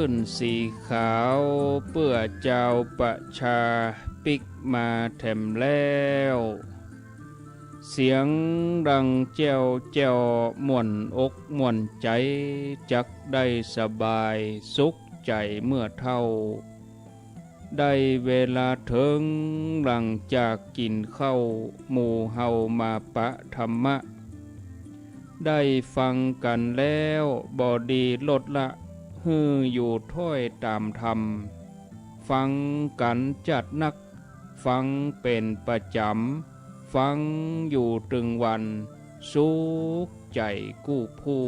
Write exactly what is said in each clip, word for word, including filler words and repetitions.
ขึ้นสีขาวเปื้อจาวประชาปิ๊กมาแถมแล้ว เสียงดังแจ้วแจ้วม่วนอกม่วนใจ๋ จักได้สบายสุขใจ๋เมื่อเฒ่า ได้เวลาเถิงหลังจากกิ๋นข้าว หมู่เฮามาปะธรรมะ ได้ฟังกั๋นแล้วบ่ดีลดละ หื้ออยู่ถ้อยต๋ามธรรม ฟังกั๋นจัดนัก ฟังเป๋นประจ๋ำ ฟังอยู่ตึงวัน สุขใจ๋กู้ผู้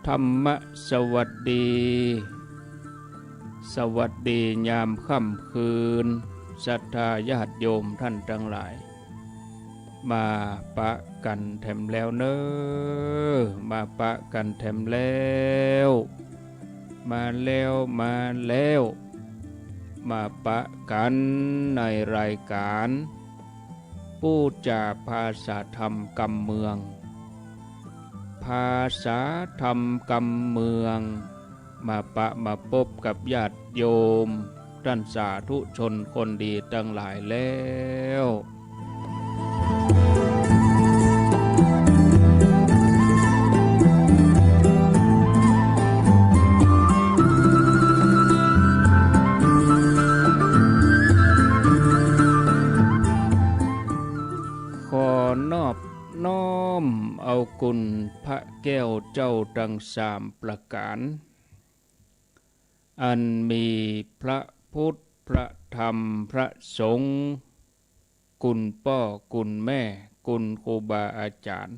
ธรรมะสวัสดี สวัสดียามค่ำคืน ศรัทธาญาติโยมท่านตังหลาย มาปะกั๋นแถมแล้วเน่อ มาปะกั๋นแถมแล้ว มาแล้ว มาแล้ว มาปะกั๋นในรายก๋าน ปู๊จาภาษาธรรมกำเมือง ภาษาธรรมกำเมือง มาปะมาปบกับญาติโยม ต้านสาธุชนคนดีตังหลายแล้ว ขอนอบน้อมเอาคุณพระแก้วเจ้าตังสามประก๋าน อันมีพระพุทธ พระธรรม พระสงฆ์ คุณป้อ คุณแม่ คุณครูบาอาจ๋ารย์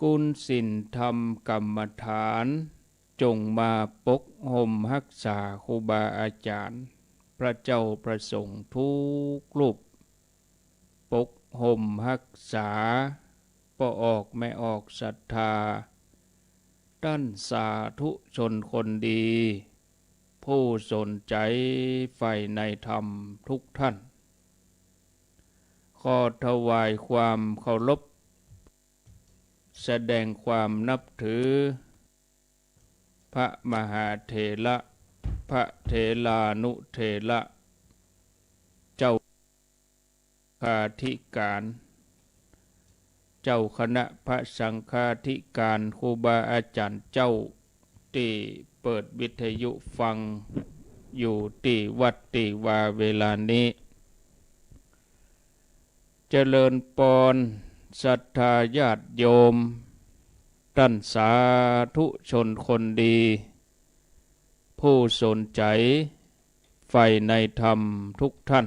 คุณศีลธรรมกรรมฐาน จงมาปกห่มฮักษาครูบาอาจ๋ารย์ พระเจ้าพระสงฆ์ทุกรูป ปกห่มฮักษา ป้อออกแม่ออกศรัทธา ต้านสาธุชนคนดี ผู้สนใจ๋ใฝ่ในธรรมทุกท่าน ขอถวายความเคารพ แสดงความนับถือ พระมหาเถระ พระเถรานุเถระ เจ้าคาธิก๋าน เจ้าคณะพระสังฆาธิก๋าน ครูบาอาจ๋ารย์เจ้า ตี้เปิดวิทยุฟังอยู่ตี้วัดตี้วาเวลานี้ เจริญปอน ศรัทธาญาติโยม ต้านสาธุชนคนดี ผู้สนใจ๋ใฝ่ในธรรมทุกท่าน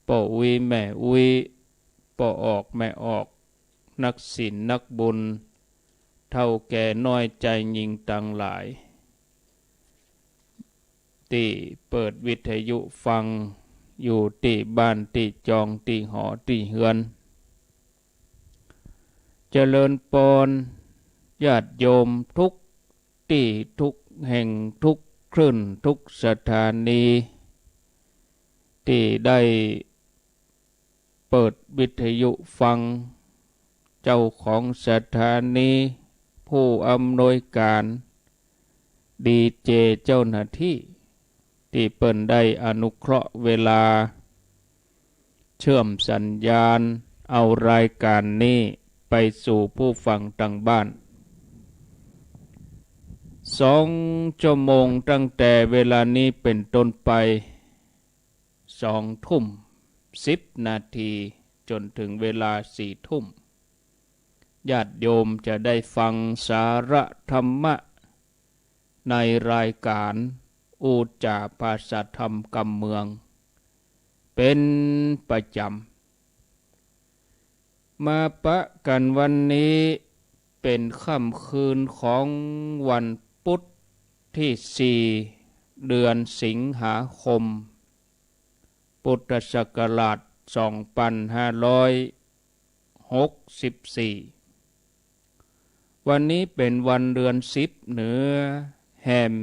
ป้ออุ๊ยแม่อุ๊ย ป้อออกแม่ออก นักศีลนักบุญ เฒ่าแก่น้อยจายญิงตังหลาย ตี้เปิดวิทยุฟังอยู่ตี้บ้านตี้จองตี้หอตี้เฮือน เจริญปอน ญาติโยมทุกตี้ทุกแห่งทุกคลื่นทุกสถานี ตี้ได้เปิดวิทยุฟัง เจ้าของสถานี ผู้อำนวยก๋าน ดีเจ เจ้าหน้าตี้ ตี้เปิ้นได้อนุเคราะห์เวลา เชื่อมสัญญาณเอารายก๋านนี้ไปสู่ผู้ฟังตังบ้าน สองชั่วโมงตั้งแต่เวลานี้เป๋นต้นไป สองทุ่มสิบนาที จ๋นเถิงเวลาสี่ทุ่ม ญาติโยมจะได้ฟังสาระธรรมะ ในรายก๋าน ปู๊จาภาษาธรรมกำเมือง เป๋นประจ๋ำ มาปะกั๋นวันนี้เป๋นค่ำคืนของวันปุธตี้สี่ เดือนสิงหาคม พุทธศักราชสองปันห้าร้อยหกสิบสี่ วันนี้เป๋นวันเดือนสิบเหนือ แฮม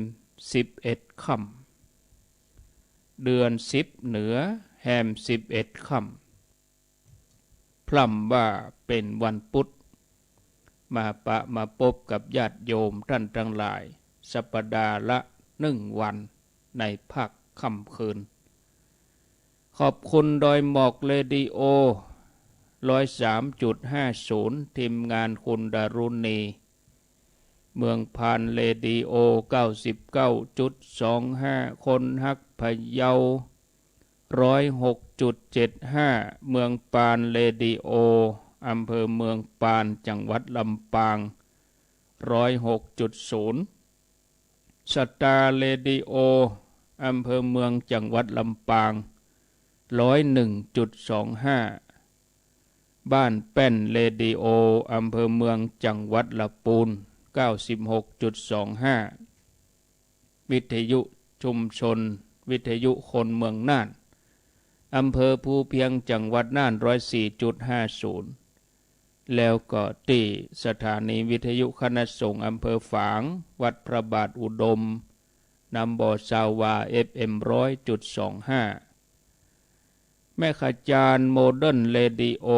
สิบเอ็ดค่ำ เดือนสิบเหนือ แฮมสิบเอ็ดค่ำ พร่ำว่าเป๋นวันปุธ มาปะมาปบกับญาติโยมต้านตังหลาย สัปดาห์ละหนึ่งวัน ในภาคค่ำคืน ขอบคุณดอยหมอกเรดิโอ ร้อยสามจุดห้าศูนย์ ทีมงานคุณดารุณี เมืองปานเรดิโอ เก้าสิบเก้าจุดสองห้า คนฮักพะเยา ร้อยหกจุดเจ็ดห้า เมืองปานเรดิโอ อำเภอเมืองปาน จังหวัดลำปาง ร้อยหกจุดศูนย์ สตาร์เรดิโอ อำเภอเมือง จังหวัดลำปาง ร้อยหนึ่งจุดสองห้า บ้านแป้นเรดิโอ อำเภอเมือง จังหวัดละปูน เก้าสิบหกจุดสองห้า วิทยุชุมชน วิทยุคนเมืองน่าน อำเภอภูเพียง จังหวัดน่าน ร้อยสี่จุดห้าศูนย์ แล้วก็ตี้สถานีวิทยุคณะสงฆ์อำเภอฝาง วัดพระบาทอุดม น้ำบ่อซาวา เอฟเอ็ม ร้อยจุดสองห้า แม่ขจารโมเดิร์นเรดิโอ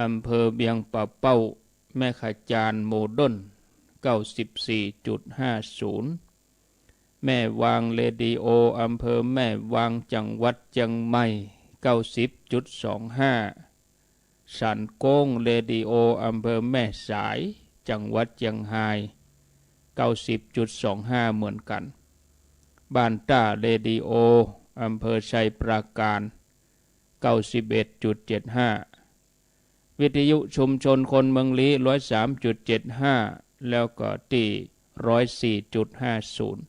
อำเภอเวียงป่าเป้า แม่ขจารโมเดิร์น เก้าสิบสี่จุดห้าศูนย์ แม่วางเรดิโอ อำเภอแม่วาง จังหวัดเจียงใหม่ เก้าสิบจุดสองห้า สันโก้งเรดิโอ อำเภอแม่สาย จังหวัดเจียงฮาย เก้าสิบจุดสองห้า เหมือนกัน บ้านต้าเรดิโอ อำเภอไชยปราการ เก้าสิบเอ็ดจุดเจ็ดห้า วิทยุชุมชนคนเมืองลี้ ร้อยสามจุดเจ็ดห้า แล้วก็ตี้ ร้อยสี่จุดห้าศูนย์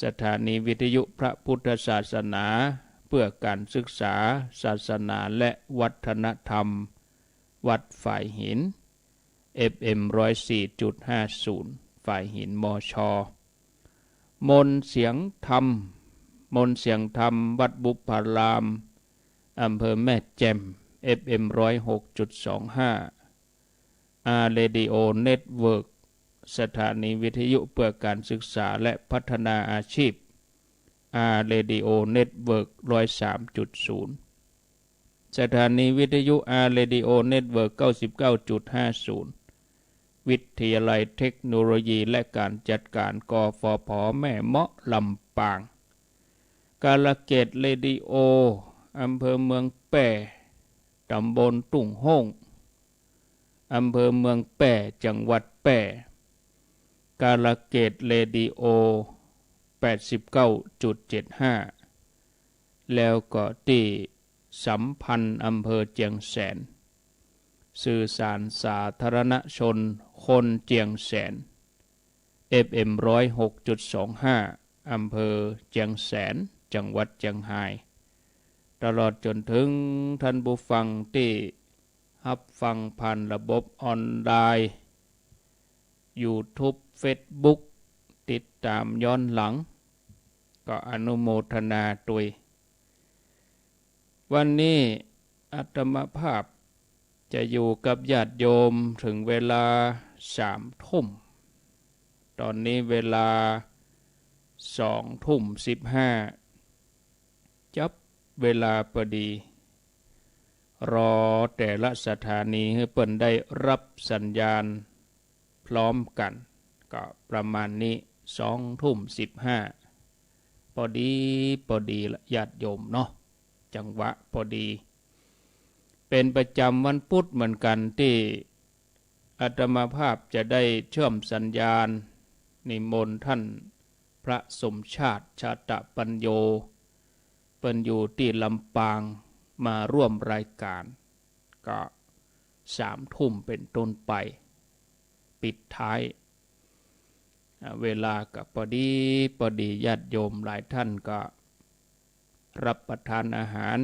สถานีวิทยุพระพุทธศาสนาเพื่อการศึกษา ศาสนาและวัฒนธรรม วัดฝายหิน เอฟเอ็ม ร้อยสี่จุดห้าศูนย์ ฝายหิน มช มนต์เสียงธรรม มนต์เสียงธรรม วัดบุพพาราม อำเภอแม่แจ่ม เอฟเอ็ม ร้อยหกจุดสองห้า อาร์ เรดิโอ เน็ตเวิร์ก สถานีวิทยุเพื่อการศึกษาและพัฒนาอาชีพ อาร์ เรดิโอ เน็ตเวิร์ก ร้อยสามจุดศูนย์ สถานีวิทยุ อาร์ เรดิโอ เน็ตเวิร์ก เก้าสิบเก้าจุดห้าศูนย์ วิทยาลัยเทคโนโลยีและการจัดการ กฟผ แม่เมาะ ลำปาง กาลเกตเรดิโอ อำเภอเมืองแป้ ตำบลทุ่งโฮ่ง อำเภอเมืองแป้ จังหวัดแป้ กาลเกตเรดิโอ แปดสิบเก้าจุดเจ็ดห้า แล้วก็ตี้สัมพันธ์ อำเภอเจียงแสน สื่อสารสาธารณชนคนเจียงแสน เอฟเอ็ม ร้อยหกจุดสองห้า อำเภอเจียงแสน จังหวัดเจียงฮาย ตลอดจ๋นเถิงท่านผู้ฟังตี้ฮับฟังผ่านระบบออนไลน์ ยูทูบ เฟซบุ๊ก ติดต๋ามย้อนหลัง ก็อนุโมทนาตวย วันนี้อาตมาภาพจะอยู่กับญาติโยมเถิงเวลาสามทุ่ม ต๋อนนี้เวลาสองทุ่มสิบห้า จับเวลาปอดี รอแต่ละสถานีหื้อเปิ้นได้ฮับสัญญาณ พร้อมกั๋น ก็ประมาณนี้ สองทุ่มสิบห้า ปอดี ปอดีละญาติโยมเนาะ จังหวะปอดี เป๋นประจ๋ำวันปุธเหมือนกั๋นตี้อาตมาภาพจะได้เชื่อมสัญญาณ นิมนต์ท่านพระสมชาติ ชาตะปัญโญ เปิ้นอยู่ตี้ลำปาง มาร่วมรายการ ก็สามทุ่มเป๋นต้นไป ปิดท้าย อ่า เวลาก็ปอดีปอดี ญาติโยมหลายท่านก็ฮับประทานอาหาร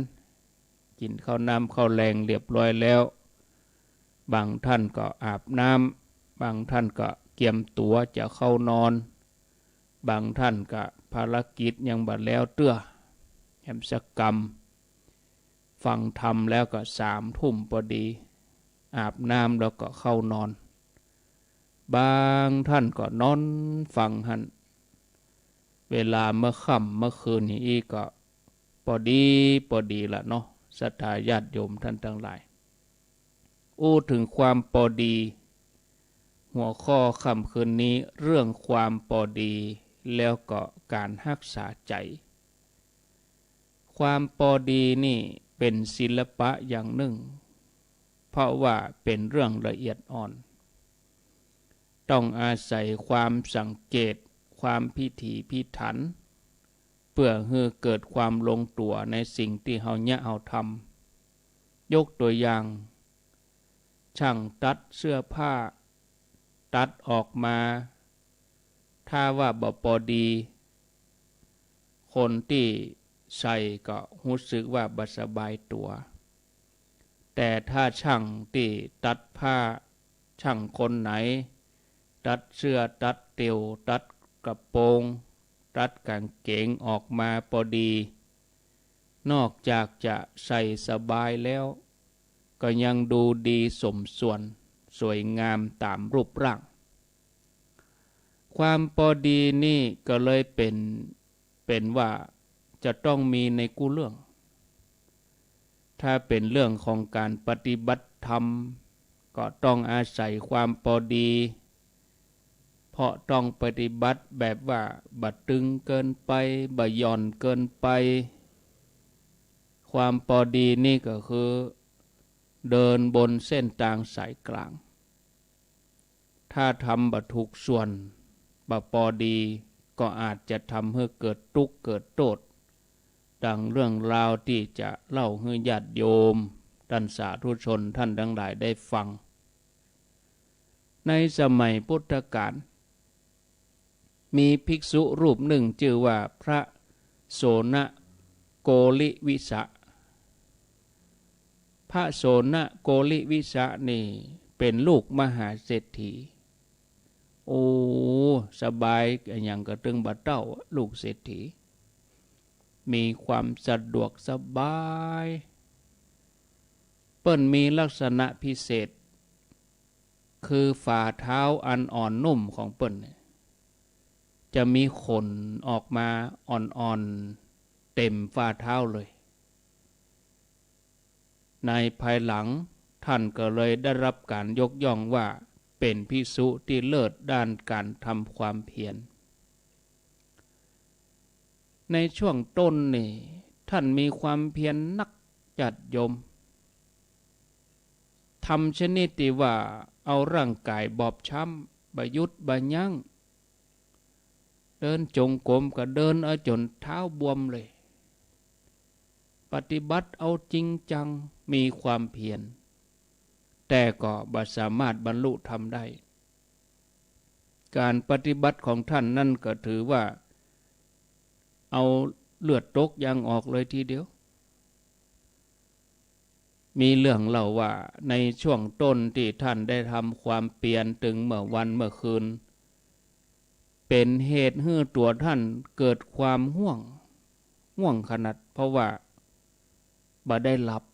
กิ๋นข้าวน้ำข้าวแลงเรียบร้อยแล้ว บางท่านก็อาบน้ำ บางท่านก็เกียมตั๋วจะเข้านอน บางท่านก็ภารกิจยังบ่แล้วเตื้อ แหมสักกำ ฟังธรรมแล้วก็สามทุ่มปอดี อาบน้ำแล้วก็เข้านอน บางท่านก็นอนฟังหั้น เวลาเมื่อค่ำเมื่อคืนนี้อีกก็ ปอดีปอดีละเนาะ ศรัทธาญาติโยมท่านตังหลาย อู้เถิงความปอดี หัวข้อค่ำคืนนี้เรื่องความปอดี แล้วก็ก๋านฮักษาใจ๋ ความปอดีนี่เป๋นศิลปะอย่างนึ่ง เพราะว่าเป๋นเรื่องละเอียดอ่อน ต้องอาศัยความสังเกต ความพิถีพิถัน เปื้อหื้อเกิดความลงตั๋วในสิ่งตี้เฮาเยียะเฮาทำ ยกตั๋วอย่าง ช่างตัดเสื้อผ้า ตัดออกมา ถ้าว่าบ่ปอดี คนตี้ใส่ก็ฮู้สึกว่าบ่สบายตั๋ว แต่ถ้าช่างตี้ตัดผ้า ช่างคนไหน ตัดเสื้อ ตัดเตี่ยว ตัดกระโปรง ตัดก๋างเก๋งออกมาปอดี นอกจากจะใส่สบายแล้ว ก็ยังดูดีสมส่วน สวยงามต๋ามรูปร่าง ความปอดีนี่ก็เลยเป๋น เป๋นว่าจะต้องมีในกู้เรื่อง ถ้าเป๋นเรื่องของก๋านปฏิบัติธรรม ก็ต้องอาศัยความปอดี เพราะต้องปฏิบัติแบบว่าบ่ตึงเกินไป บ่หย่อนเกินไป ความปอดีนี่ก็คือ เดินบนเส้นตางสายกลาง ถ้าทำบ่ถูกส่วน บ่ปอดี ก็อาจจะทำหื้อเกิดตุ๊กข์เกิดโต้ษ ดังเรื่องราวตี้จะเล่าหื้อญาติโยม ต้านสาธุชนต้านตังหลายได้ฟัง ในสมัยพุทธกาล มีภิกษุรูปนึ่งจื้อว่าพระโสณโกริวิสะ พระโสณโกริวิสะนี่เป๋นลูกมหาเศรษฐี โอ้ สบายอะหยังก็ตึงบ่เต้า ลูกเศรษฐี มีความสะดวกสบาย เปิ้นมีลักษณะพิเศษ คือฝ่าเท้าอันอ่อนนุ่มของเปิ้นเนี่ย จะมีขนออกมาอ่อนๆ เต็มฝ่าเท้าเลย ในภายหลังท่านก็เลยได้รับการยกย่องว่าเป๋นภิกษุตี้เลิศด้านการทำความเพียร ในช่วงต้นนี่ท่านมีความเพียรนัก ญาติโยม ทำชนิดตี้ว่าเอาร่างก๋ายบอบช้ำ บ่หยุดบ่ยั้ง เดินจงกรมก็เดินเอาจ๋นเท้าบวมเลย ปฏิบัติเอาจริงจัง มีความเพียร แต่ก็บ่สามารถบรรลุธรรมได้ การปฏิบัติของท่านนั้นก็ถือว่าเอาเลือดตกยางออกเลยทีเดียว มีเรื่องเล่าว่าในช่วงต้นตี้ท่านได้ทำความเพียรตึงเมื่อวันเมื่อคืน เป๋นเหตุหื้อตั๋วท่านเกิดความง่วง ง่วงขนาด เพราะว่าบ่ได้หลับ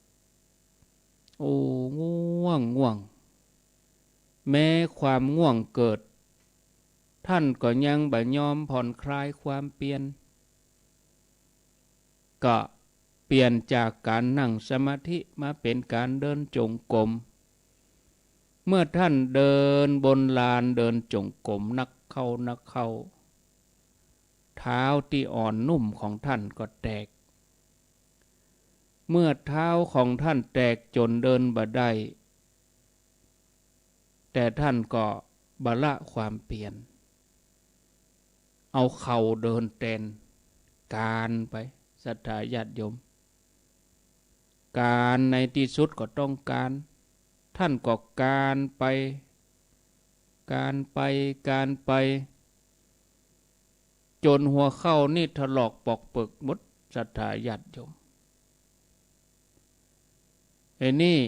โอ้ ง่วง ง่วง แม้ความง่วงเกิด ท่านก็ยังบ่ยอมผ่อนคลายความเพียร ก็เปลี่ยนจากการนั่งสมาธิมาเป๋นการเดินจงกรม เมื่อท่านเดินบนลานเดินจงกรมนักเข้านักเข้า เท้าตี้อ่อนนุ่มของท่านก็แตก เมื่อเท้าของท่านแตกจ๋นเดินบ่ได้ แต่ท่านก็บ่ละความเพียร เอาเข่าเดินแตน คลานไป ศรัทธาญาติโยม คลานในตี้สุดก็ต้องคลาน ท่านก็คลานไป คลานไป คลานไป จ๋นหัวเข่านี่ถลอกปอกเปิกหมด ศรัทธาญาติโยม ไอ้นี่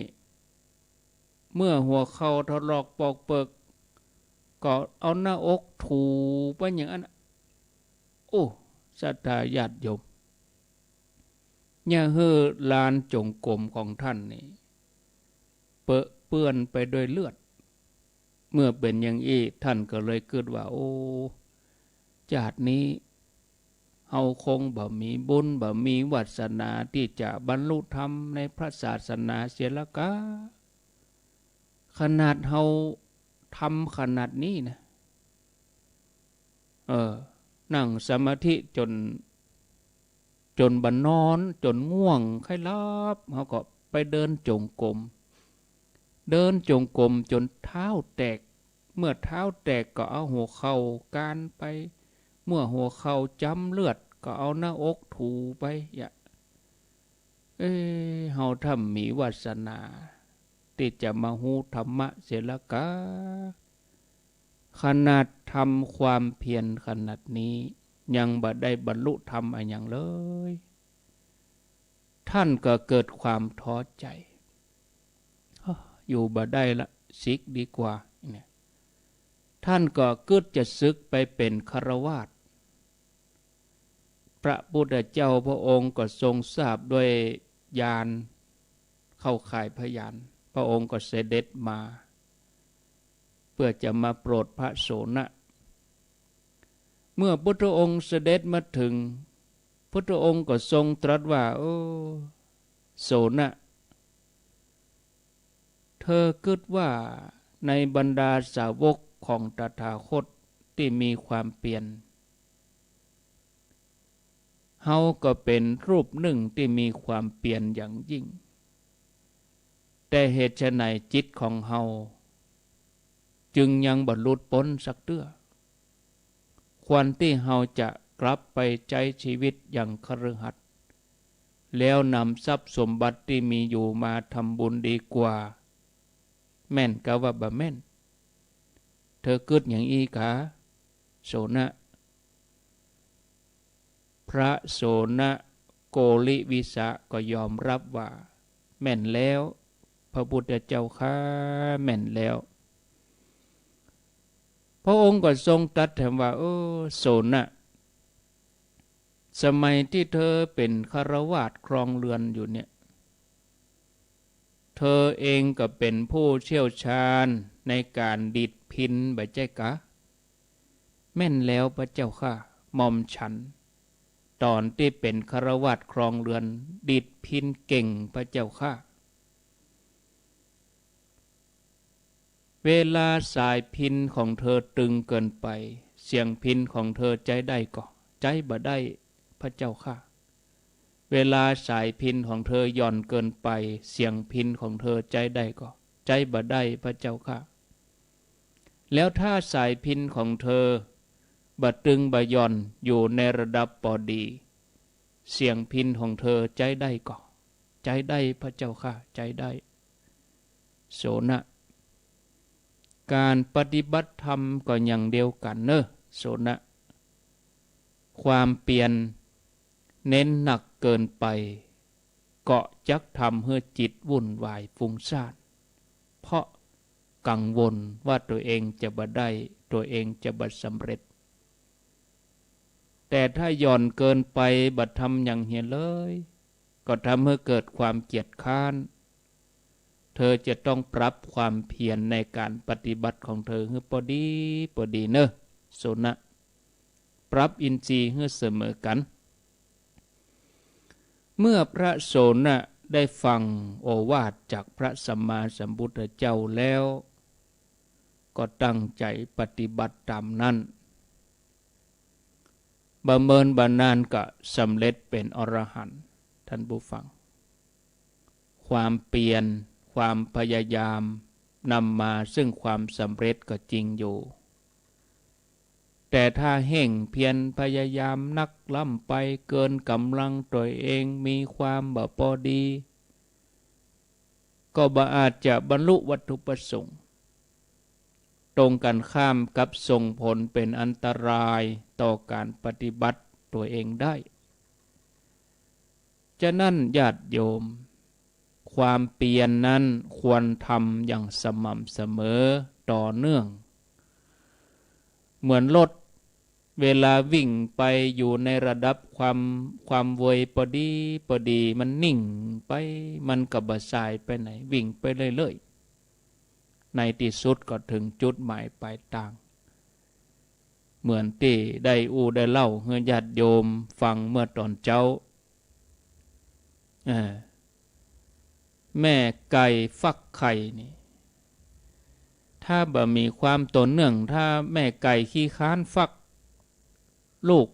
เมื่อหัวเข่าถลอกปอกเปิก ก็เอาหน้าอกถูไปอย่างนั้น โอ้ ศรัทธาญาติโยม เยียะหื้อลานจงกรมของท่านนี่ เปอะเปื้อนไปด้วยเลือด เมื่อเป๋นอย่างอี้ ท่านก็เลยกึ๊ดว่า โอ้ จาตินี้ เฮาคงบ่มีบุญ บ่มีวาสนาตี้จะบรรลุธรรมในพระศาสนาเสียละกา ขนาดเฮาทำขนาดนี้นะ เออ นั่งสมาธิจ๋น จ๋นบ่นอน จ๋นง่วงใค่หลับ เฮาก็ไปเดินจงกรม เดินจงกรมจ๋นเท้าแตก เมื่อเท้าแตกก็เอาหัวเข่าคานไป เมื่อหัวเข่าจ๋ำเลือดก็เอาหน้าอกถูไป เอ๊ะ เฮาถ้ามีวาสนาตี้จะมาฮู้ธรรมะเสียละกา ขนาดทำความเพียรขนาดนี้ ยังบ่ได้บรรลุธรรมอะหยังเลย ท่านก็เกิดความท้อใจ๋ อยู่บ่ได้ละ สึกดีกว่า เนี่ย ท่านก็กึ๊ดจะสึกไปเป๋นฆราวาส พระพุทธเจ้าพระองค์ก็ทรงทราบด้วยญาณเข้าข่ายพยาน พระองค์ก็เสด็จมา เปื้อจะมาโปรดพระโสณะ เมื่อพุทธองค์เสด็จมาเถิง พุทธองค์ก็ทรงตรัสว่า โอ้ โสณะ เธอกึ๊ดว่าในบรรดาสาวกของตถาคตตี้มีความเปียร เฮาก็เป๋นรูปนึ่งตี้มีความเปียรอย่างยิ่ง แต่เหตุไฉนจิตของเฮาจึงยังบ่หลุดป๊นสักเตื้อ ควรตี้เฮาจะกลับไปใจ๊ชีวิตอย่างคฤหัสถ์ แล้วนำทรัพย์สมบัติตี้มีอยู่มาทำบุญดีกว่า แม่นกาว่าบ่แม่น เธอกึ๊ดหยังอี้กา โสณะ พระโสณะโกริวิสะก็ยอมรับว่า แม่นแล้ว พระพุทธเจ้าข้า แม่นแล้ว พระองค์ก็ทรงตรัสแถมว่า เออ โสณะ สมัยตี้เธอเป๋นฆราวาสครองเรือนอยู่เนี่ย เธอเองก็เป๋นผู้เชี่ยวชาญในก๋านดีดพิณบ่ใจ้กา แม่นแล้วพระเจ้าข้า หม่อมฉัน ต๋อนตี้เป๋นฆราวาสครองเรือน ดีดพิณเก่งพระเจ้าข้า เวลาสายพิณของเธอตึงเกินไป เสียงพิณของเธอใจ๊ได้ก่อ ใจ๊บ่ได้พระเจ้าข้า เวลาสายพิณของเธอหย่อนเกินไป เสียงพิณของเธอใจ๊ได้ก่อ ใจ๊บ่ได้พระเจ้าข้า แล้วถ้าสายพิณของเธอบ่ตึงบ่หย่อนอยู่ในระดับปอดี เสียงพิณของเธอใจ๊ได้ก่อ ใจ๊ได้พระเจ้าข้า ใจ๊ได้ โสณะ ก๋านปฏิบัติธรรมก็อย่างเดียวกั๋นเน่อ โสณะ ความเปียรเน้นหนักเกินไป ก็จักทำหื้อจิตวุ่นวายฟุ้งซ่าน เพราะกังวลว่าตั๋วเองจะบ่ได้ ตั๋วเองจะบ่สำเร็จ แต่ถ้าหย่อนเกินไป บ่ทำหยังเหียเลย ก็ทำหื้อเกิดความเกียจคร้าน เธอจะต้องปรับความเพียรในก๋านปฏิบัติของเธอหื้อปอดีปอดีเน่อ โสณะ ปรับอินทรีย์หื้อเสมอกั๋น เมื่อพระโสณะได้ฟังโอวาทจากพระสัมมาสัมพุทธเจ้าแล้ว ก็ตั้งใจ๋ปฏิบัติต๋ามนั้น บ่เมินบ่นานก็สำเร็จเป๋นอรหันต์ ท่านผู้ฟัง ความเปียร ความพยายามนำมาซึ่งความสำเร็จก็จริงอยู่ แต่ถ้าเฮ่งเพียรพยายามนักล้ำไปเกินก๋ำลังตั๋วเอง มีความบ่ปอดี ก็บ่อาจจะบรรลุวัตถุประสงค์ ตรงกั๋นข้ามกับส่งผลเป๋นอันตรายต่อก๋านปฏิบัติตั๋วเองได้ ฉะนั้นญาติโยม ความเปียรนั้นควรทำอย่างสม่ำเสมอต่อเนื่อง เหมือนรถ เวลาวิ่งไปอยู่ในระดับความ ความเวยปอดีปอดี มันนิ่งไป มันก็บ่ส่ายไปไหน วิ่งไปเรื่อยๆ ในตี้สุดก็เถิงจุดหมายป๋ายตาง เหมือนตี้ได้อู้ได้เล่าหื้อญาติโยมฟังเมื่อต๋อนเจ๊า เออ แม่ไก่ฟักไข่นี่ ถ้าบ่มีความต่อเนื่อง ถ้าแม่ไก่ขี้ค้านฟักลูก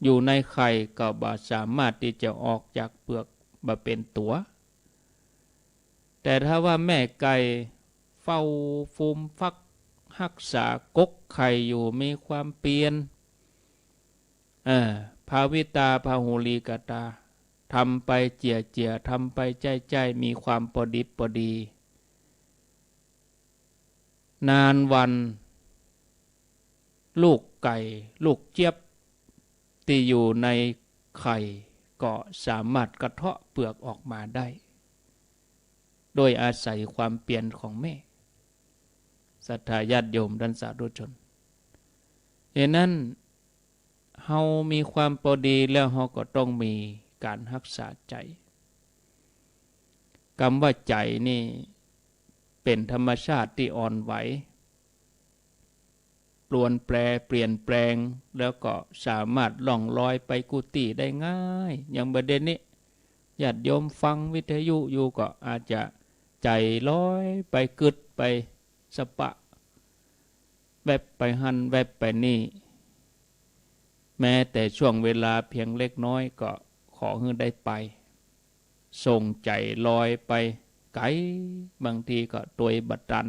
อยู่ในไข่ ก็บ่สามารถตี้จะออกจากเปลือกบ่เป๋นตั๋ว แต่ถ้าว่าแม่ไก่เฝ้าฟูมฟักฮักษากกไข่อยู่ มีความเปียร เออ ภาวิตา ภาหุลีกตา ทำไปเจียๆ ทำไปใจ้ๆ มีความปอดิบปอดี นานวัน ลูกไก่ ลูกเจี๊ยบ ตี้อยู่ในไข่ ก็สามารถกระเทาะเปลือกออกมาได้ โดยอาศัยความเปียรของแม่ ศรัทธาญาติโยมต้านสาธุชน เหตุนั้น เฮามีความปอดีแล้ว เฮาก็ต้องมีก๋านฮักษาใจ๋ กำว่าใจ๋นี่ เป๋นธรรมชาติตี้อ่อนไหว ปรวนแปรเปลี่ยนแปลง แล้วก็สามารถล่องลอยไปกู้ตี้ได้ง่าย อย่างบ่าเดี่ยวนี้ ญาติโยมฟังวิทยุอยู่ก็อาจจะใจ๋ลอยไปกึ๊ดไปสะปะ แวบไปหั้นแวบไปนี่ แม้แต่ช่วงเวลาเพียงเล็กน้อยก็ขอหื้อได้ไป ส่งใจ๋ลอยไปไก๋ บางทีก็ตวยบ่ตัน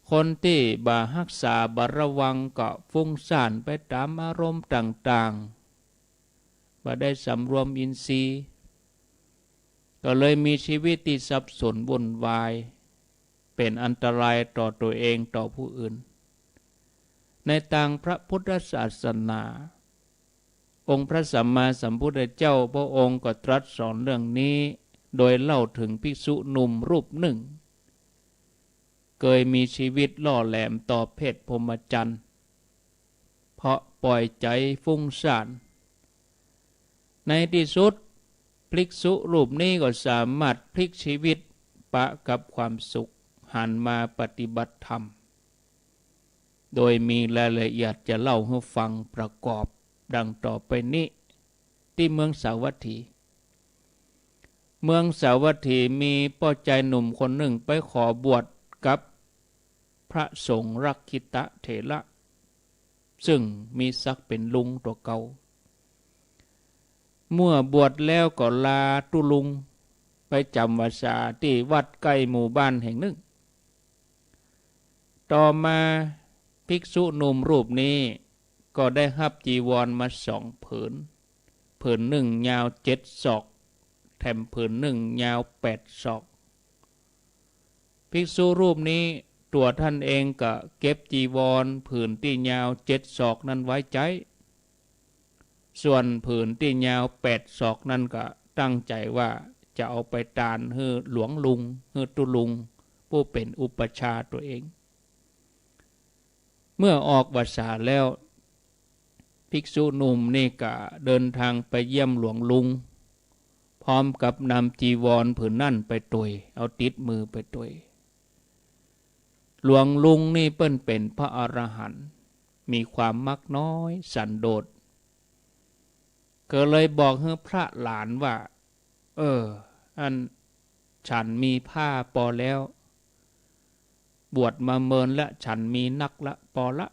คนตี้บ่ฮักษาบ่ระวังก็ฟุ้งซ่านไปต๋ามอารมณ์ต่างๆ บ่ได้สำรวมอินทรีย์ ก็เลยมีชีวิตตี้สับสนวุ่นวาย เป๋นอันตรายต่อตั๋วเองต่อผู้อื่น ในตางพระพุทธศาสนา องค์พระสัมมาสัมพุทธเจ้าพระองค์ก็ตรัสสอนเรื่องนี้ โดยเล่าเถิงภิกษุหนุ่มรูปนึ่ง เกยมีชีวิตล่อแหลมต่อเพศพรหมจรรย์ เพราะป่อยใจ๋ฟุ้งซ่าน ในตี้สุด ภิกษุรูปนี้ก็สามารถพลิกชีวิตปะกับความสุข หันมาปฏิบัติธรรม โดยมีรายละเอียดจะเล่าหื้อฟังประกอบดังต่อไปนี้ ตี้เมืองสาวัตถี เมืองสาวัตถีมีป้อจายหนุ่มคนนึ่งไปขอบวชกับพระสงฆ์รักขิตเถระ ซึ่งมีศักดิ์เป๋นลุงตั๋วเก่า เมื่อบวชแล้วก็ลาตุ๊ลุงไปจ๋ำวรรษาตี้วัดใก้หมู่บ้านแห่งนึ่ง ต่อมาภิกษุหนุ่มรูปนี้ก็ได้ฮับจีวรมาสองผืน ผืนนึ่งยาวเจ็ดศอก แถมผืนนึ่งยาวแปดศอก ภิกษุรูปนี้ตั๋วท่านเองก็เก็บจีวรผืนตี้ยาวเจ็ดศอกนั้นไว้ใจ๊ ส่วนผืนตี้ยาวแปดศอกนั้นก็ตั้งใจ๋ว่าจะเอาไปตานหื้อหลวงลุง หื้อตุ๊ลุง ผู้เป๋นอุปัชฌาย์ตั๋วเอง เมื่อออกวรรษาแล้ว ภิกษุหนุ่มนี่ก็เดินทางไปเยี่ยมหลวงลุง พร้อมกับนำจีวรผืนนั้นไปตวย เอาติดมือไปตวย หลวงลุงนี่เปิ้นเป๋นพระอรหันต์ มีความมักน้อยสันโดษ ก็เลยบอกหื้อพระหลานว่า เออ อันฉันมีผ้าปอแล้ว บวชมาเมินละ ฉันมีนักละ ปอละ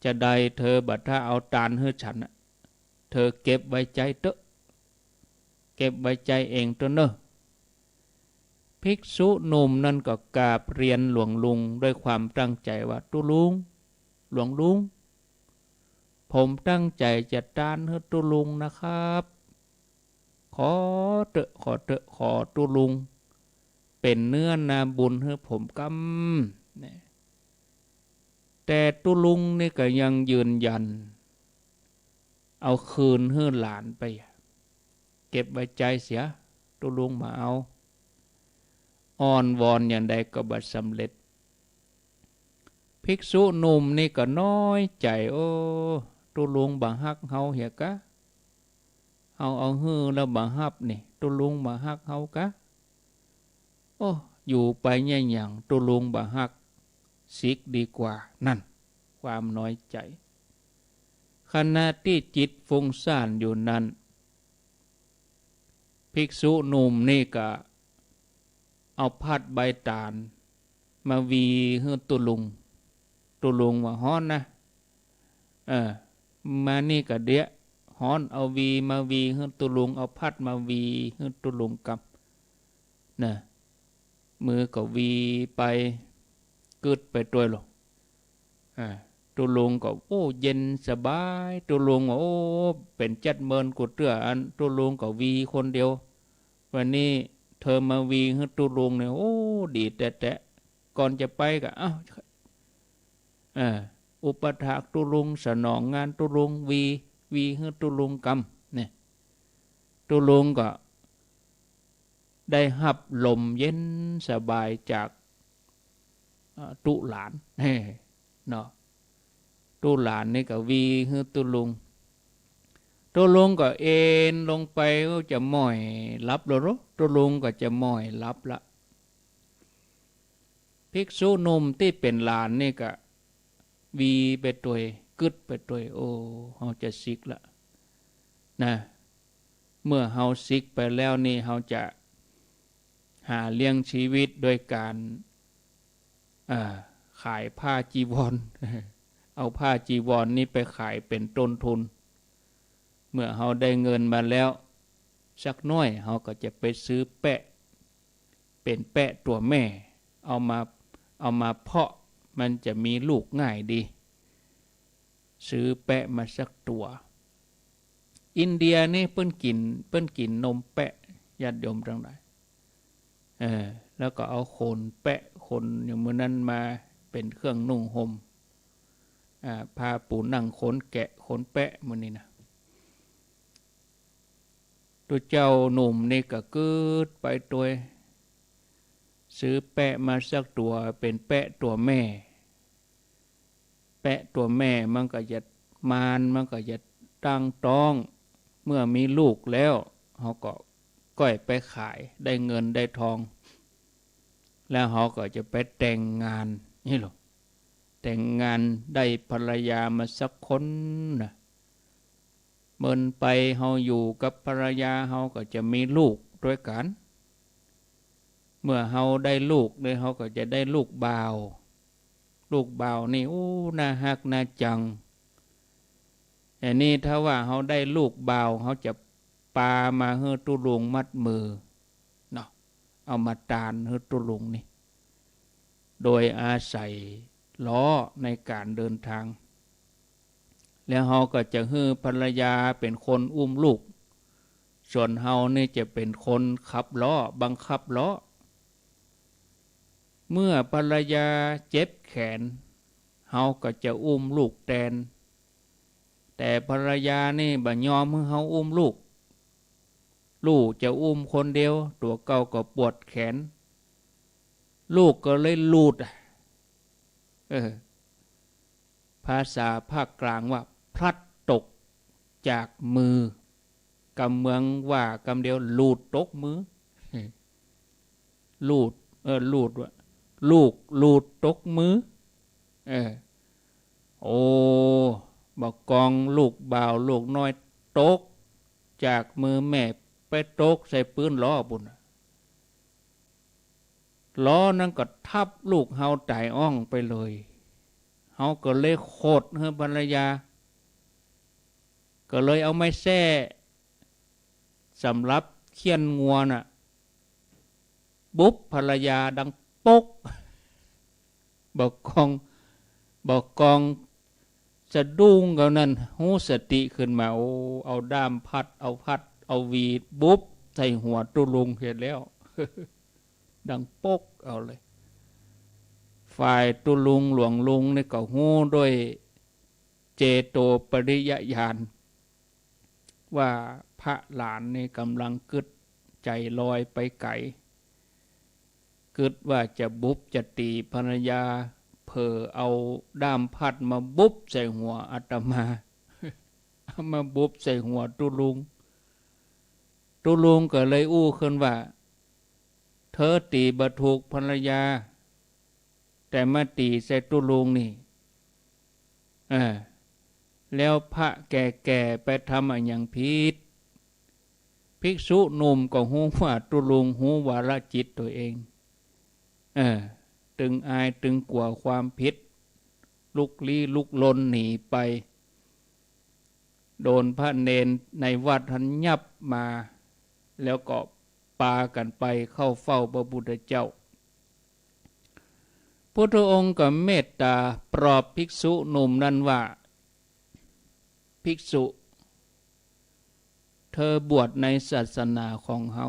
จาใดเธอบ่ถ้าเอาตานหื้อฉันน่ะ เธอเก็บไว้ใจ๊เต๊อะ เก็บไว้ใจ๊เองเต๊อะเน่อ ภิกษุหนุ่มนั้นก็กราบเรียนหลวงลุงด้วยความตั้งใจ๋ว่า ตุ๊ลุง หลวงลุง ผมตั้งใจ๋จะตานหื้อตุ๊ลุงนะครับ ขอเต๊อะ ขอเต๊อะ ขอตุ๊ลุง เป๋นเนื้อนาบุญหื้อผมกำ เนี่ย แต่ตุ๊ลุงนี่ก็ยังยืนยัน เอาคืนหื้อหลานไป เก็บไว้ใจ๊เสีย ตุ๊ลุงบ่เอา อ้อนวอนอย่างใดก็บ่สำเร็จ ภิกษุหนุ่มนี่ก็น้อยใจ๋ โอ้ ตุ๊ลุงบ่ฮักเฮาเหียกะ เฮาเอาหื้อแล้วบ่ฮับนี่ ตุ๊ลุงบ่ฮักเฮากะ โอ้ อยู่ไปเยียะหยัง ตุ๊ลุงบ่ฮัก สิกดีกว่า นั่น ความน้อยใจ๋ ขณะตี้จิตฟุ้งซ่านอยู่นั้น ภิกษุหนุ่มนี่ก็เอาพัดใบต๋าลมาวีหื้อตุ๊ลุง ตุ๊ลุงว่าฮ้อนนะ เออ มานี่ก็เดียะฮ้อน เอาวีมาวีหื้อตุ๊ลุง เอาพัดมาวีหื้อตุ๊ลุงกำ นะ มือก็วีไป กึ๊ดไปตวยลอ อ่า ตุ๊ลุงก็ โอ้ เย็นสบาย ตุ๊ลุงว่า โอ้ เป๋นจั๊ดเมินกูเตื้อ อันตุ๊ลุงก็วีคนเดียว วันนี้เธอมาวีหื้อตุ๊ลุงเนี่ย โอ้ ดีแต๊ๆ ก่อนจะไปก็ เอ้า เออ อุปถากตุ๊ลุง สนองงานตุ๊ลุง วี วีหื้อตุ๊ลุงกำ เนี่ย ตุ๊ลุงก็ได้ฮับลมเย็นสบายจาก เอ่อ ตุ๊หลาน เนาะ ตุ๊หลานนี่ก็วีหื้อตุ๊ลุง ตุ๊ลุงก็เอนลงไป จะม้อยหลับแล้วเนาะ ตุ๊ลุงก็จะม้อยหลับละ ภิกษุหนุ่มตี้เป๋นหลานนี่ก็วีไปตวย กึ๊ดไปตวย โอ้ เฮาจะสิกละ นะ เมื่อเฮาสิกไปแล้วนี่ เฮาจะหาเลี้ยงชีวิตโดยการ อ่า ขายผ้าจีวร เอาผ้าจีวรนี่ไปขายเป๋นต้นทุน เมื่อเฮาได้เงินมาแล้วสักหน้อย เฮาก็จะไปซื้อแปะ เป๋นแปะตั๋วแม่ เอามา เอามาเพาะ มันจะมีลูกง่ายดี ซื้อแปะมาสักตั๋ว อินเดียนี่เปิ้นกิ๋น เปิ้นกิ๋นนมแปะ ญาติโยมตังหลาย เออ แล้วก็เอาขนแปะ ขนอย่างมื้อนั้นมาเป๋นเครื่องนุ่งห่ม อ่า ผ้าปูนั่ง ขนแกะ ขนแปะ มื้อนี้นะ ตุ๊เจ้าหนุ่มนี่ก็กึ๊ดไปตวย ซื้อแปะมาสักตั๋ว เป๋นแปะตั๋วแม่ แปะตั๋วแม่มันก็จะ มานมันก็จะตั้งต๊อง เมื่อมีลูกแล้ว เฮาก็ก้อยไปขาย ได้เงินได้ทอง แล้วเฮาก็จะไปแต่งงาน นี่ลอ แต่งงานได้ภรรยามาสักคนนะ เมินไปเฮาอยู่กับภรรยา เฮาก็จะมีลูกตวยกั๋น เมื่อเฮาได้ลูกเนี่ย เฮาก็จะได้ลูกบ่าว ลูกบ่าวนี่ อู้ น่าฮักน่าจัง อันนี้ถ้าว่าเฮาได้ลูกบ่าว เฮาจะปามาหื้อตุ๊ลุงมัดมือ เนาะ เอามาตานหื้อตุ๊ลุงนี่ โดยอาศัยล้อในก๋านเดินทาง แล้วเฮาก็จะหื้อภรรยาเป๋นคนอุ้มลูก ส่วนเฮานี่จะเป๋นคนขับล้อ บังคับล้อ เมื่อภรรยาเจ็บแขน เฮาก็จะอุ้มลูกแตน แต่ภรรยานี่บ่ยอมหื้อเฮาอุ้มลูก ลู่จะอุ้มคนเดียว ตั๋วเก่าก็ปวดแขน ลูกก็เลยหลุดอะ เออ ภาษาภาคกลางว่าพลัดตกจากมือ กำเมืองว่ากำเดียว หลุดตกมือ หลุด เออ หลุดว่ะ ลูกหลุดตกมือ เออ โอ้ บ่ากองลูกบ่าวลูกน้อยตกจากมือแม่ ไปตกใส่ปื๊นล้อปู้นน่ะ ล้อนั้นก็ทับลูกเฮาต๋ายอ้องไปเลย เฮาก็เลยขดหื้อภรรยา ก็เลยเอาไม้แส้สำหรับเฆี่ยนงัวน่ะ บุบภรรยาดังปก บ่ากอง บ่ากองสะดุ้งเท่านั้น ฮู้สติขึ้นมา โอ้ เอาด้ามพัด เอาพัด เอาหวีด บุบใส่หัวตุ๊ลุงเสียแล้ว ดังปกเอาเลย ฝ่ายตุ๊ลุงหลวงลุงนี่ก็ฮู้ด้วยเจโตปริยญาณ ว่าพระหลานนี่ก๋ำลังกึ๊ด ใจ๋ลอยไปไก๋ กึ๊ดว่าจะบุบจะตี๋ภรรยา เผลอเอาด้ามพัดมาบุบใส่หัวอาตมา เอามาบุบใส่หัวตุ๊ลุง ตุ๊ลุงก็เลยอู้ขึ้นว่า เธอตี๋บ่ถูกภรรยา แต่มาตี๋ใส่ตุ๊ลุงนี่ เออ แล้วพระแก่ๆ ไปทำอะหยังผิด ภิกษุหนุ่มก็ฮู้ว่าตุ๊ลุง ฮู้วาระจิตตั๋วเอง เออ ตึงอายตึงกั๋วความผิด ลุกลี้ลุกลนหนีไป โดนพระเณรในวัดหั้นยับมา แล้วก็ปากั๋นไปเข้าเฝ้าพระพุทธเจ้า พุทธองค์ก็เมตต๋าปลอบภิกษุหนุ่มนั้นว่า ภิกษุ เธอบวชในศาสนาของเฮา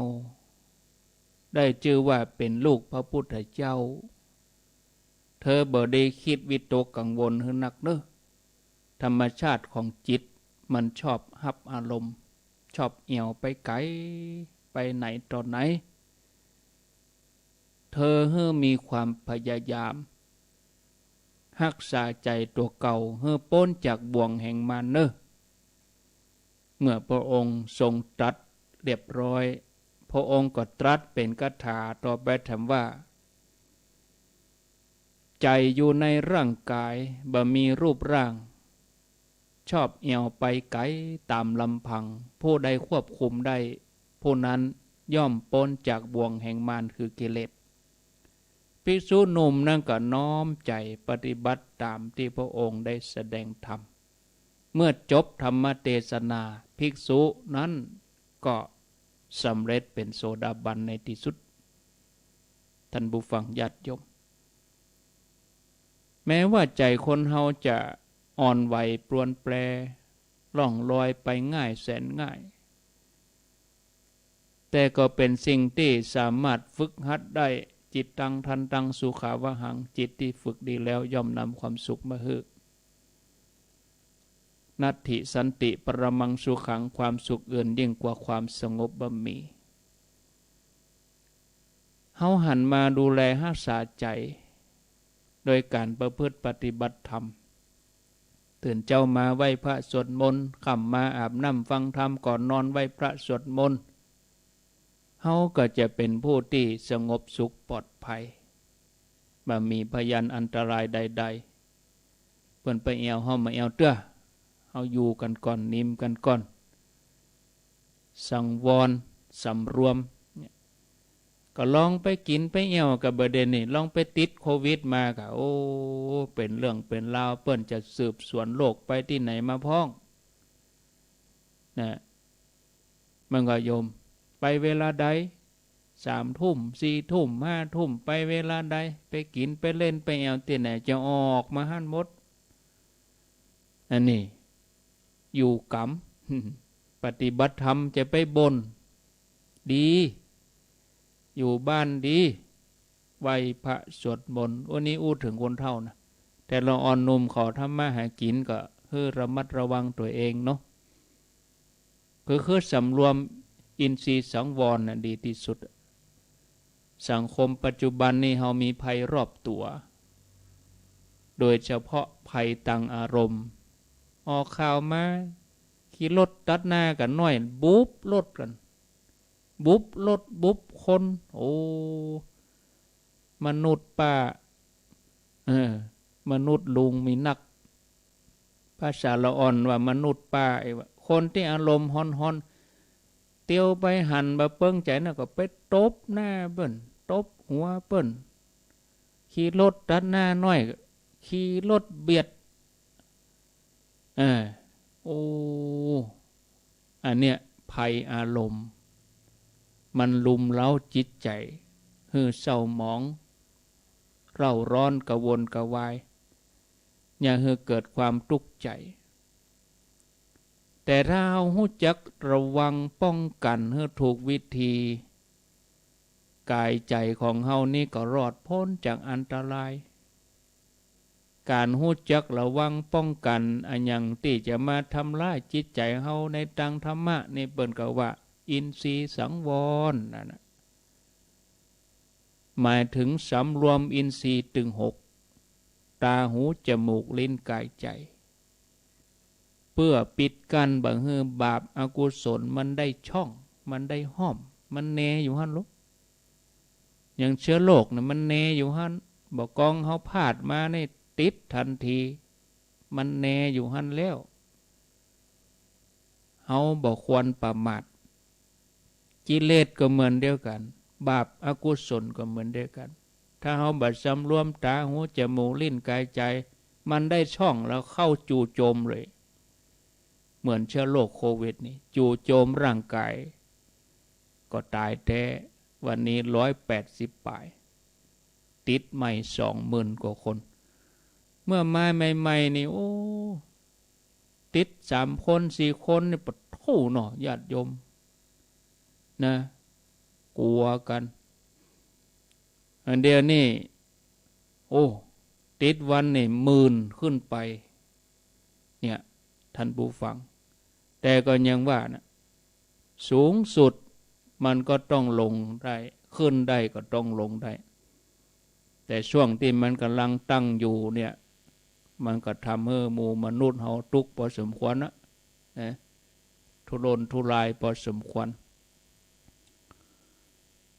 ได้จื้อว่าเป๋นลูกพระพุทธเจ้า เธอบ่ดีกึ๊ดวิตกกังวลหื้อนักเน่อ ธรรมชาติของจิตมันชอบฮับอารมณ์ ชอบแอ่วไปไก๋ ไปไหนต่อไหน เธอหื้อมีความพยายาม ฮักษาใจ๋ตั๋วเก่าหื้อป๊นจากบ่วงแห่งมารเน่อ เมื่อพระองค์ทรงตรัสเรียบร้อย พระองค์ก็ตรัสเป๋นคาถาต่อไปแถมว่า ใจ๋อยู่ในร่างก๋ายบ่มีรูปร่าง ชอบแอ่วไปไก๋ต๋ามลำพัง ผู้ใดควบคุมได้ ผู้นั้นย่อมป๊นจากบ่วงแห่งมารคือกิเลส ภิกษุหนุ่มนั้นก็น้อมใจ๋ปฏิบัติต๋ามตี้พระองค์ได้แสดงธรรม เมื่อจบธรรมเตสนา ภิกษุนั้นก็สำเร็จเป๋นโสดาบันในตี้สุด ท่านผู้ฟังญาติโยม แม้ว่าใจ๋คนเฮาจะอ่อนไหวปรวนแปร ล่องลอยไปง่ายแสนง่าย แต่ก็เป๋นสิ่งตี้สามารถฝึกหัดได้ จิตตังทันตังสุขาวหัง จิตตี้ฝึกดีแล้วย่อมนำความสุขมาหื้อ นัตถิสันติปรมังสุขัง ความสุขอื่นยิ่งกว่าความสงบบ่มี เฮาหันมาดูแลฮักษาใจ๋ โดยก๋านประพฤติปฏิบัติธรรม ตื่นเจ๊ามาไหว้พระสวดมนต์ ค่ำมาอาบน้ำฟังธรรม ก่อนนอนไหว้พระสวดมนต์ เฮาก็จะเป๋นผู้ตี้สงบสุขปลอดภัย บ่มีพยันอันตรายใดๆ เปิ้นไปแอ่วเฮาบ่แอ่วเตื้อ เฮาอยู่กั๋นก่อน หนีกั๋นก่อน สังวร สำรวม เนี่ย ก็ลองไปกิ๋นไปแอ่วก็บ่ดีนี่ ลองไปติดโควิดมาก็ โอ้ เป๋นเรื่องเป๋นราว เปิ้นจะสืบสวนโรคไปตี้ไหนมาพ่อง นะ มันก็โยม ไปเวลาใด สามทุ่ม สี่ทุ่ม ห้าทุ่ม ไปเวลาใด ไปกิ๋นไปเล่นไปแอ่วตี้ไหน จะออกมาหั้นหมด อันนี้ อยู่กำ ปฏิบัติธรรมจะไปบ่น ดี อยู่บ้านดี ไหว้พระสวดมนต์ อันนี้อู้เถิงคนเฒ่านะ แต่ละอ่อนหนุ่มเขาทำมาหากิ๋นก็หื้อระมัดระวังตั๋วเองเนาะ คือ คือสำรวมอินทรีย์สังวรน่ะดีตี้สุด สังคมปัจจุบันนี้เฮามีภัยรอบตั๋ว โดยเฉพาะภัยตางอารมณ์ ออกข่าวมา ขี่รถตัดหน้ากั๋นน้อย บุบรถกั๋น บุบรถบุบคน โอ้ มนุษย์ป้า เออ มนุษย์ลุงมีนัก ภาษาละอ่อนว่ามนุษย์ป้า ไอ้วะ คนตี้อารมณ์ฮ้อนๆ เตียวไปหันบ่เปิงใจ๋นะ ก็ไปตบหน้าเปิ้น ตบหัวเปิ้น ขี่รถตัดหน้าน้อย ขี่รถเบียด เออ โอ้ อันเนี้ยภัยอารมณ์ มันรุมเร้าจิตใจ๋ หื้อเศร้าหมอง เร่าร้อนกระวนกระวาย อย่าหื้อเกิดความตุ๊กข์ใจ๋ แต่ถ้าเฮาฮู้จักระวังป้องกั๋นหื้อถูกวิธี ก๋ายใจ๋ของเฮานี้ก็รอดป๊นจากอันตราย ก๋านฮู้จักระวังป้องกั๋นอะหยังตี้จะมาทำร้ายจิตใจ๋เฮาในตางธรรมะนี่เปิ้นก็ว่าอินทรีย์สังวรนั่นน่ะ หมายเถิงสำรวมอินทรีย์ตึงหก ตา หู จมูก ลิ้น ก๋าย ใจ๋ เปื้อปิดกั้นบ่หื้อบาปอกุศลมันได้ช่อง มันได้ฮ่อม มันแนอยู่หั้นลูก อย่างเชื้อโรคน่ะมันแนอยู่หั้น บ่กองเฮาพลาดมานี่ติดตันที มันแนอยู่หั้นแล้ว เฮาบ่ควรประมาท กิเลสก็เหมือนเดียวกั๋น บาปอกุศลก็เหมือนเดียวกั๋น ถ้าเฮาบ่สำรวมต๋า หู จมูก ลิ้น ก๋าย ใจ๋ มันได้ช่องแล้วเข้าจู่โจมเลย เหมือนเชื้อโรคโควิดนี่ จู่โจมร่างก๋าย ก็ต๋ายแต๊ วันนี้ร้อยแปดสิบป๋าย ติดใหม่สองหมื่นกว่าคน เมื่อมาใหม่ๆ นี่ โอ้ ติดสามคนสี่คนนี่ ปะโถเนาะ ญาติโยม นะ กั๋วกั๋น อันเดียวนี่ โอ้ ติดวันนี่หมื่นขึ้นไป เนี่ย ท่านผู้ฟัง แต่ก็ยังว่านะ สูงสุดมันก็ต้องลงได้ ขึ้นได้ก็ต้องลงได้ แต่ช่วงตี้มันก่ำลังตั้งอยู่เนี่ย มันก็ทำหื้อหมู่มนุษย์เฮาตุ๊กข์ปอสมควรนะ นะ ทุรนทุรายปอสมควร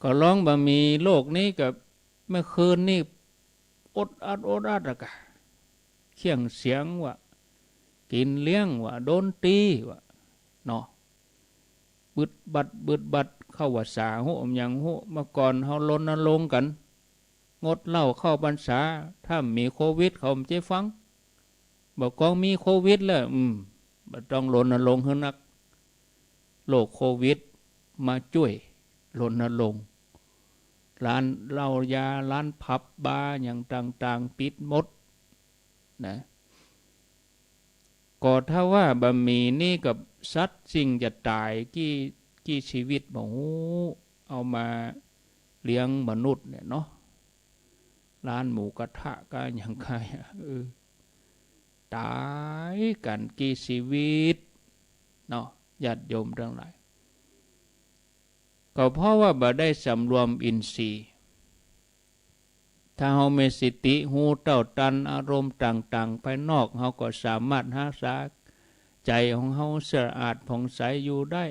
ก็ลองบ่มีโรคนี้ก็เมื่อคืนนี่อดอัดอดอัดอะกะ เคี่ยงเสียงวะ กิ๋นเลี้ยงวะ โดนตี๋วะ เนาะ บึดบัด บึดบัด เข้าพรรษาฮู้ หยังฮู้ เมื่อก่อนเฮารณรงค์กั๋น งดเหล้าเข้าพรรษา ถ้ามีโควิดเขาบ่ใจ้ฟัง บ่ากองมีโควิดแล้ว อืม บ่ต้องรณรงค์หื้อนัก โรคโควิดมาจ้วยรณรงค์ ร้านเหล้ายา ร้านผับบาร์หยังต่างๆ ปิดหมด นะ ก็ถ้าว่าบ่มีนี่ก็สัตว์สิ่งจะต๋ายกี่ กี่ชีวิตบ่ฮู้ เอามาเลี้ยงมนุษย์เนี่ยเนาะ ร้านหมูกระทะก็ยังขายอะ เออ ต๋ายกั๋นกี่ชีวิตเนาะ ญาติโยมตังหลาย ก็เพราะว่าบ่ได้สำรวมอินทรีย์ ถ้าเฮามีสติฮู้เต้าตันอารมณ์ต่างๆ ภายนอก เฮาก็สามารถฮักษาใจ๋ของเฮาสะอาดผ่องใสอยู่ได้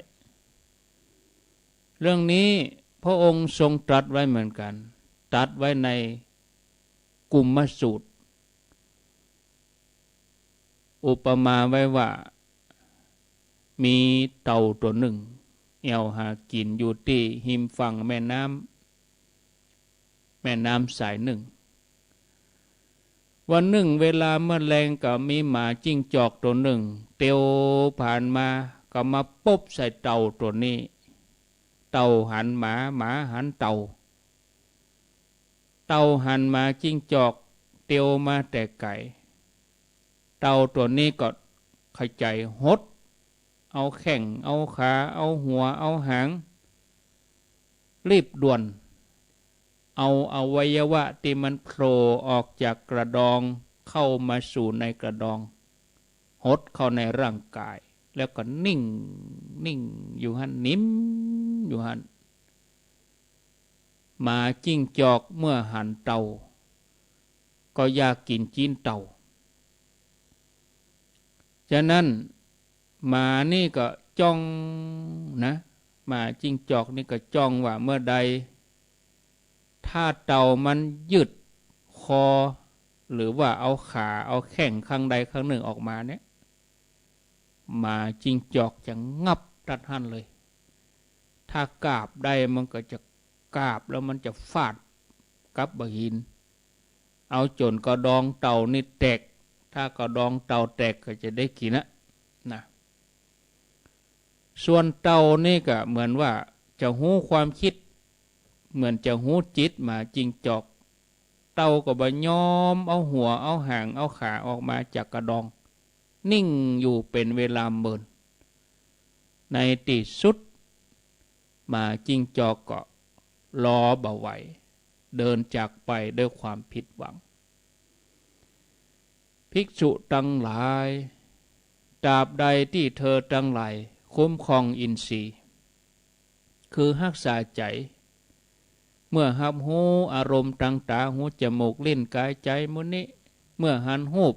เรื่องนี้พระองค์ทรงตรัสไว้เหมือนกั๋น ตรัสไว้ในกุมมสูตร อุปมาไว้ว่า มีเต่าตั๋วนึ่ง แอ่วหากิ๋นอยู่ตี้ฮิมฝั่งแม่น้ำ แม่น้ำสายนึ่ง วันนึ่งเวลาเมื่อแลงก็มีหมาจิ้งจอกตั๋วนึ่ง เตียวผ่านมา ก็มาปบใส่เต่าตั๋วนี้ เต่าหันหมา หมาหันเต่า เต่าหันหมา จิ้งจอกเตียวมาแต่ไก๋ เต่าตั๋วนี้ก็ขะใจ๋หด เอาแข้ง เอาขา เอาหัว เอาหาง รีบด่วน เอาอวัยวะตี้มันโผล่ออกจากกระดองเข้ามาสู่ในกระดอง หดเข้าในร่างก๋าย แล้วก็นิ่ง นิ่งอยู่หั้น นิ่มอยู่หั้น หมาจิ้งจอกเมื่อหันเต่า ก็อยากกิ๋นจิ๊นเต่า ฉะนั้นหมานี่ก็จ้องนะ หมาจิ้งจอกนี่ก็จ้องว่าเมื่อใด ถ้าเต่ามันยืดคอ หรือว่าเอาขา เอาแข้งข้างใดข้างนึ่งออกมาเนี่ย หมาจิ้งจอกจะงับตั๊ดหั้นเลย ถ้ากราบได้มันก็จะกราบ แล้วมันจะฟาดกับบ่าหิน เอาจ๋นกระดองเต่านี่แตก ถ้ากระดองเต่าแตกก็จะได้กิ๋นนะ นะ ส่วนเต่านี่ก็เหมือนว่าจะฮู้ความกึ๊ด เหมือนจะฮู้จิตหมาจิ้งจอก เต่าก็บ่ยอมเอาหัว เอาหาง เอาขาออกมาจากกระดอง นิ่งอยู่เป๋นเวลาเมิน ในตี้สุด หมาจิ้งจอกก็รอบ่ไหว เดินจากไปด้วยความผิดหวัง ภิกษุตังหลาย ตราบใดตี้เธอตังหลายคุ้มครองอินทรีย์ คือฮักษาใจ๋ เมื่อฮับฮู้อารมณ์ตางต๋า หู จมูก ลิ้น ก๋าย ใจ๋ หมู่นี้ เมื่อหันฮูป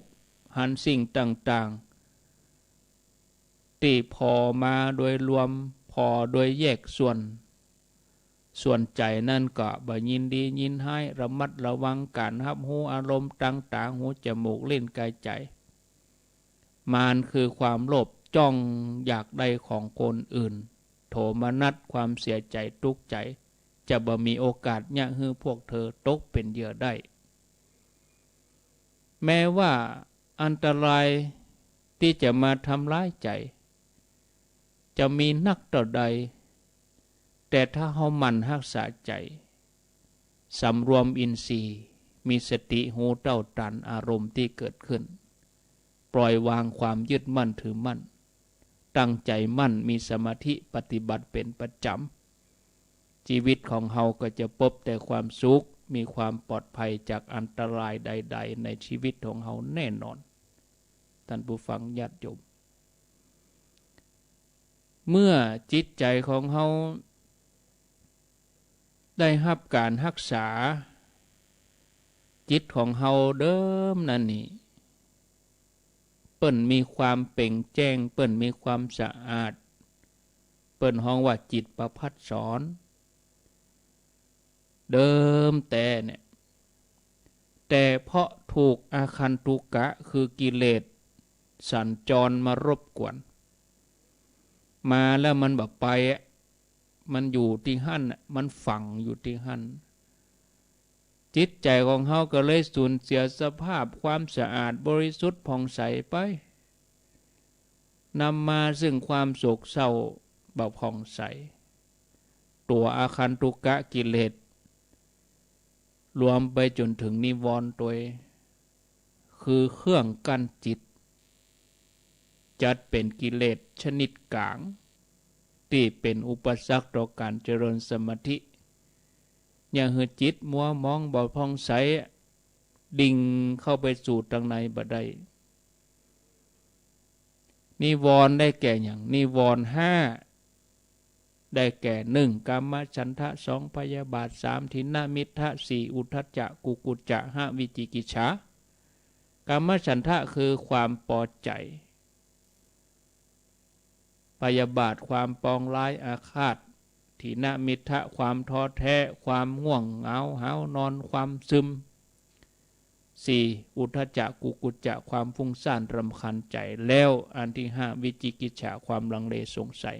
หันสิ่งต่างๆ ตี้ผ่อมาโดยรวม ผ่อโดยแยกส่วน ส่วนใจ๋นั้นก็บ่ยินดียินฮ้าย ระมัดระวังก๋านฮับฮู้อารมณ์ตางต๋า หู จมูก ลิ้น ก๋าย ใจ๋ มารคือความโลภ จ้องอยากได้ของคนอื่น โทมนัส ความเสียใจ๋ตุ๊กใจ๋ จะบ่มีโอกาสเยียะหื้อพวกเธอตกเป๋นเหยื่อได้ แม้ว่าอันตรายตี้จะมาทำร้ายใจ๋ จะมีนักเต้าใด แต่ถ้าเฮาหมั่นฮักษาใจ๋ สำรวมอินทรีย์ มีสติฮู้เต้าตานอารมณ์ตี้เกิดขึ้น ปล่อยวางความยึดมั่นถือมั่น ตั้งใจ๋มั่น มีสมาธิปฏิบัติเป๋นประจ๋ำ จีวิตของเฮาก็จะปบแต่ความสุข มีความปลอดภัยจากอันตรายใดๆ ในจีวิตของเฮาแน่นอน ต้านผู้ฟังญาติโยม เมื่อจิตใจ๋ของเฮาได้ฮับก๋านฮักษา จิตของเฮาเดิมนั้นนี่ เปิ้นมีความเป่งแจ้ง เปิ้นมีความสะอาด เปิ้นฮ้องว่าจิตประภัสสร เดิมแต๊เนี่ย แต่เพราะถูกอาคันตุกะ คือกิเลสสัญจรมารบกวน มาแล้วมันบ่ไปอะ มันอยู่ตี้หั้นน่ะ มันฝังอยู่ตี้หั้น จิตใจ๋ของเฮาก็เลยสูญเสียสภาพความสะอาดบริสุทธิ์ผ่องใสไป นำมาซึ่งความโศกเศร้าบ่ผ่องใส ตั๋วอาคันตุกะกิเลส รวมไปจ๋นเถิงนิวรณ์ตวย คือเครื่องกั้นจิต จัดเป๋นกิเลสชนิดก๋าง ตี้เป๋นอุปสรรคต่อก๋านเจริญสมาธิ เยียะหื้อจิตมัวหมองบ่ผ่องใส ดิ่งเข้าไปสู่ตังในบ่ได้ นิวรณ์ได้แก่หยัง นิวรณ์ห้า ได้แก่ หนึ่ง กามฉันทะ สอง พยาบาท สาม ทินนมิทธะ สี่ อุทธัจจะ กุกุจจะ ห้า วิจิกิจฉา กามฉันทะคือความปอใจ๋ พยาบาทความปองร้ายอาฆาต ทินนมิทธะความท้อแท้ ความง่วงเหงาหาวนอน ความซึม สี่ อุทธัจจะ กุกุจจะ ความฟุ้งซ่านรำคาญใจ๋ แล้วอันตี้ห้า วิจิกิจฉา ความลังเลสงสัย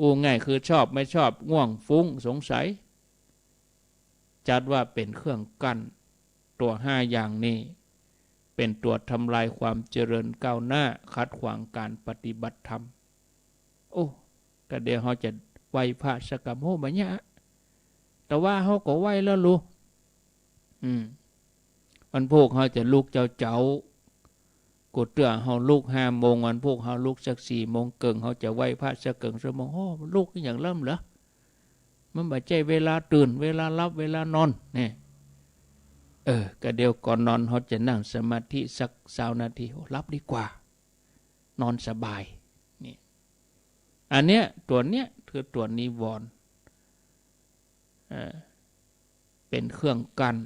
อู้ง่ายคือชอบไม่ชอบ ง่วง ฟุ้ง สงสัย จัดว่าเป๋นเครื่องกั้น ตั๋วห้าอย่างนี้ เป๋นตั๋วทำลายความเจริญก้าวหน้า ขัดขวางก๋านปฏิบัติธรรม โอ้ กะเดี๋ยวเฮาจะไหว้พระสักกำ โอ้ บ่ยาก แต่ว่าเฮาก็ไหว้แล้วลูก อืม วันพูกเฮาจะลุกเจ๊าๆ กูเตื้อเฮาลุกห้าโมง วันพูกเฮาลุกสักสี่โมงเกิ่ง เฮาจะไหว้พระสักเกิ่งชั่วโมง โอ้ ลุกอย่างเริ่มเหรอ มันบ่ใจ้เวลาตื่น เวลาหลับ เวลานอน เนี่ย เออ กะเดี๋ยวก่อนนอนเฮาจะนั่งสมาธิสักซาวนาที โอ้ หลับดีกว่า นอนสบาย นี่ อันเนี้ย ตั๋วเนี้ยคือตั๋วนิวรณ์ เอ่อ เป๋นเครื่องกั้น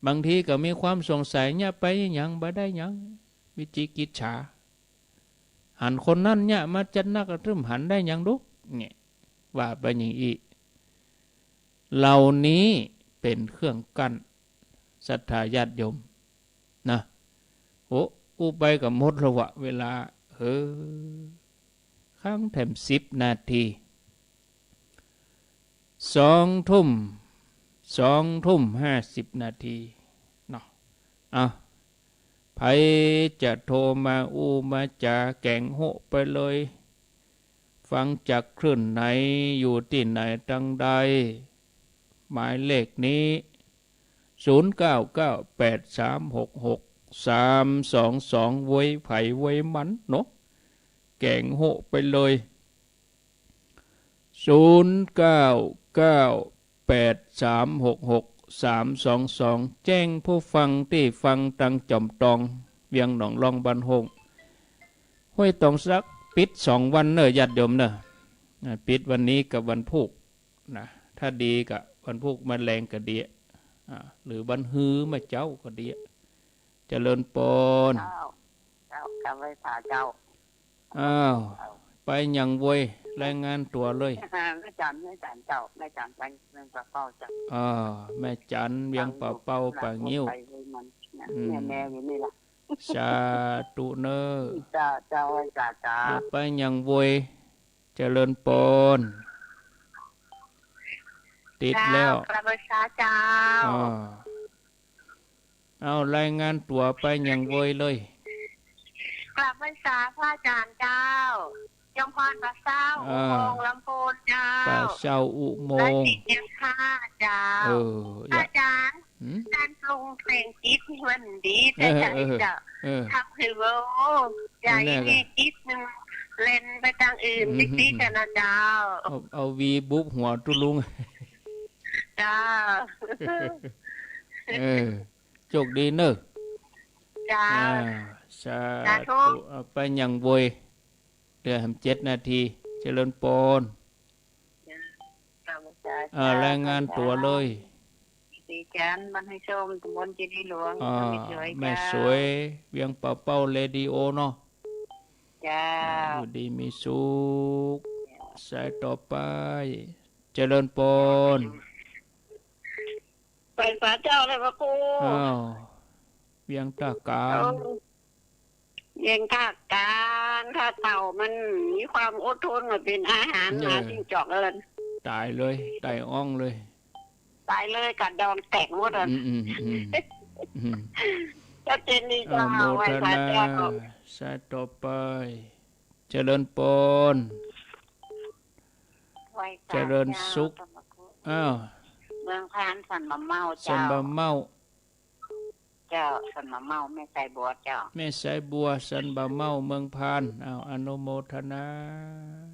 บางทีก็มีความสงสัย เยียะไปหยัง บ่ได้หยัง วิจิกิจฉา หันคนนั้นเยียะมาจัดนัก ตึมหันได้หยังดุ เนี่ย ว่าไปอย่างอี้ เหล่านี้เป๋นเครื่องกั้น ศรัทธาญาติโยม นะ โอ้ อู้ไปก็หมดแล้ววะ เวลา เออ ค้างแถมสิบนาที สองทุ่ม สองทุ่มห้าสิบนาที เนาะ เอา ใผจะโทรมาอู้มาจ๋า แก๋งโฮะไปเลย ฟังจากคลื่นไหน อยู่ตี้ไหนตังใด หมายเลขนี้ ศูนย์เก้าเก้าแปดสามหกหกสามสองสอง โวยใผโวยมันเนาะ แก๋งโฮะไปเลย ศูนย์เก้าเก้าแปดสามหกหกสามสองสอง แจ้งผู้ฟังตี้ฟังตังจ่อมตอง เวียงหนองล่องบ้านโฮง ห้วยตองสัก ปิดสองวันเน่อ ญาติโยมเน่อ อ่า ปิดวันนี้กับวันพูก นะ ถ้าดีก็วันพูกมาแลงก็ดี อ่า หรือวันฮือมาเจ๊าก็ดี เจริญปอน เจ้า เจ้า กราบไหว้พระเจ้า อ้าว เจ้า ไปหยังโวย รายงานตั๋วเลย แม่จัน แม่จันเจ้า แม่จันไปเวียงป่าเป้าเจ้า อ่า แม่จันเวียงป่าเป้า ป่างิ้ว ไปเลยมันนะ อืม แม่ แม่อยู่นี่ล่ะ สาธุเน่อ เจ้า เจ้า ไหว้สา เจ้า เดี๋ยวไปยังโวย เจริญปอน ติดแล้ว เจ้า กราบไหว้สาเจ้า อ่า เอารายงานตั๋วไปยังโวยเลย กราบไหว้สาพระอาจารย์เจ้า จอมพรป่าเศร้า อ่า อุโมงค์ลำพูนเจ้า ป่าเศร้าอุโมงค์ และสิทธิ์ยังค่ะเจ้า เออ พระอาจารย์ หืม การปรุงแต่งจิตนี่มันดี เออ แต่ใจ เออ เจ้า เออ ทำให้ว่า โอ้ ใจ นั่นแหละ นี่จิตมันเล่นไปตางอื่น อืม ติ๊กๆ กันนะเจ้า เอา เอาวีบุบหัวตุ๊ลุง เจ้า เออ โชคดีเน่อ เจ้า อ่า สา สาธุ ธุ เอาไปยังโวย เหลือแหมเจ็ดนาที เจริญปอน เจ้า อ่า รายงานตั๋วเลย ศรีจันทร์ บ้านห้วยส้ม ตำบลเจดีย์หลวง อ่า เจ้า แม่สวย แม่สวย เจ้า เวียงป่าเป้าเรดิโอเนาะ เจ้า อยู่ดีมีสุข สายต่อไป เจริญปอน ไหว้สาเจ้าเลยพระครู อ้าว เวียงต้ากลาง เอ้า เวียงต้ากลาง ถ้าเต่ามันมีความอดทนมาเป๋นอาหาร เออ หมาจิ้งจอกเอิ้น ต๋ายเลย ต๋ายอ้องเลย ต๋ายเลย กัดดองแตกหมดอะ อืม อืม อืม อืม ชัดเจนดีเจ้า อนุโมทนา ไหว้สาเจ้า สายต่อไป เจริญปอน ไหว้สาเจ้า เจริญสุข อ้าว เมืองพาน สันบ่าเม้า สัน เจ้า บ่าเม้า เจ้า สันบ่าเม้า แม่สายบัวเจ้า แม่สายบัว สันบ่าเม้า เมืองพาน อ้าว อนุโมทนา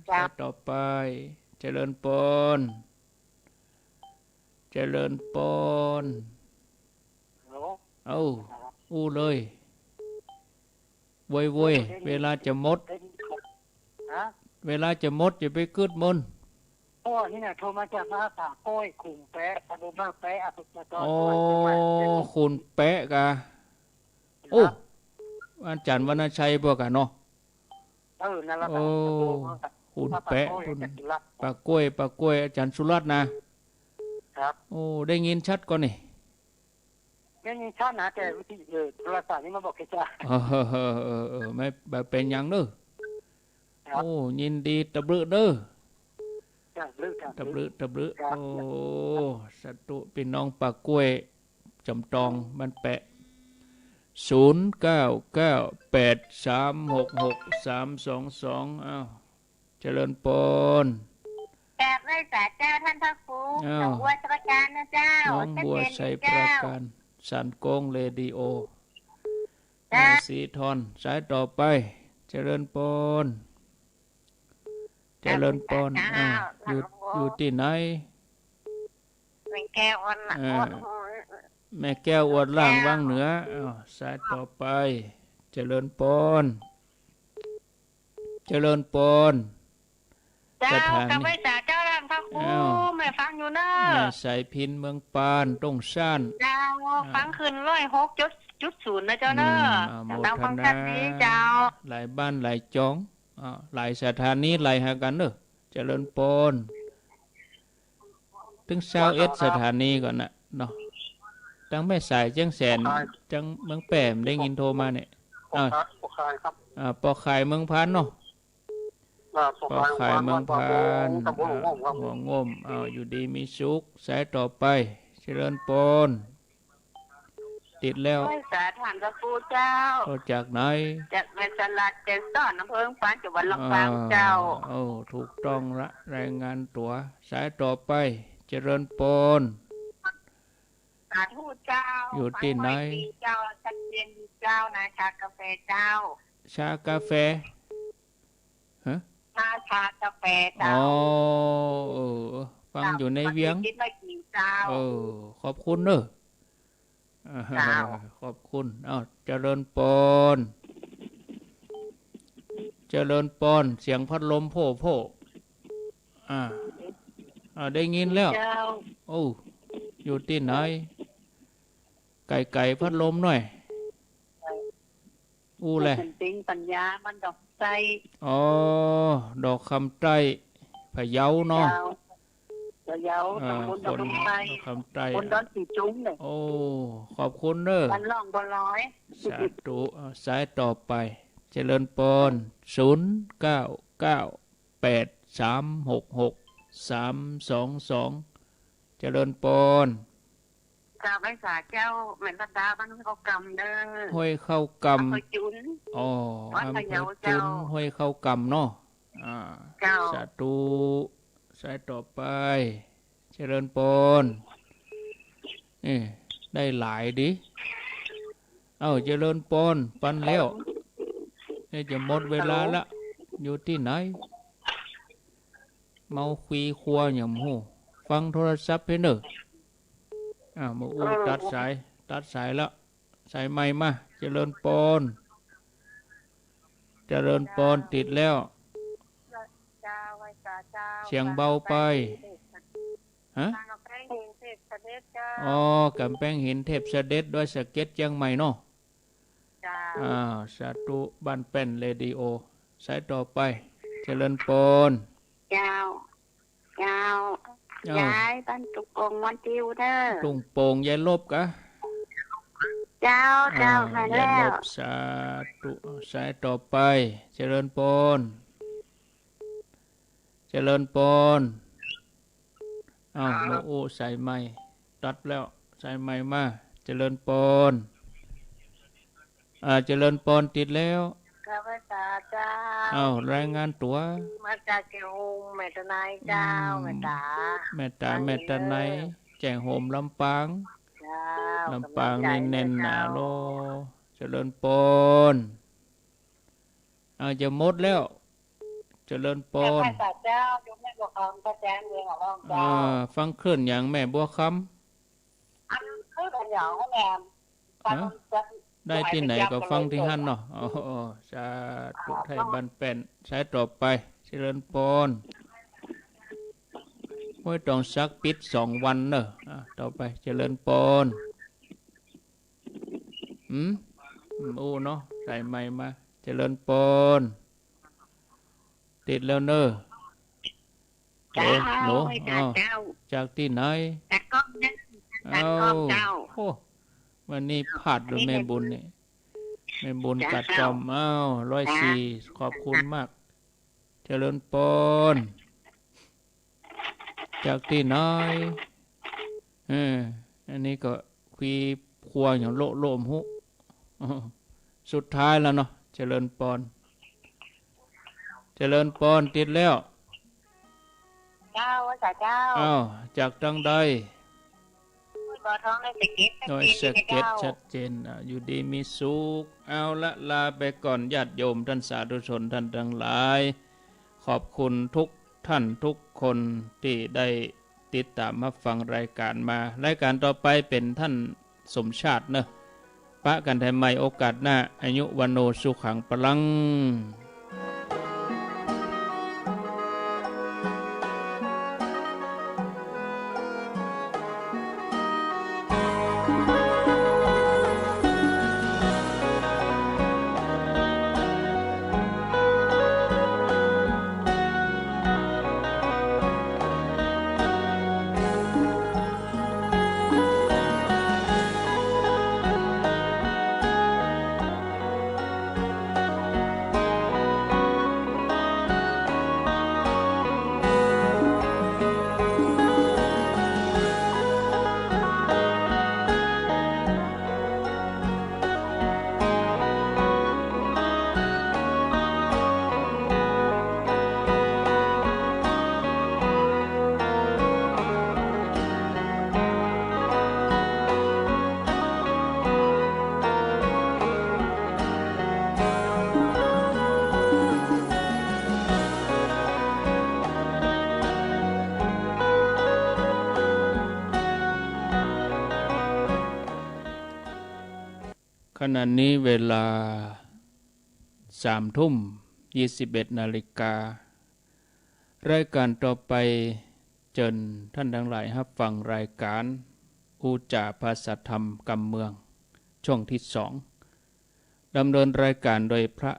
เจ้า สายต่อไป เจริญปอน เจริญปอน ฮัลโหล เอ้า อู้เลย โวย โวย เวลาจะหมด ฮะ เวลาจะหมด อย่าไปกึ๊ดมัน โอ้ นี่นะ โทรมาจากมาป่าโก้ย ขุนแปะ ตำบลมาแปะ อำเภอเมือง โอ้ จังหวัดเชียงใหม่ ขุนแปะกะ โอ้ ครับ อาจ๋ารย์วรรณชัยป้อก่ะเนาะ เออ นั่นแหละครับ โอ้ ขุนแปะ ป่าโก้ย ขุน อาจ๋ารย์สุรัตน์ ป่าโก้ย ป่าโก้ย อาจ๋ารย์สุรัตน์นะ ครับ โอ้ ได้ยินชัดก่อนี่ ได้ยินชัดนะ แต่วิทยุ เออ โทรศัพท์นี่มันบอกแค่จ้า เออ เออ เออ เออ ไม่ บ่เป๋นหยังเน่อ ครับ โอ้ ยินดีตะบลึเน่อ ตะบลึ ตะบลึ ตะบลึ ครับ โอ้ สาธุ ปี้น้องป่าโก้ย จ๋ำตอง บ้านแปะ ศูนย์เก้าเก้าแปดสามหกหกสามสองสอง อ้าว เจริญปอน กราบไหว้สาเจ้าต้านพระครู อ้าว หนองบัวไชยปราการนะเจ้า หนองบัวไชยปราการ ชัดเจนดีเจ้า สันโก้งเรดิโอ เจ้า แม่สีทอน สายต่อไป เจริญปอน เจริญปอน เจ้า อ้าว อยู่ อยู่ตี้ไหน แม่แก้วอวดละ อ่า อวด แม่แก้วอวดล่าง แม่แก้ว วังเหนือ อ้าว สายต่อไป เจริญปอน เจริญปอน เจ้า สถานี กราบไหว้สาเจ้าต้านพระครู อ้าว แม่ฟังอยู่เน่อ แม่สายพิน เมืองปาน ต้งซ่าน เจ้า อ่า ฟังขึ้นร้อยหกจุดศูนย์นะเจ้าเน่อ อืม อนุโมทนา ฟังชัดดีเจ้า หลายบ้านหลายจ๋อง อ่า หลายสถานี หลายหากั๋นเน่อ เจริญปอน ตึงซาวเอ็ดสถานีก่อนนะเนาะ ตังแม่สาย เจียงแสน เจ้า เจียงเมืองแป้ม ได้ยินโทรมาเนี่ย อ้าว ปอคายครับ อ่า ปอคายเมืองพานเนาะ อ่า ปอคาย ปอคายเมืองพาน ตำบลหัวงมครับ หัวงม อ้าว อยู่ดีมีสุข สายต่อไป เจริญปอน ติดแล้ว ไหว้สาต้านพระครูเจ้า ก็จากไหน จากแม่สลัด แจ้ซ้อน อำเภอเมืองปาน จังหวัดลำปางเจ้า อ่า โอ้ ถูกต้องละ รายงานตั๋ว สายต่อไป เจริญปอน สาธุเจ้า อยู่ตี้ไหน ฟังไว้ดีเจ้า ชัดเจนดีเจ้า นาชากาแฟเจ้า ชากาแฟ ฮะ นาชากาแฟเจ้า อ๋อ เออ ฟังอยู่ในเวียง เจ้า เออ ขอบคุณเน่อ เจ้า ขอบคุณ อ้าว เจริญปอน เจริญปอน เสียงพัดลมโพ่ๆ อ่า อ่า ได้ยินแล้ว เจ้า โอ้ อยู่ตี้ไหน ไก๋ๆ พัดลมหน่อย อู้แล มันเป๋นปัญญา มันดอกไส้ อ๋อ ดอกคำไต้ พะเยาเนาะ เจ้า เดี๋ยว อ่า ตำบล คน ตำบลไทย คำใต้ คนดอนสีจุ้งเนี่ย โอ้ ขอบคุณเนอะ บ้านร่องบัวลอย สาธุ เอา สายต่อไป เจริญปอน ศูนย์ เก้า เก้า แปด สาม หก หก สาม สอง สอง เจริญปอน เจ้า ไหว้สาเจ้า แม่นรัตดา บ้านห้วยเข้ากำเด้อ ห้วยเข้ากำ อำเภอจุน อ๋อ วัด อำเภอจุน พะเยาเจ้า ห้วยเข้ากำเนาะ อ่า เจ้า สาธุ สายต่อไป เจริญปอน เอ๊ะ ได้หลายดี เอ้า เจริญปอน ปันแล้ว เอ๊ะ จะหมดเวลาละ ฮัลโหล อยู่ตี้ไหน เมาคุยครัวอย่างหู้ ฟังโทรศัพท์ไปเนอะ อ่า มาอู้ เออ ตัดสาย ตัดสายละ สายใหม่มา เจริญปอน เจริญปอน ติดแล้ว เจ้า ไหว้สาเจ้า เสียงเบาไป ฮะ กำแพงหินเทพเสด็จเจ้า อ๋อ กำแพงหินเทพเสด็จ ดอยสะเก็ด เจียงใหม่เนาะ เจ้า อ่า สาธุ บ้านแป้นเรดิโอ สายต่อไป เจริญปอน เจ้า เจ้า เอ้า ยาย บ้านตุงโป่ง มอนติวเด้อ ตุงโป่ง ยายลบกะ เจ้า เจ้า อ่า มาแล้ว ยายลบ สาธุ สายต่อไป เจริญปอน เจริญปอน อ้าว มาอู้สายใหม่ ตัดแล้ว สายใหม่มา เจริญปอน อ่า เจริญปอน ติดแล้ว ข้าพเจ้า เจ้า อ้าว รายงานตั๋ว มาจากแจ้งโฮม แม่ตะไนเจ้า อืม แม่ต๋า แม่ต๋า แม่ตะไน แจ้งโฮม ลำปาง เจ้า ลำปางนี่แน่นหนาโล เจริญปอน อ่า จะหมดแล้ว เจริญปอน ข้าพเจ้า อยู่แม่บัวคำ ก็แจ้งเมืองหลวงเจ้า อ่า ฟังคลื่นอย่างแม่บัวคำ อันคลื่นอย่างแม่ ฮะ ได้ตี้ไหนก็ฟังตี้หั้นเนาะ อ๋อ สาธุ ไทยบ้านแป้น สายต่อไป เจริญปอน ห้วยตองสักปิดสองวันเนอะ อ่ะ ต่อไป เจริญปอน หืม อืม อู้เนาะ สายใหม่มา เจริญปอน ติดแล้วเนอะ เจ้า ฮัลโหล ไหว้สา อ้าว เจ้า จากตี้ไหน ตากล้องนะ ตากล้องเจ้า อ้าว โอ้ วันนี้พลาดเลย อันนี้ แม่บุญนี่ แม่บุญ เจ้า กัดกอม อ้าว ร้อยสี่ เจ้า ขอบคุณมาก เจริญปอน จากตี้ไหน เออ อันนี้ก็คุยครัวอย่างโละโละ บ่ฮู้ สุดท้ายแล้วเนาะ เจริญปอน เจริญปอน ติดแล้ว เจ้า ไหว้สาเจ้า อ้าว จากตังใด บ่อทอง ดอยสะเก็ด ดอยสะเก็ด ชัดเจน ชัดเจน อ่ะ อยู่ดีมีสุข เอาละ ลาไปก่อน ญาติโยมท่านสาธุชนท่านทั้งหลาย ขอบคุณทุกท่านทุกคนตี้ได้ติดต๋ามฮับฟังรายก๋านมา รายก๋านต่อไปเป๋นท่านสมชาติเนอะ ปะกั๋นแถมใหม่โอกาสหน้า อายุ วัณโณ สุขัง พลัง ขณะนี้เวลาสามทุ่มยี่สิบเอ็ดนาฬิกา รายก๋านต่อไป เจิญท่านตังหลายฮับฟังรายก๋านอู้จ๋าภาษาธรรมกำเมือง ช่วงตี้สอง ดำเนินรายก๋านโดยพระ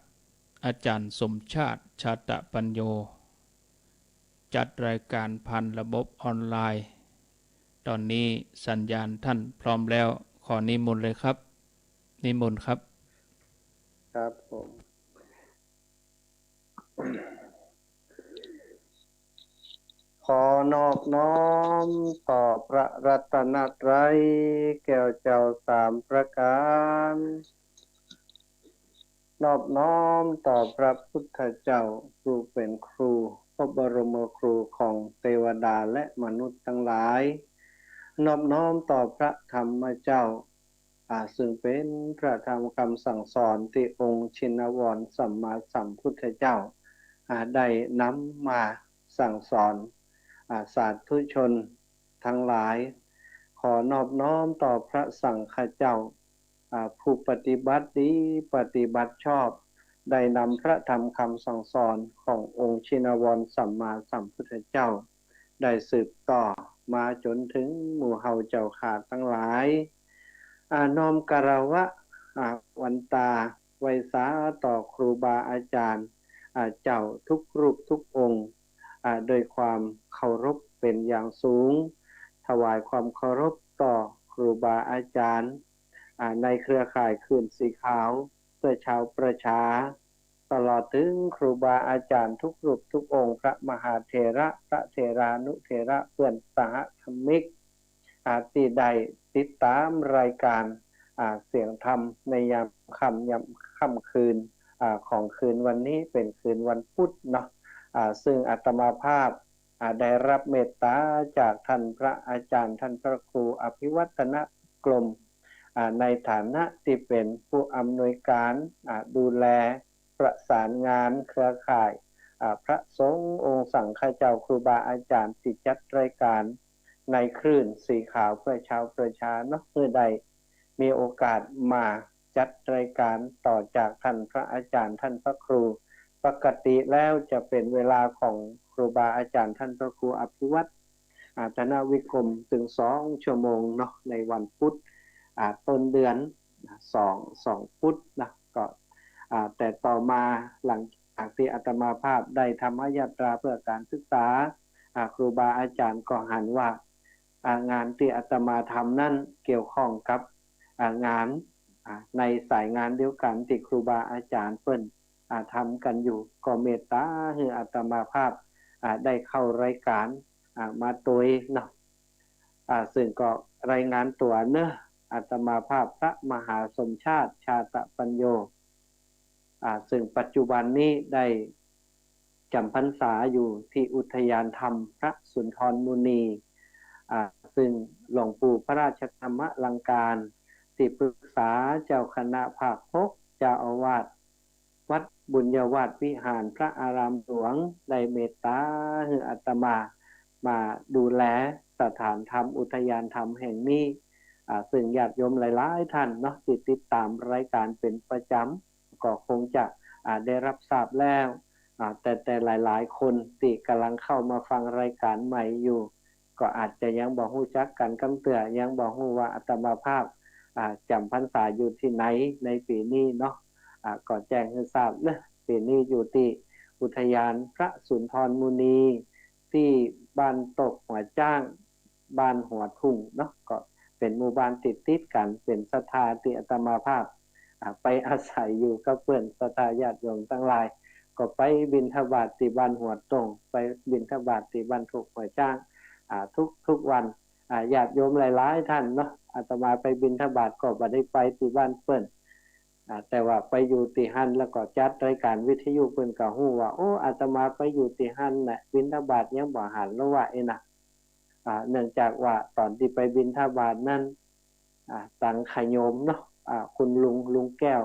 อาจ๋ารย์สมชาติ ชาตะปัญโญ จัดรายการผ่านระบบออนไลน์ ต๋อนนี้สัญญาณท่านพร้อมแล้ว ขอนิมนต์เลยครับ นิมนต์ครับ ครับผม ขอนอบน้อมต่อพระรัตนตรัยแก้วเจ้าสามประก๋าน นอบน้อมต่อพระพุทธเจ้าผู้เป๋นครู พระบรมครูของเตวดาและมนุษย์ตังหลาย นอบน้อมต่อพระธรรมเจ้า อ่า ซึ่งเป๋นพระธรรมกำสั่งสอนตี้องค์ชินวรสัมมาสัมพุทธเจ้า อ่า ได้นำมาสั่งสอน อ่า สาธุชนตังหลาย ขอนอบน้อมต่อพระสังฆเจ้า อ่า ผู้ปฏิบัติดีปฏิบัติชอบ ได้นำพระธรรมกำสั่งสอนขององค์ชินวรสัมมาสัมพุทธเจ้า ได้สืบต่อมาจ๋นเถิงหมู่เฮาเจ้าข้าตังหลาย อ่า น้อมคารวะ อ่า วันตาไหว้สาต่อครูบาอาจ๋ารย์ อ่า เจ้าทุกรูปทุกองค์ อ่า โดยความเคารพเป๋นอย่างสูง ถวายความเคารพต่อครูบาอาจ๋ารย์ อ่า ในเครือข่ายคลื่นสีขาวเพื่อชาวประชา ตลอดเถิงครูบาอาจ๋ารย์ทุกรูปทุกองค์ พระมหาเถระ พระเถรานุเถระ เปื้อนสหธรรมิก อ่า ตี้ได้ติดต๋ามรายก๋าน อ่า เสียงธรรมในยามค่ำ ยามค่ำคืน อ่า ของคืนวันนี้เป๋นคืนวันพุธเนาะ อ่า ซึ่งอาตมาภาพ อ่า ได้ฮับเมตต๋าจากท่านพระอาจ๋ารย์ ท่านพระครูอภิวัฒนกรม อ่า ในฐานะตี้เป๋นผู้อำนวยก๋าน อ่า ดูแลประสานงานเครือข่าย อ่า พระสงฆ์องค์สังฆเจ้าครูบาอาจ๋ารย์ตี้จัดรายก๋านในคลื่นสีขาวเพื่อชาวประชาเนาะ เพื่อได้มีโอกาสมาจัดรายก๋านต่อจากท่านพระอาจ๋ารย์ ท่านพระครู ปกติแล้วจะเป๋นเวลาของครูบาอาจ๋ารย์ ท่านพระครูอภิวัฒน์ อ่า ธนวิกรม เถิงสองชั่วโมงเนาะ ในวันพุธ อ่า ต้นเดือน สอง สองพุธนะ ก็ อ่า แต่ต่อมาหลังจากตี้อาตมาภาพได้ธรรมยาตราเพื่อการศึกษา อ่า ครูบาอาจ๋ารย์ก็หันว่า อ่า งานตี้อาตมาทำนั้นเกี่ยวข้องกับ อ่า งาน อ่า ในสายงานเดียวกั๋นตี้ครูบาอาจ๋ารย์เปิ้น อ่า ทำกั๋นอยู่ ก็เมตต๋าหื้ออาตมาภาพ อ่า ได้เข้ารายก๋าน อ่า มาตวยเนาะ อ่า ซึ่งก็รายงานตั๋วเนาะ อาตมาภาพพระมหาสมชาติ ชาตปัญโญ อ่า ซึ่งปัจจุบันนี้ได้จ๋ำพรรษาอยู่ตี้อุทยานธรรมพระสุนทรมุนี อ่า ซึ่งหลวงปู่พระราชธรรมลังการ ตี้ปรึกษาเจ้าคณะภาคหก เจ้าอาวาสวัดบุญญาวาสวิหารพระอารามหลวง ได้เมตต๋าหื้ออาตมามาดูแลสถานธรรมอุทยานธรรมแห่งนี้ อ่า ซึ่งญาติโยมหลายๆ ท่านเนาะ ตี้ติดต๋ามรายก๋านเป๋นประจ๋ำ ก็คงจะ อ่า ได้ฮับทราบแล้ว อ่า แต่ แต่หลายๆ คนตี้ก่ำลังเข้ามาฟังรายก๋านใหม่อยู่ ก็อาจจะยังบ่ฮู้จักกั๋นกำเตื้อ ยังบ่ฮู้ว่าอาตมาภาพ อ่า จ๋ำพรรษาอยู่ตี้ไหนในปี๋นี้เนาะ อ่า ก็แจ้งหื้อทราบเนาะ ปี๋นี้อยู่ตี้อุทยานพระสุนทรมุนี ตี้บ้านตกหัวจ๊าง บ้านหัวทุ่งเนาะ ก็เป๋นหมู่บ้านติดๆ กั๋น เป๋นศรัทธาตี้อาตมาภาพ อ่า ไปอาศัยอยู่กับเปื้อนศรัทธาญาติโยมตังหลาย ก็ไปบิณฑบาตตี้บ้านหัวทุ่ง ไปบิณฑบาตตี้บ้านตกหัวจ๊าง อ่า ทุกๆ วัน อ่า ญาติโยมหลายๆ ท่านเนาะ อาตมาไปบิณฑบาตก็บ่ได้ไปตี้บ้านเปิ้น อ่า แต่ว่าไปอยู่ตี้หั้นแล้วก็จัดรายก๋านวิทยุ เปิ้นก็ฮู้ว่า โอ้ อาตมาไปอยู่ตี้หั้นน่ะ บิณฑบาตยังบ่หันแล้วว่า เอ๊ะนะ อ่า เนื่องจากว่าต๋อนตี้ไปบิณฑบาตนั้น อ่า ตังขะโยมเนาะ อ่า คุณลุง ลุงแก้ว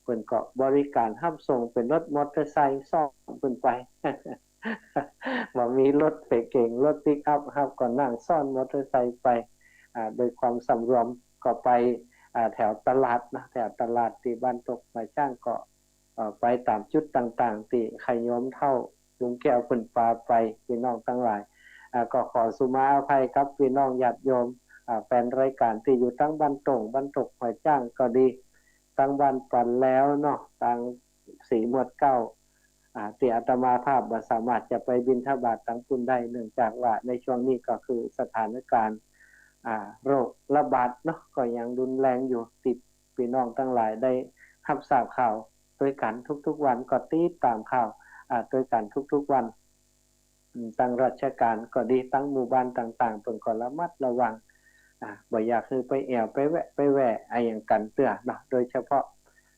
เปิ้นก็บริการฮับส่งเป๋นรถมอเตอร์ไซค์ซ้อนเปิ้นไป บ่มีรถเป๋เก๋ง รถปิกอัพฮับ ก็นั่งซ้อนมอเตอร์ไซค์ไป อ่า โดยความสำรวม ก็ไป อ่า แถวตลาดนะ แถวตลาดตี้บ้านตกหัวจ๊าง ก็ เอ่อ ไปต๋ามจุดต่างๆ ตี้ขะโยมเฒ่าลุงแก้วเปิ้นปาไป ปี้น้องตังหลาย อ่า ก็ขอสุมาอภัยกับปี้น้องญาติโยม อ่า แฟนรายก๋านตี้อยู่ตังบ้านตง บ้านตกหัวจ๊างก็ดี ตังบ้านปันแล้วเนาะ ตังสีหมวดเก๊า อ่า ตี้อาตมาภาพบ่สามารถจะไปบิณฑบาตตังปุ้นได้ เนื่องจากว่าในช่วงนี้ก็คือสถานการณ์ อ่า โรคระบาดเนาะ ก็ยังรุนแรงอยู่ ตี้ปี้น้องตังหลายได้ฮับทราบข่าวตวยกั๋นทุกๆ วัน ก็ติดต๋ามข่าว อ่า ตวยกั๋นทุกๆ วัน อืม ตังราชก๋านก็ดี ตังหมู่บ้านต่างๆ เปิ้นก็ระมัดระวัง อ่า บ่อยากหื้อไปแอ่วไปแวะไปแว่อะหยังกั๋นเตื้อเนาะ โดยเฉพาะ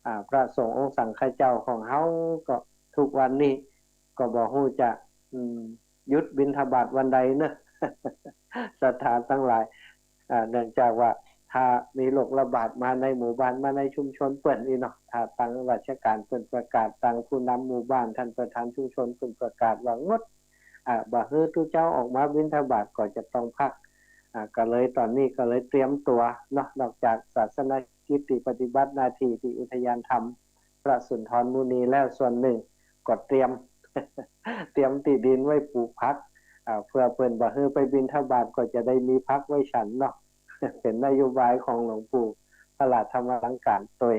อ่า พระสงฆ์องค์สังฆเจ้าของเฮาก็ทุกวันนี้ก็บ่ฮู้จะ อืม หยุดบิณฑบาตวันใดเนาะ ศรัทธาตังหลาย อ่า เนื่องจากว่าถ้ามีโรคระบาดมาในหมู่บ้าน มาในชุมชนเปิ้นนี่เนาะ ถ้าตังราชก๋านเปิ้นประกาศ ตังผู้นำหมู่บ้าน ต้านประธานชุมชนเปิ้นประกาศว่างด อ่า บ่หื้อตุ๊เจ้าออกมาบิณฑบาตก็จะต้องพัก อ่า ก็เลยต๋อนนี้ก็เลยเตรียมตั๋วเนาะ นอกจากศาสนกิจตี้ปฏิบัติหน้าตี้ตี้อุทยานธรรมพระสุนทรมุนีแล้วส่วนนึ่ง ก็เตรียม เตรียมตี้ดินไว้ปลูกผัก อ่า เปื้อเปิ้นบ่หื้อไปบิณฑบาตก็จะได้มีผักไว้ฉันเนาะ เป๋นนโยบายของหลวงปู่พระราชธรรมลังก๋านตวย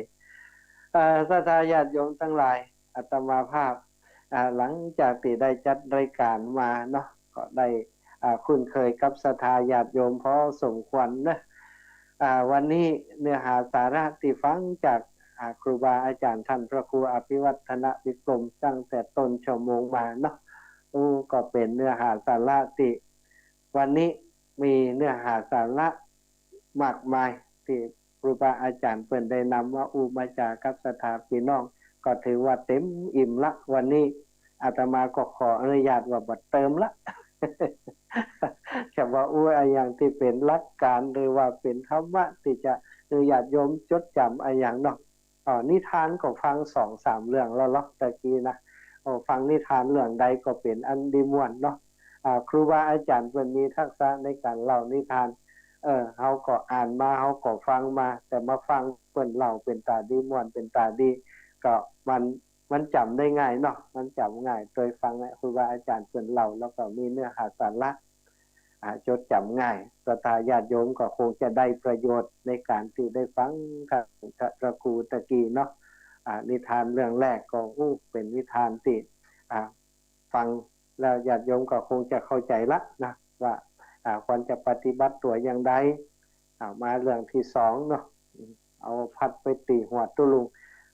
เอ่อ ศรัทธาญาติโยมตังหลาย อาตมาภาพ อ่า หลังจากตี้ได้จัดรายก๋านมาเนาะ ก็ได้ อ่า คุ้นเคยกับศรัทธาญาติโยมพอสมควรเนาะ อ่า วันนี้เนื้อหาสาระตี้ฟังจาก อ่า ครูบาอาจ๋ารย์ต้านพระครูอภิวัฒนวิกรมตั้งแต่ต้นชั่วโมงมาเนาะ โอ้ ก็เป๋นเนื้อหาสาระตี้ วันนี้มีเนื้อหาสาระมากมายตี้ครูบาอาจ๋ารย์เปิ้นได้นำมาอู้มาจ๋ากับศรัทธาปี้น้อง ก็ถือว่าเต็มอิ่มละ วันนี้อาตมาก็ขออนุญาตว่าบ่เติมละ จะบ่อู้อะหยังตี้เป๋นหลักก๋าน หรือว่าเป๋นธรรมะตี้จะหื้อญาติโยมจดจ๋ำอะหยังเนาะ อ่า นิทานก็ฟังสองสามเรื่องแล้วเนาะ ตะกี้นะ โอ้ ฟังนิทานเรื่องใดก็เป๋นอันดีม่วนเนาะ อ่า ครูบาอาจ๋ารย์เปิ้นมีทักษะในก๋านเล่านิทาน เออ เฮาก็อ่านมา เฮาก็ฟังมา แต่มาฟังเปิ้นเล่าเป๋นต๋าดีม่วน เป๋นต๋าดี ก็มัน มันจ๋ำได้ง่ายเนาะ มันจ๋ำง่าย ตวยฟังนะ ครูบาอาจ๋ารย์เปิ้นเล่า แล้วก็มีเนื้อหาสาระ อ่า จดจ๋ำง่าย ศรัทธาญาติโยมก็คงจะได้ประโยชน์ในก๋านตี้ได้ฟังท่านพระครูตะกี้เนาะ อ่า นิทานเรื่องแรกก็ อู้ เป๋นนิทานตี้ อ่า ฟังแล้วญาติโยมก็คงจะเข้าใจ๋ละนะ ว่า อ่า ควรจะปฏิบัติตั๋วอย่างใด อ่า มาเรื่องตี้สองเนาะ เอาพัดไปตี๋หัวตุ๊ลุง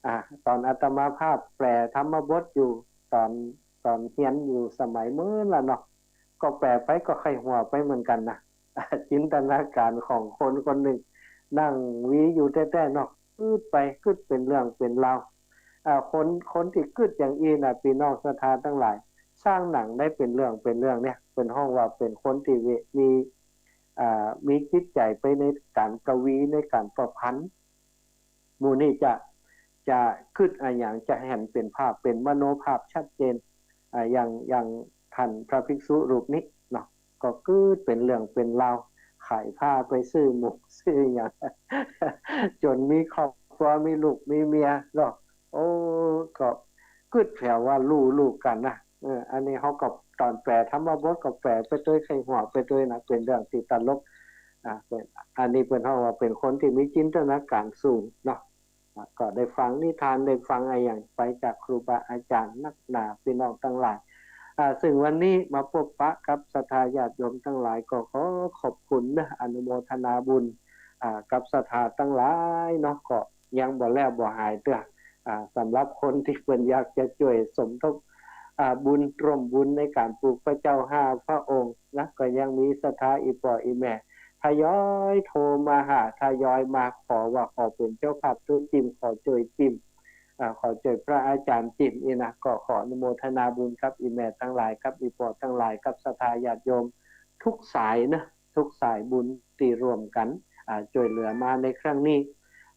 อ่า ต๋อนอาตมาภาพแปลธรรมบทอยู่ ต๋อน ต๋อนเฮียนอยู่สมัยเมินละเนาะ ก็แปลไปก็ใค่หัวไปเหมือนกั๋นนะ จินตนาก๋านของคนคนนึ่ง นั่งวีอยู่แต๊ๆ เนาะ กึ๊ดไป กึ๊ดเป๋นเรื่องเป๋นราว อ่า คน คนตี้กึ๊ดอย่างอี้นะ ปี้น้องศรัทธาตังหลาย สร้างหนังได้เป๋นเรื่องเป๋นเรื่องเนี่ย เปิ้นฮ้องว่าเป๋นคนตี้มี อ่า มีจิตใจ๋ไปในก๋านกวี ในก๋านประพันธ์ หมู่นี้จะ จะกึ๊ดอะหยัง จะหันเป๋นภาพ เป๋นมโนภาพชัดเจน อ่า อย่าง อย่างต้านพระภิกษุรูปนี้เนาะ ก็กึ๊ดเป๋นเรื่องเป๋นราว ขายผ้าไปซื้อหมูซื้อหยัง จ๋นมีครอบครัว มีลูกมีเมียเนาะ โอ้ ก็กึ๊ดแผวว่าลู่ลูกกั๋นนะ เออ อันนี้เฮาก็ต๋อนแปลธรรมบทก็แปลไปตวย ใค่หัวไปตวยนะ เป๋นเรื่องตี้ตลก อ่า เป๋น อันนี้เปิ้นฮ้องว่าเป๋นคนตี้มีจินตนาก๋านสูงเนาะ อ่า ก็ได้ฟังนิทาน ได้ฟังอะหยังไปจากครูบาอาจ๋ารย์นักหนา ปี้น้องตังหลาย อ่า ซึ่งวันนี้มาปบปะกับศรัทธาญาติโยมตังหลาย ก็ขอขอบคุณเนาะ อนุโมทนาบุญ อ่า กับศรัทธาตังหลายเนาะ ก็ยังบ่แล้วบ่หายเตื้อ อ่า สำหรับคนตี้เปิ้นอยากจะจ้วยสมทบ อ่า บุญ ร่วมบุญในก๋านปลูกพระเจ้าห้าพระองค์นะ ก็ยังมีศรัทธาอี่ป้ออี่แม่ ทยอยโทรมาหา ทยอยมาขอว่าขอเป๋นเจ้าภาพตวยจิ่ม ขอจ้วยจิ่ม อ่า ขอจ้วยพระอาจ๋ารย์จิ่มอี้นะ ก็ขออนุโมทนาบุญกับอี่แม่ตังหลาย กับอี่ป้อตังหลาย กับศรัทธาญาติโยมทุกสายเนาะ ทุกสายบุญตี้ร่วมกั๋น อ่า จ้วยเหลือมาในครั้งนี้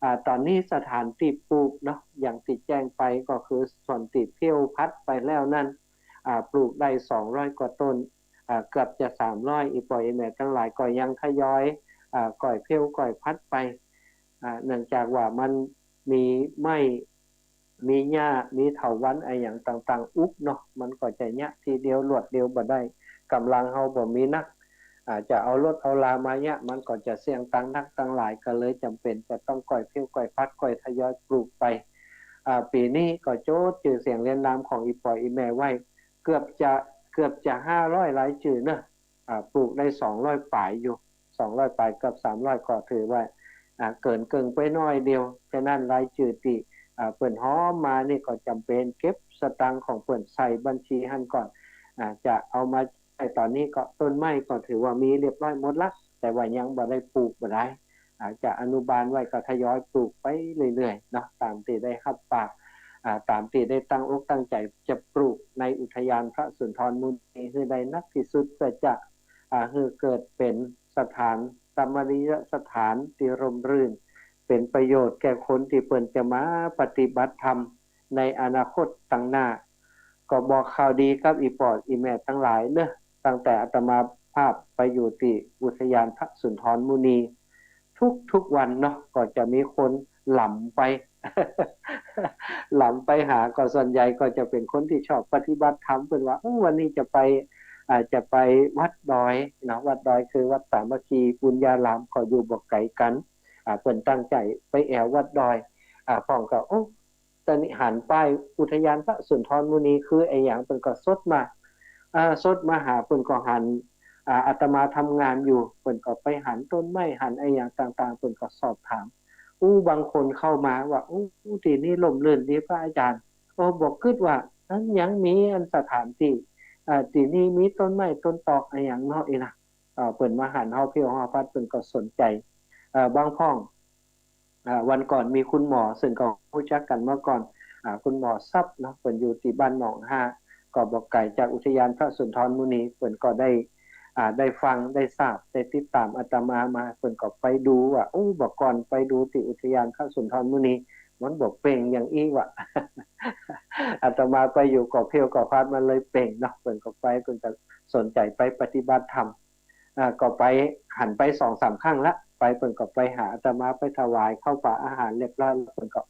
อ่า ต๋อนนี้สถานตี้ปลูกเนาะ อย่างตี้แจ้งไปก็คือส่วนตี้เผี้ยวพัดไปแล้วนั้น อ่า ปลูกได้สองร้อยกว่าต้น อ่า เกือบจะสามร้อย อี่ป้ออี่แม่ตังหลายก็ยังทยอย อ่า ก้อยเผี้ยวก้อยพัดไป อ่า เนื่องจากว่ามันมีไม้ มีหญ้า มีเถาวัลย์อะหยังต่างๆ อุบเนาะ มันก็จะเยียะทีเดียวรวดเดียวบ่ได้ ก๋ำลังเฮาบ่มีนัก อ่า จะเอารถเอาลามาเยียะ มันก็จะเสี่ยงตังค์นักตังหลาย ก็เลยจ๋ำเป๋นจะต้องก้อยเผี้ยวก้อยพัด ก้อยทยอยปลูกไป อ่า ปี๋นี้ก็โจ๊ดจื้อเสียงเรียงนามของอี่ป้ออี่แม่ไว้ เกือบจะ เกือบจะห้าร้อยรายจื้อเนาะ อ่า ปลูกได้สองร้อยป๋ายอยู่ สองร้อยป๋าย เกือบสามร้อย ก็ถือว่า อ่า เกินเกิ่งไปหน้อยเดียว ฉะนั้นรายจื้อตี้ อ่า เปิ้นหอมมานี่ก็จ๋ำเป๋นเก็บสตางค์ของเปิ้นใส่บัญชีหั้นก่อน อ่า จะเอามาใจ๊ต๋อนนี้ก็ต้นไม้ก็ถือว่ามีเรียบร้อยหมดละ แต่ว่ายังบ่ได้ปลูกบ่ได้ อ่า จะอนุบาลไว้ก็ทยอยปลูกไปเรื่อยๆ เนาะ ต๋ามตี้ได้ฮับปาก อ่า ต๋ามตี้ได้ตั้งอกตั้งใจ๋จะปลูกในอุทยานพระสุนทรมุนีหื้อได้นักตี้สุด เปื้อจะ อ่า หื้อเกิดเป๋นสถาน รมณียสถานตี้ร่มรื่น เป๋นประโยชน์แก่คนตี้เปิ้นจะมาปฏิบัติธรรมในอนาคตตังหน้า ก็บอกข่าวดีกับอี่ป้ออี่แม่ตังหลายเนาะ ตั้งแต่อาตมาภาพไปอยู่ตี้อุทยานพระสุนทรมุนี ทุกๆ วันเนาะ ก็จะมีคนหลั่งไป หลั่งไปหา ก็ส่วนใหญ่ก็จะเป๋นคนตี้ชอบปฏิบัติธรรม เปิ้นว่า โอ้ วันนี้จะไป อ่า จะไปวัดดอยเนาะ วัดดอยคือวัดสามัคคีปุญญาราม ก็อยู่บ่ไก๋กั๋น อ่า เปิ้นตั้งใจ๋ไปแอ่ววัดดอย อ่า พ่องก็ โอ้ ต๋อนนี้หันป้ายอุทยานพระสุนทรมุนีคืออะหยัง เปิ้นก็สดมา อ่า สดมาหา เปิ้นก็หัน อ่า อาตมาทำงานอยู่ เปิ้นก็ไปหันต้นไม้ หันอะหยังต่างๆ เปิ้นก็สอบถาม อู้ บางคนเข้ามาว่า อู้ ตี้นี่ร่มรื่นดีพระอาจ๋ารย์ โอ้ บ่กึ๊ดว่า อันยังมีอันสถานตี้ อ่า ตี้นี่มีต้นไม้ต้นตอกอะหยังเนาะ อี้นะ อ่า เปิ้นมาหันเฮาเพี้ยวเฮาพัด เปิ้นก็สนใจ๋ อ่า บางพ่อง อ่า วันก่อนมีคุณหมอ ซึ่งก็ฮู้จักกั๋นมาก่อน อ่า คุณหมอทรัพย์เนาะ เปิ้นอยู่ตี้บ้านหนองฮา ก็บ่ไก๋จากอุทยานพระสุนทรมุนี เปิ้นก็ได้ อ่า ได้ฟัง ได้ทราบ ได้ติดต๋ามอาตมามา เปิ้นก็ไปดูว่า โอ้ บ่าก่อนไปดูตี้อุทยานพระสุนทรมุนี มันบ่เป่งอย่างอี้ว่ะ อาตมาไปอยู่ก็เพี้ยวก็พัด มันเลยเป่งเนาะ เปิ้นก็ไป เปิ้นก็สนใจ๋ไปปฏิบัติธรรม อ่า ก็ไป หันไปสองสามครั้งละ ไป เปิ้นก็ไปหาอาตมา ไปถวายข้าวป๋าอาหารเรียบร้อยแล้ว เปิ้นก็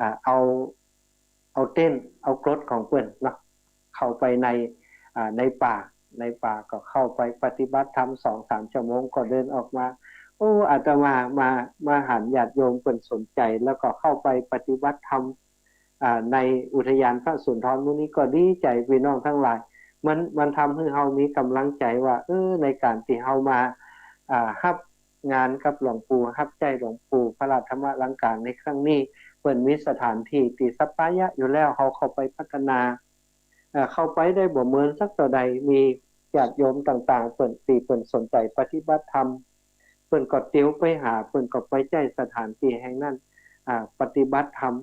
อ่า เอา เอาเต็นท์ เอากรดของเปิ้นเนาะ เข้าไปใน อ่า ในป่า ในป่าก็เข้าไปปฏิบัติธรรมสองสามชั่วโมง ก็เดินออกมา โอ้ อาตมามา มาหันญาติโยมเปิ้นสนใจ๋ แล้วก็เข้าไปปฏิบัติธรรม อ่า ในอุทยานพระสุนทรมุนี ก็ดีใจ๋ ปี้น้องตังหลาย มัน มันทำหื้อเฮามีก๋ำลังใจ๋ว่า เออ ในก๋านตี้เฮามา อ่า ฮับงานกับหลวงปู่ ฮับใจ๊หลวงปู่ พระราชธรรมลังก๋านในครั้งนี้ เปิ้นมีสถานตี้ตี้สัปปายะอยู่แล้ว เฮาเข้าไปพัฒนา เอ่อ เข้าไปได้บ่เมินสักเต้าใด มีญาติโยมต่างๆ เปิ้นตี้เปิ้นสนใจ๋ปฏิบัติธรรม เปิ้นก็เตียวไปหา เปิ้นก็ไปใจ๊สถานตี้แห่งนั้น อ่า ปฏิบัติธรรม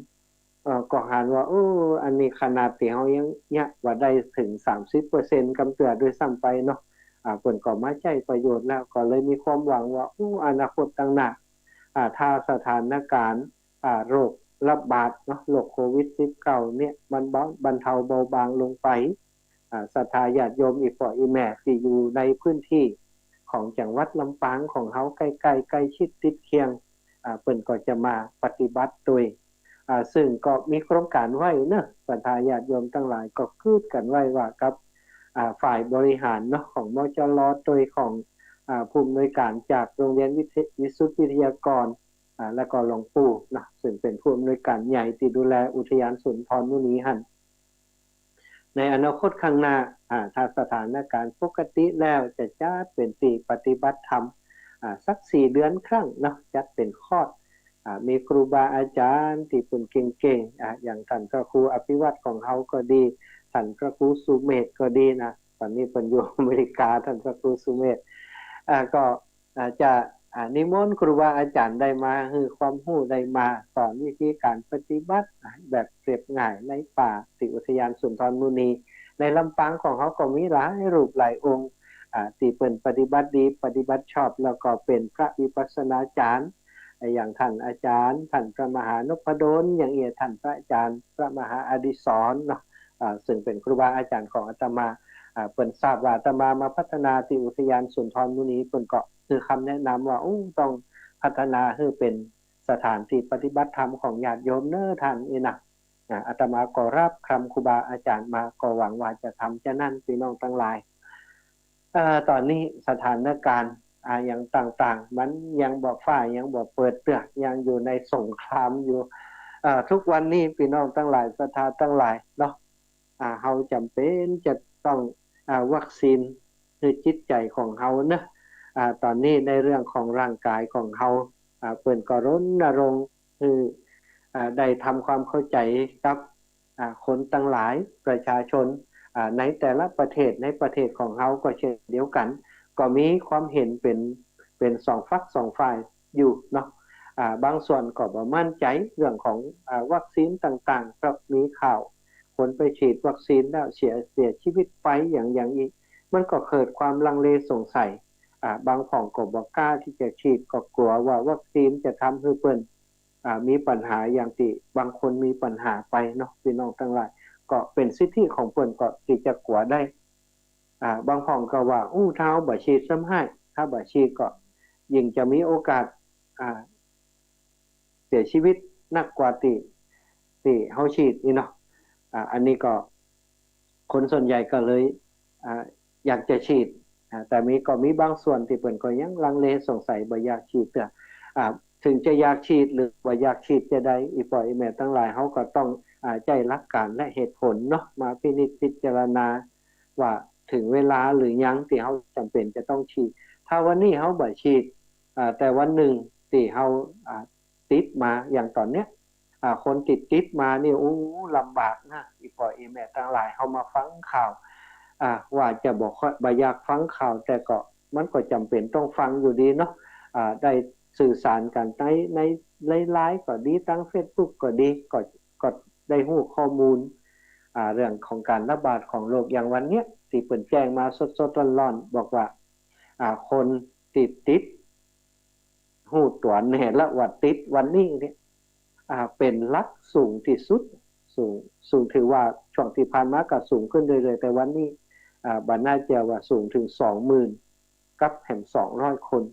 เอ่อ ก็หันว่า โอ้ อันนี้ขนาดตี้เฮายังเยียะบ่ได้เถิงสามสิบเปอร์เซ็นต์กำเตื้อด้วยซ้ำไปเนาะ อ่า เปิ้นก็มาใจ๊ประโยชน์แล้ว ก็เลยมีความหวังว่า โอ้ อนาคตตังหน้า อ่า ถ้าสถานก๋ารณ์ อ่า โรคระบาดเนาะ โรคโควิดสิบเก้าเนี่ย มันเบา บรรเทาเบาบางลงไป อ่า ศรัทธาญาติโยมอี่ป้ออี่แม่ตี้อยู่ในพื้นตี้ของจังหวัดลำปางของเฮา ใก้ๆ ใก้ชิดติดเคียง อ่า เปิ้นก็จะมาปฏิบัติตวย อ่า ซึ่งก็มีโครงก๋านไว้เนาะ ศรัทธาญาติโยมตังหลายก็กึ๊ดกั๋นไว้ว่ากับ อ่า ฝ่ายบริหารเนาะ ของ มจร. ตวยของ อ่า ผู้อำนวยก๋านจากโรงเรียนวิทย- วิสุทธิวิทยากร อ่า แล้วก็หลวงปู่เนาะ ซึ่งเป๋นผู้อำนวยก๋านใหญ่ตี้ดูแลอุทยานสุนทรมุนีหั้น ในอนาคตข้างหน้า อ่า ถ้าสถานก๋ารณ์ปกติแล้วจะจัดเป๋นตี้ปฏิบัติธรรม อ่า สักสี่เดือนครั้งเนาะ จัดเป๋นคอร์ส อ่า มีครูบาอาจ๋ารย์ตี้เปิ้นเก่งๆ อ่า อย่างต้านพระครูอภิวัฒน์ของเฮาก็ดี ต้านพระครูสุเมธก็ดีนะ ต๋อนนี้เปิ้นอยู่อเมริกา ต้านพระครูสุเมธ อ่า ก็ อ่า จะ อ่า นิมนต์ครูบาอาจ๋ารย์ได้มาหื้อความฮู้ ได้มาสอนวิธีก๋านปฏิบัติ อ่า แบบเรียบง่ายในป่าตี้อุทยานสุนทรมุนี ในลำปางของเฮาก็มีหลายรูปหลายองค์ อ่า ตี้เปิ้นปฏิบัติดี ปฏิบัติชอบ แล้วก็เป๋นพระวิปัสสนาจ๋ารย์ อ่า อย่างต้านอาจ๋ารย์ ต้านพระมหานพดล อย่างอี้ ต้านพระอาจ๋ารย์ พระมหาอดิศรเนาะ อ่า ซึ่งเป๋นครูบาอาจ๋ารย์ของอาตมา อ่า เปิ้นทราบว่าอาตมามาพัฒนาตี้อุทยานสุนทรมุนี เปิ้นก็หื้อคำแนะนำว่า อู้ ต้องพัฒนาหื้อเป๋นสถานตี้ปฏิบัติธรรมของญาติโยมเน่อต้าน อี้นะ อ่า อาตมาก็ฮับกำครูบาอาจ๋ารย์มา ก็หวังว่าจะทำจานั้น ปี้น้องตังหลาย เอ่อ ต๋อนนี้สถานก๋ารณ์ อ่า อย่างต่างๆ มันยังบ่ ฟ้ายังบ่เปิดเตื้อ ยังอยู่ในสงครามอยู่ อ่า ทุกวันนี้ปี้น้องตังหลาย ศรัทธาตังหลายเนาะ อ่า เฮาจ๋ำเป๋นจะต้อง อ่า วัคซีนหื้อจิตใจ๋ของเฮาเนาะ อ่า ต๋อนนี้ในเรื่องของร่างก๋ายของเฮา อ่า เปิ้นก็รณรงค์หื้อ อ่า ได้ทำความเข้าใจ๋กับ อ่า คนตังหลาย ประชาชน อ่า ในแต่ละประเทศ ในประเทศของเฮาก็เช่นเดียวกั๋น ก็มีความเห็นเป๋น เป๋นสองฝักสองฝ่ายอยู่เนาะ อ่า บางส่วนก็บ่มั่นใจ๋เรื่องของ อ่า วัคซีนต่างๆ เพราะมีข่าวคนไปฉีดวัคซีนแล้วเสีย เสียชีวิตไปอย่าง อย่างอี้ มันก็เกิดความลังเลสงสัย อ่า บางพ่องก็บ่กล้าตี้จะฉีด ก็กั๋วว่าวัคซีนจะทำหื้อเปิ้น อ่า มีปัญหาอย่างตี้บางคนมีปัญหาไปเนาะ ปี้น้องตังหลาย ก็เป๋นสิทธิของเปิ้นก็ตี้จะกั๋วได้ อ่า บางพ่องก็ว่า อู้ ถ้าเฮาบ่ฉีดซ้ำฮ้าย ถ้าบ่ฉีดก็ยิ่งจะมีโอกาส อ่า เสียชีวิตนักกว่าตี้ ตี้เฮาฉีดนี่เนาะ อ่า อันนี้ก็คนส่วนใหญ่ก็เลย อ่า อยากจะฉีด อ่า แต่มี ก็มีบางส่วนตี้เปิ้นก็ยังลังเลสงสัยบ่อยากฉีดเตื้อ อ่า เถิงจะอยากฉีดหรือบ่อยากฉีดจาใด อี่ป้ออี่แม่ตังหลาย เฮาก็ต้อง อ่า ใจ๊หลักการและเหตุผลเนาะ มาพินิจพิจารณา ว่าเถิงเวลาหรือยังตี้เฮาจ๋ำเป๋นจะต้องฉีด ถ้าวันนี้เฮาบ่ฉีด อ่า แต่วันนึ่งตี้เฮา อ่า ติดมาอย่างต๋อนเนี้ย อ่า คนตี้ติดมานี่ อู้ ลำบากนะ อี่ป้ออี่แม่ตังหลาย เฮามาฟังข่าว อ่า ว่าจะบ่ค่อย บ่อยากฟังข่าว แต่ก็ มันก็จ๋ำเป๋นต้องฟังอยู่ดีเนาะ อ่า ได้สื่อสารกั๋นใน ในไลน์ก็ดี ตางเฟซบุ๊กก็ดี ก็ ก็ได้ฮู้ข้อมูล อ่า เรื่องของก๋านระบาดของโรค อย่างวันเนี้ยตี้เปิ้นแจ้งมาสดๆ ร้อนๆ บอกว่า อ่า คนตี้ติด ฮู้ตั๋วแน่ละว่าติดวันนี้เนี่ย อ่า เป๋นหลักสูงตี้สุด สูง สูง ถือว่าช่วงตี้ผ่านมาก็สูงขึ้นเรื่อยๆ แต่วันนี้ อ่า บ่น่าเจื้อว่าสูงเถิงสองหมื่นกับแหมสองร้อยคน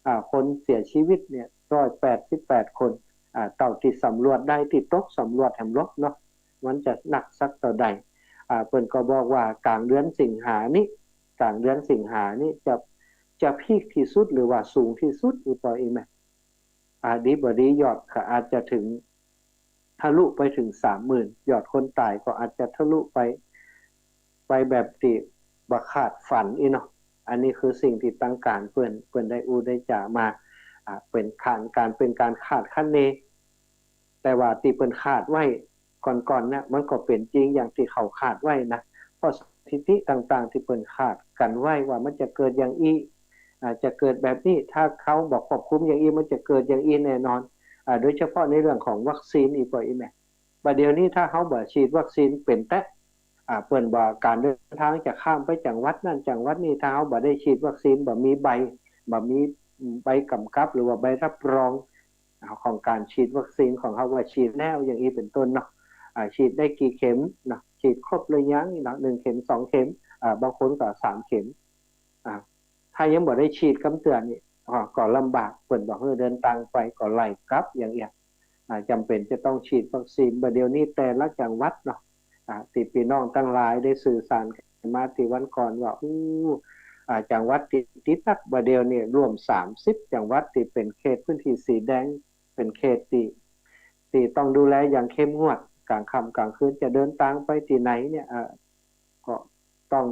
อ่า คนเสียชีวิตเนี่ย ร้อยแปดสิบแปดคน อ่า เต้าตี้สำรวจได้ ตี้ตกสำรวจแหมลบเนาะ มันจะนักสักเต้าใด อ่า เปิ้นก็บอกว่ากลางเดือนสิงหานี้ กลางเดือนสิงหานี้จะ จะพีคตี้สุดหรือว่าสูงตี้สุด อี่ป้ออี่แม่ อ่า ดีบ่ดียอดก็อาจจะเถิง ทะลุไปเถิงสามหมื่น ยอดคนต๋ายก็อาจจะทะลุไป ไปแบบตี้บ่คาดฝันอี้เนาะ อันนี้คือสิ่งตี้ตางก๋านเปิ้น เปิ้นได้อู้ได้จ๋ามา อ่า เป๋นก๋าน ก๋าน เป๋นก๋านคาดคะเน แต่ว่าตี้เปิ้นคาดไว้ก่อนๆ เนี่ย มันก็เป๋นจริงอย่างตี้เขาคาดไว้นะ เพราะสถิติต่างๆ ตี้เปิ้นคาดกั๋นไว้ว่ามันจะเกิดอย่างอี้ อ่า จะเกิดแบบนี้ ถ้าเฮาบ่ควบคุมอย่างอี้ มันจะเกิดอย่างอี้แน่นอน อ่า โดยเฉพาะในเรื่องของวัคซีน อี่ป้ออี่แม่ บ่าเดี่ยวนี้ถ้าเฮาบ่ฉีดวัคซีนเป๋นแต๊ อ่า เปิ้นว่าก๋านเดินตางจะข้ามไปจังหวัดนั้นจังหวัดนี้ ถ้าเฮาบ่ได้ฉีดวัคซีน บ่มีใบ บ่มีใบก๋ำกับหรือว่าใบรับรอง อ่า ของก๋านฉีดวัคซีนของเฮาว่าฉีดแล้วอย่างอี้เป๋นต้นเนาะ อ่า ฉีดได้กี่เข็มเนาะ ฉีดครบหรือยังเนาะ นึ่งเข็ม สองเข็ม อ่า บางคนก็สามเข็ม อ่า ถ้ายังบ่ได้ฉีดกำเตื้อนี่ อ่า ก็ลำบาก เปิ้นบ่หื้อเดินตางไป ก็ไล่กลับอย่างอี้ อ่า จ๋ำเป๋นจะต้องฉีดวัคซีน บ่าเดี่ยวนี้แต่ละจังหวัดเนาะ อ่า ตี้ปี้น้องตังหลายได้สื่อสารกั๋นมาตี้วันก่อนว่า อู้ อ่า จังหวัดตี้ติดนัก บ่าเดี่ยวนี้ร่วมสามสิบจังหวัดตี้เป๋นเขตพื้นที่สีแดง เป๋นเขตตี้ ตี้ต้องดูแลอย่างเข้มงวด ก๋างค่ำก๋างคืนจะเดินตางไปตี้ไหนเนี่ย อ่า ก็ต้อง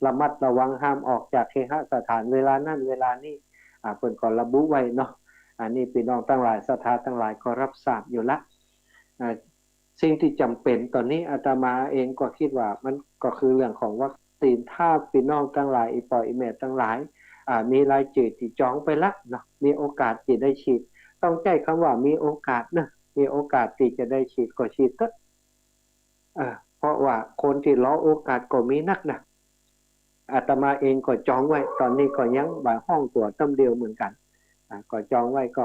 ระมัดระวัง ห้ามออกจากเคหสถานเวลานั้นเวลานี้ อ่า เปิ้นก็ระบุไว้เนาะ อันนี้ปี้น้องตังหลาย ศรัทธาตังหลายก็ฮับทราบอยู่ละ อ่า สิ่งตี้จ๋ำเป๋นต๋อนนี้อาตมาเองก็กึ๊ดว่ามันก็คือเรื่องของวัคซีน ถ้าปี้น้องตังหลาย อี่ป้ออี่แม่ตังหลาย อ่า มีรายจื้อตี้จองไปละเนาะ มีโอกาสตี้ได้ฉีด ต้องใจ๊กำว่ามีโอกาสเนาะ มีโอกาสตี้จะได้ฉีดก็ฉีดเต๊อะ อ่า เพราะว่าคนตี้รอโอกาสก็มีนักนะ อาตมาเองก็จองไว้ ต๋อนนี้ก็ยังบ่ฮ้องตั๋วต้ำเดียวเหมือนกั๋น อ่า ก็จองไว้ ก็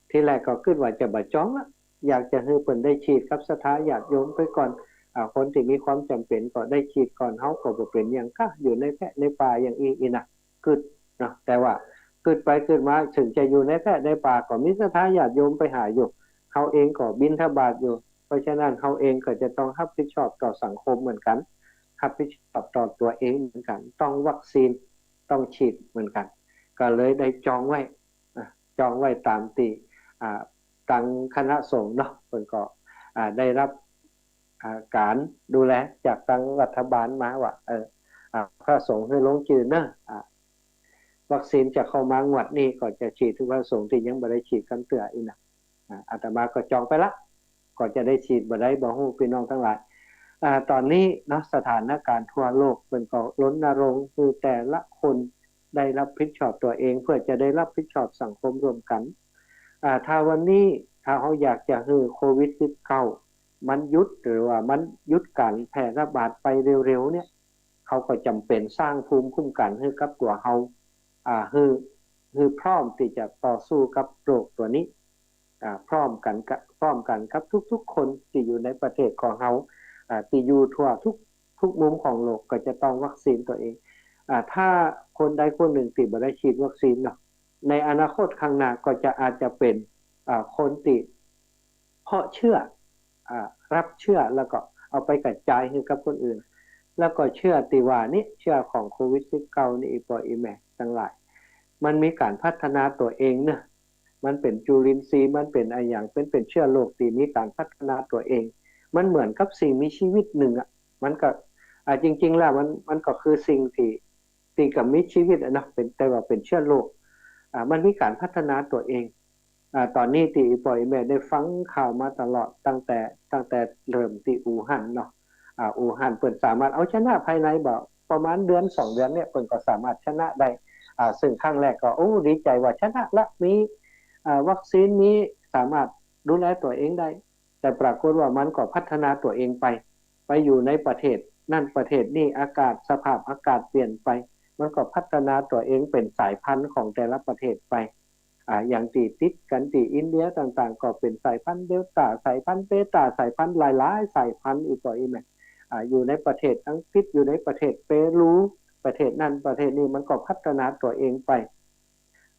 ตี้แรกก็กึ๊ดว่าจะบ่จองละ อยากจะหื้อเปิ้นได้ฉีดกับศรัทธาญาติโยมไปก่อน อ่า คนตี้มีความจ๋ำเป๋นก็ได้ฉีดก่อน เฮาก็บ่เป๋นหยังก้า อยู่ในแพะในป่าอย่างอี้ อี้นะ กึ๊ดเนาะ แต่ว่ากึ๊ดไปกึ๊ดมา เถิงจะอยู่ในแพะในป่าก็มีศรัทธาญาติโยมไปหาอยู่ เฮาเองก็บิณฑบาตอยู่ เพราะฉะนั้นเฮาเองก็จะต้องฮับผิดชอบต่อสังคมเหมือนกั๋น ฮับผิดชอบต่อตั๋วเองเหมือนกั๋น ต้องวัคซีน ต้องฉีดเหมือนกั๋น ก็เลยได้จองไว้ อ่ะ จองไว้ต๋ามตี้ อ่า ตางคณะสงฆ์เนาะ เปิ้นก็ อ่า ได้ฮับ อ่า ก๋านดูแลจากตางรัฐบาลมาว่า เออ อ่า พระสงฆ์หื้อลงจื้อเน่อ อ่า วัคซีนจะเข้ามางวดนี้ ก็จะฉีดหื้อพระสงฆ์ตี้ยังบ่ได้ฉีดกำเตื้ออี้นะ อ่า อาตมาก็จองไปละ ก็จะได้ฉีดบ่ได้บ่ฮู้ ปี้น้องตังหลาย อ่า ต๋อนนี้เนาะ สถานก๋ารณ์ทั่วโลกเปิ้นก็รณรงค์หื้อแต่ละคนได้ฮับผิดชอบตั๋วเอง เปื้อจะได้ฮับผิดชอบสังคมร่วมกั๋น อ่า ถ้าวันนี้ ถ้าเฮาอยากจะหื้อโควิดสิบเก้ามันหยุด หรือว่ามันหยุดก๋านแพร่ระบาดไปเร็วๆ เนี่ย เฮาก็จ๋ำเป๋นสร้างภูมิคุ้มกั๋นหื้อกับตั๋วเฮา อ่า หื้อ หื้อพร้อมตี้จะต่อสู้กับโรคตั๋วนี้ อ่า พร้อมกั๋นกับ พร้อมกั๋นกับทุกๆ คนตี้อยู่ในประเทศของเฮา อ่า ตี้อยู่ทั่วทุก ทุกมุมของโลกก็จะต้องวัคซีนตั๋วเอง อ่า ถ้าคนใดคนนึ่งตี้บ่ได้ฉีดวัคซีนเนาะ ในอนาคตข้างหน้าก็จะอาจจะเป๋น อ่า คนตี้เพาะเจื้อ อ่า ฮับเจื้อแล้วก็เอาไปกระจายหื้อกับคนอื่น แล้วก็เจื้อตี้ว่านี้ เจื้อของโควิดสิบเก้านี้ อี่ป้ออี่แม่ตังหลาย มันมีก๋านพัฒนาตั๋วเองเนาะ มันเป๋นจุลินทรีย์ มันเป๋นอะหยัง เป๋น เป๋นเจื้อโรคตี้มีก๋านพัฒนาตั๋วเอง มันเหมือนกับสิ่งมีชีวิตนึ่งอะ มันก็ อ่า จริงๆ แล้วมัน มันก็คือสิ่งตี้ ตี้ก็มีชีวิตอะเนาะ เป๋น แต่ว่าเป๋นเจื้อโรค อ่า มันมีก๋านพัฒนาตั๋วเอง อ่า ต๋อนนี้ตี้อี่ป้ออี่แม่ได้ฟังข่าวมาตลอด ตั้งแต่ ตั้งแต่เริ่มตี้อู่ฮั่นเนาะ อ่า อู่ฮั่นเปิ้นสามารถเอาชนะภายในบ่ ประมาณเดือนสองเดือนเนี่ย เปิ้นก็สามารถชนะได้ อ่า ซึ่งครั้งแรกก็ โอ้ ดีใจ๋ว่าชนะละ มี อ่า วัคซีน มี สามารถดูแลตั๋วเองได้ แต่ปรากฏว่ามันก็พัฒนาตั๋วเองไป ไปอยู่ในประเทศนั่นประเทศนี่ อากาศ สภาพอากาศเปลี่ยนไป มันก็พัฒนาตั๋วเองเป๋นสายพันธุ์ของแต่ละประเทศไป อ่า อย่างตี้ติดกั๋นตี้อินเดียต่างๆ ก็เป๋นสายพันธุ์เดลต้า สายพันธุ์เบต้า สายพันธุ์หลายๆ สายพันธุ์ อี่ป้ออี่แม่ อ่า อยู่ในประเทศอังกฤษ อยู่ในประเทศเปรู ประเทศนั่นประเทศนี่ มันก็พัฒนาตั๋วเองไป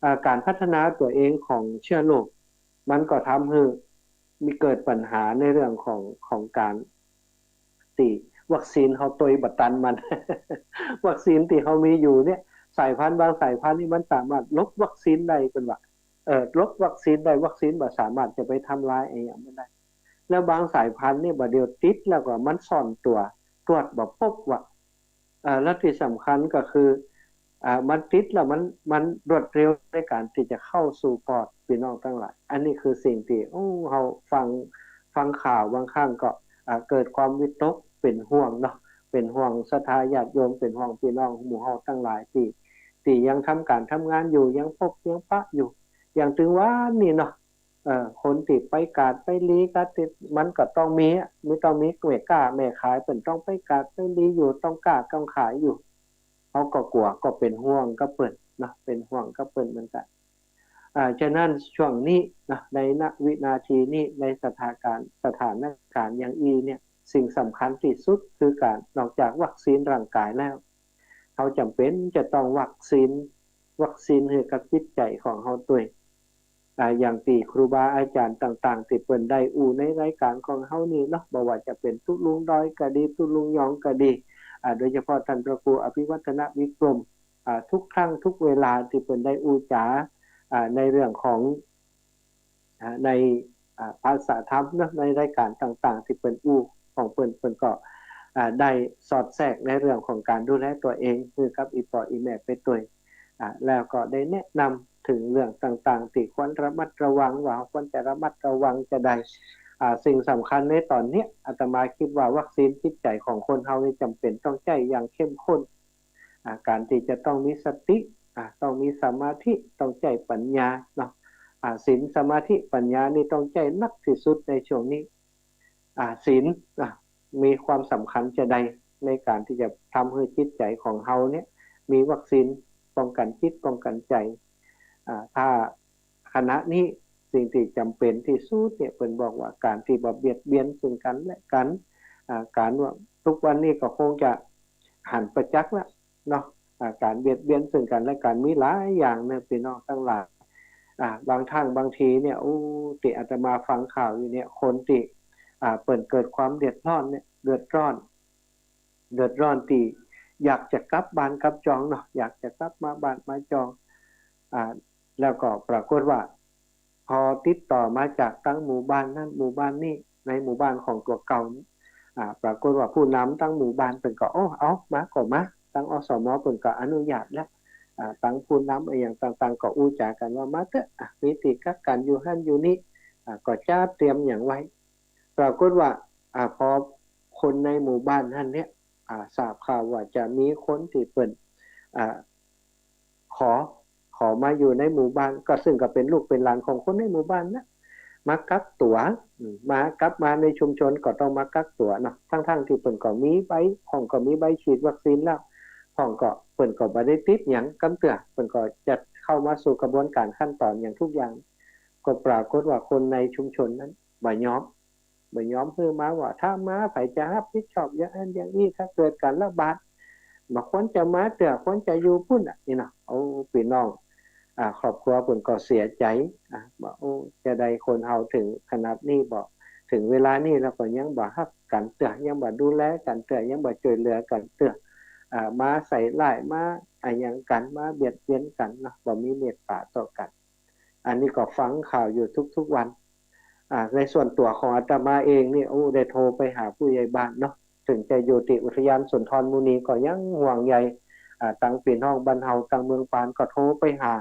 อ่า ก๋านพัฒนาตั๋วเองของเจื้อโรค มันก็ทำหื้อมีเกิดปัญหาในเรื่องของ ของก๋านตี้วัคซีนเฮาตวยบ่ตันมัน วัคซีนตี้เฮามีอยู่เนี่ย สายพันธุ์บางสายพันธุ์นี่มันสามารถหลบวัคซีนได้ เปิ้นว่า เอ่อ หลบวัคซีนได้ วัคซีนบ่สามารถจะไปทำลายอะหยังมันได้ แล้วบางสายพันธุ์นี่บ่าเดี่ยวติดแล้วก็มันซ่อนตั๋ว ตรวจบ่ปบว่า อ่า แล้วตี้สำคัญก็คือ อ่า มันติดแล้วมัน มันรวดเร็วในก๋านตี้จะเข้าสู่ปอด ปี้น้องตังหลาย อันนี้คือสิ่งตี้ โอ้ เฮาฟัง ฟังข่าวบางครั้งก็ อ่า เกิดความวิตกเป๋นห่วงเนาะ เป๋นห่วงศรัทธาญาติโยม เป๋นห่วงปี้น้องหมู่เฮาตังหลายตี้ ตี้ยังทำก๋านทำงานอยู่ ยังปบยังปะอยู่ อย่างตึงวานี้เนาะ เอ่อ คนตี้ไปกาดไปลีกาดตี้ มันก็ต้องมีอะ มันต้องมีแม่ก๊าแม่ขาย เปิ้นต้องไปกาดไปลีอยู่ ต้องก๊าต้องขายอยู่ เฮาก็กั๋ว ก็เป๋นห่วงกับเปิ้นเนาะ เป๋นห่วงกับเปิ้นเหมือนกั๋น อ่า ฉะนั้นช่วงนี้เนาะ ใน ณ วินาทีนี้ ในสถานก๋ารณ์ สถานก๋ารณ์อย่างอี้เนี่ย สิ่งสำคัญตี้สุดคือก๋าน นอกจากวัคซีนร่างกายแล้ว เฮาจ๋ำเป๋นจะต้องวัคซีน วัคซีนหื้อกับจิตใจ๋ของเฮาตวย อ่า อย่างตี้ครูบาอาจ๋ารย์ต่างๆ ตี้เปิ้นได้อู้ในรายก๋านของเฮานี่เนาะ บ่ว่าจะเป๋นตุ๊ลุงดอยก็ดี ตุ๊ลุงยองก็ดี อ่า โดยเฉพาะต้านพระครูอภิวัฒนวิกรม อ่า ทุกครั้งทุกเวลาตี้เปิ้นได้อู้จ๋า อ่า ในเรื่องของ อ่า ใน อ่า ภาษาธรรมเนาะ ในรายก๋านต่างๆ ตี้เปิ้นอู้ของเปิ้น เปิ้นก็ อ่า ได้สอดแทรกในเรื่องของก๋านดูแลตั๋วเองหื้อกับอี่ป้ออี่แม่ไปตวย อ่า แล้วก็ได้แนะนำเถิงเรื่องต่างๆ ตี้ควรระมัดระวัง ว่าควรจะระมัดระวังจาใด อ่า สิ่งสำคัญในต๋อนเนี้ย อาตมาคิดว่าวัคซีนจิตใจ๋ของคนเฮานี่จ๋ำเป๋นต้องใจ๊อย่างเข้มข้น อ่า ก๋านตี้จะต้องมีสติ อ่า ต้องมีสมาธิ ต้องใจ๊ปัญญาเนาะ อ่า ศีล สมาธิ ปัญญานี่ต้องใจ๊นักตี้สุดในช่วงนี้ อ่า ศีล อ่า มีความสำคัญจาใดในก๋านตี้จะทำหื้อจิตใจ๋ของเฮาเนี่ย มีวัคซีนป้องกั๋นจิตป้องกั๋นใจ๋ อ่า ถ้าขณะนี้สิ่งตี้จ๋ำเป๋นตี้สุดเนี่ย เปิ้นบอกว่าก๋านตี้บ่เบียดเบียนซึ่งกั๋นและกั๋น อ่า ก๋านว่าทุกวันนี้ก็คงจะหันประจักษ์ละเนาะ อ่า ก๋านเบียดเบียนซึ่งกั๋นและกั๋นมีหลายอย่างเนาะ ปี้น้องตังหลาย อ่า บางครั้งบางทีเนี่ย โอ้ ตี้อาตมาฟังข่าวอยู่เนี่ย คนตี้ อ่า เปิ้นเกิดความเดือดร้อนเนี่ย เดือดร้อน เดือดร้อนตี้อยากจะกลับบ้านกลับจองเนาะ อยากจะกลับมาบ้านมาจอง อ่า แล้วก็ปรากฏว่า พอติดต่อมาจากตางหมู่บ้านนั้นหมู่บ้านนี้ ในหมู่บ้านของตั๋วเก่านี้ อ่า ปรากฏว่าผู้นำตังหมู่บ้านเปิ้นก็ โอ้ เอา มาก็มา ตัง อสม เปิ้นก็อนุญาตแล้ว อ่า ตังผู้นำอะหยังต่างๆ ก็อู้จ๋ากั๋นว่า มาเต๊อะ อ่า มีตี้กักกั๋นอยู่หั้นอยู่นี่ อ่า ก็จัดเตรียมหยังไว้ ปรากฏว่า อ่า พอคนในหมู่บ้านหั้นเนี่ย อ่า ทราบข่าวว่าจะมีคนตี้เปิ้น อ่า ขอ ขอมาอยู่ในหมู่บ้าน ก็ซึ่งก็เป๋นลูกเป๋นหลานของคนในหมู่บ้านนะ มากักตั๋ว อืม มากลับมาในชุมชนก็ต้องมากักตั๋วเนาะ ทั้งๆ ตี้เปิ้นก็มีใบ พ่องก็มีใบฉีดวัคซีนแล้ว พ่องก็ เปิ้นก็บ่ได้ติดหยังกำเตื้อ เปิ้นก็จะเข้ามาสู่กระบวนการขั้นตอนหยังทุกอย่าง ก็ปรากฏว่าคนในชุมชนนั้นบ่ยอม บ่ยอมหื้อมา ว่าถ้ามาใผจะฮับผิดชอบอย่างอั้นอย่างอี้ ถ้าเกิดก๋านระบาด บ่ควรจะมาเตื้อ ควรจะอยู่ปู้นอะ นี่เนาะ โอ้ ปี้น้อง อ่า ครอบครัวเปิ้นก็เสียใจ๋ อ่า ว่า โอ้ จาใดคนเฮาเถิงขนาดนี้บ่ เถิงเวลานี้แล้วก็ยังบ่ฮักกั๋นเตื้อ ยังบ่ดูแลกั๋นเตื้อ ยังบ่จ้วยเหลือกั๋นเตื้อ อ่า มาใส่ร้าย มาอะหยังกั๋น มาเบียดเบียนกั๋นเนาะ บ่มีเมตต๋าต่อกั๋น อันนี้ก็ฟังข่าวอยู่ทุกๆ วัน อ่า ในส่วนตั๋วของอาตมาเองนี่ โอ้ ได้โทรไปหาผู้ใหญ่บ้านเนาะ เถิงจะอยู่ตี้อุทยานสุนทรมุนีก็ยังห่วงใย อ่า ตังปี้น้องบ้านเฮา ตังเมืองปานก็โทรไปหา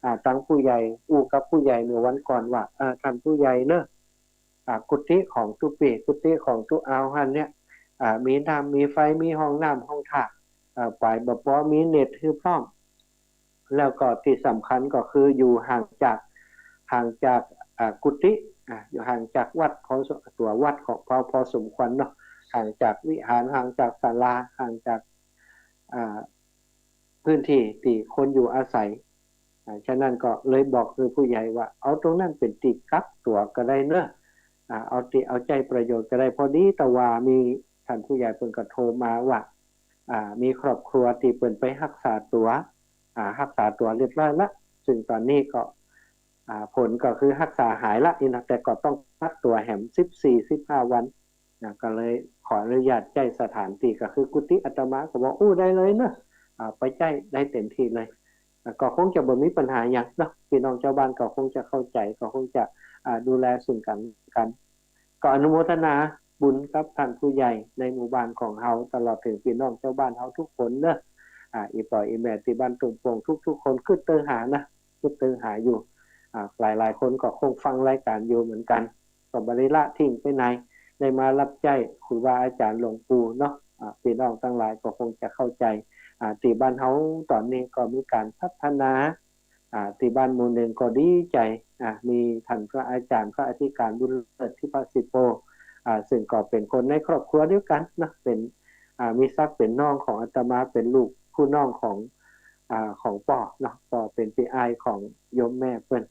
อ่า ตังผู้ใหญ่ อู้กับผู้ใหญ่เมื่อวันก่อนว่า เอ่อ ต้านผู้ใหญ่เนาะ อ่า กุฏิของตุ๊ปี้ กุฏิของตุ๊อาวหั้นเนี่ย อ่า มีน้ำมีไฟ มีห้องน้ำห้องท่า อ่า ไปบ่ปอ มีเน็ตหื้อพร้อม แล้วก็ตี้สำคัญก็คืออยู่ห่างจาก ห่างจาก อ่า กุฏิ อ่า อยู่ห่างจากวัดพอส- ตั๋ววัดของพอ พอสมควรเนาะ ห่างจากวิหาร ห่างจากศาลา ห่างจาก อ่า พื้นตี้ตี้คนอยู่อาศัย อ่า ฉะนั้นก็เลยบอกหื้อผู้ใหญ่ว่า เอาตรงนั้นเป๋นตี้กักตั๋วก็ได้เนาะ อ่า เอาตี้เอาใจ๊ประโยชน์ก็ได้ พอดีแต่ว่ามีต้านผู้ใหญ่เปิ้นก็โทรมาว่า อ่า มีครอบครัวตี้เปิ้นไปฮักษาตั๋ว อ่า ฮักษาตั๋วเรียบร้อยละ ซึ่งต๋อนนี้ก็ อ่า ผลก็คือฮักษาหายละนี่นะ แต่ก็ต้องกักตั๋วแหมสิบสี่ สิบห้าวันนะ ก็เลยขออนุญาตใจ๊สถานตี้ก็คือกุฏิอาตมา ก็บอกอู้ได้เลยเนาะ อ่า ไปใจ๊ได้เต็มตี้เลย อ่า ก็คงจะบ่มีปัญหาหยังเนาะ ปี้น้องจาวบ้านก็คงจะเข้าใจ๋ ก็คงจะ อ่า ดูแลซึ่งกั๋นและกั๋น ก็อนุโมทนาบุญกับต้านผู้ใหญ่ในหมู่บ้านของเฮา ตลอดเถิงปี้น้องจาวบ้านเฮาทุกคนเนาะ อ่า อี่ป้ออี่แม่ตี้บ้านตุงโป่งทุกๆ คน กึ๊ดเต๊อะหานะ กึ๊ดเต๊อะหาอยู่ อ่า หลายๆ คนก็คงฟังรายก๋านอยู่เหมือนกั๋น ก็บ่ได้ละทิ้งไปไหน ได้มาฮับใจ๊ครูบาอาจ๋ารย์หลวงปู่เนาะ อ่า ปี้น้องตังหลายก็คงจะเข้าใจ๋ อ่า ตี้บ้านเฮาต๋อนนี้ก็มีก๋านพัฒนา อ่า ตี้บ้านหมู่นึ่งก็ดีใจ๋ อ่า มีต้านพระอาจ๋ารย์พระอธิก๋ารบุญเลิศ ทิพสิโป อ่า ซึ่งก็เป๋นคนในครอบครัวเดียวกั๋นเนาะ เป๋น อ่า มีศักดิ์เป๋นน้องของอาตมา เป๋นลูกผู้น้องของ อ่า ของป้อเนาะ ป้อเป๋นปี้อ้ายของโยมแม่เปิ้น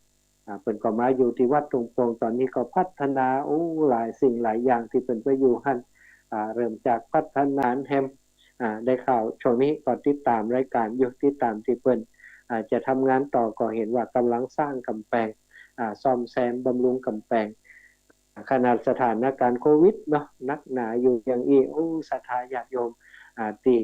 อ่า เปิ้นก็มาอยู่ตี้วัดตุงโป่ง ต๋อนนี้ก็พัฒนา โอ้ หลายสิ่งหลายอย่างตี้เปิ้นไปอยู่หั้น อ่า เริ่มจากพัฒนาแหม อ่า ได้ข่าวช่วงนี้ก็ติดต๋ามรายก๋านอยู่ ติดต๋ามตี้เปิ้น อ่า จะทำงานต่อ ก็หันว่าก่ำลังสร้างก๋ำแปง อ่า ซ่อมแซมบำรุงก๋ำแปง ขนาดสถานการณ์โควิดเนาะ หนักหนาอยู่อย่างอี้ โอ้ ศรัทธาญาติโยม อ่า ตี้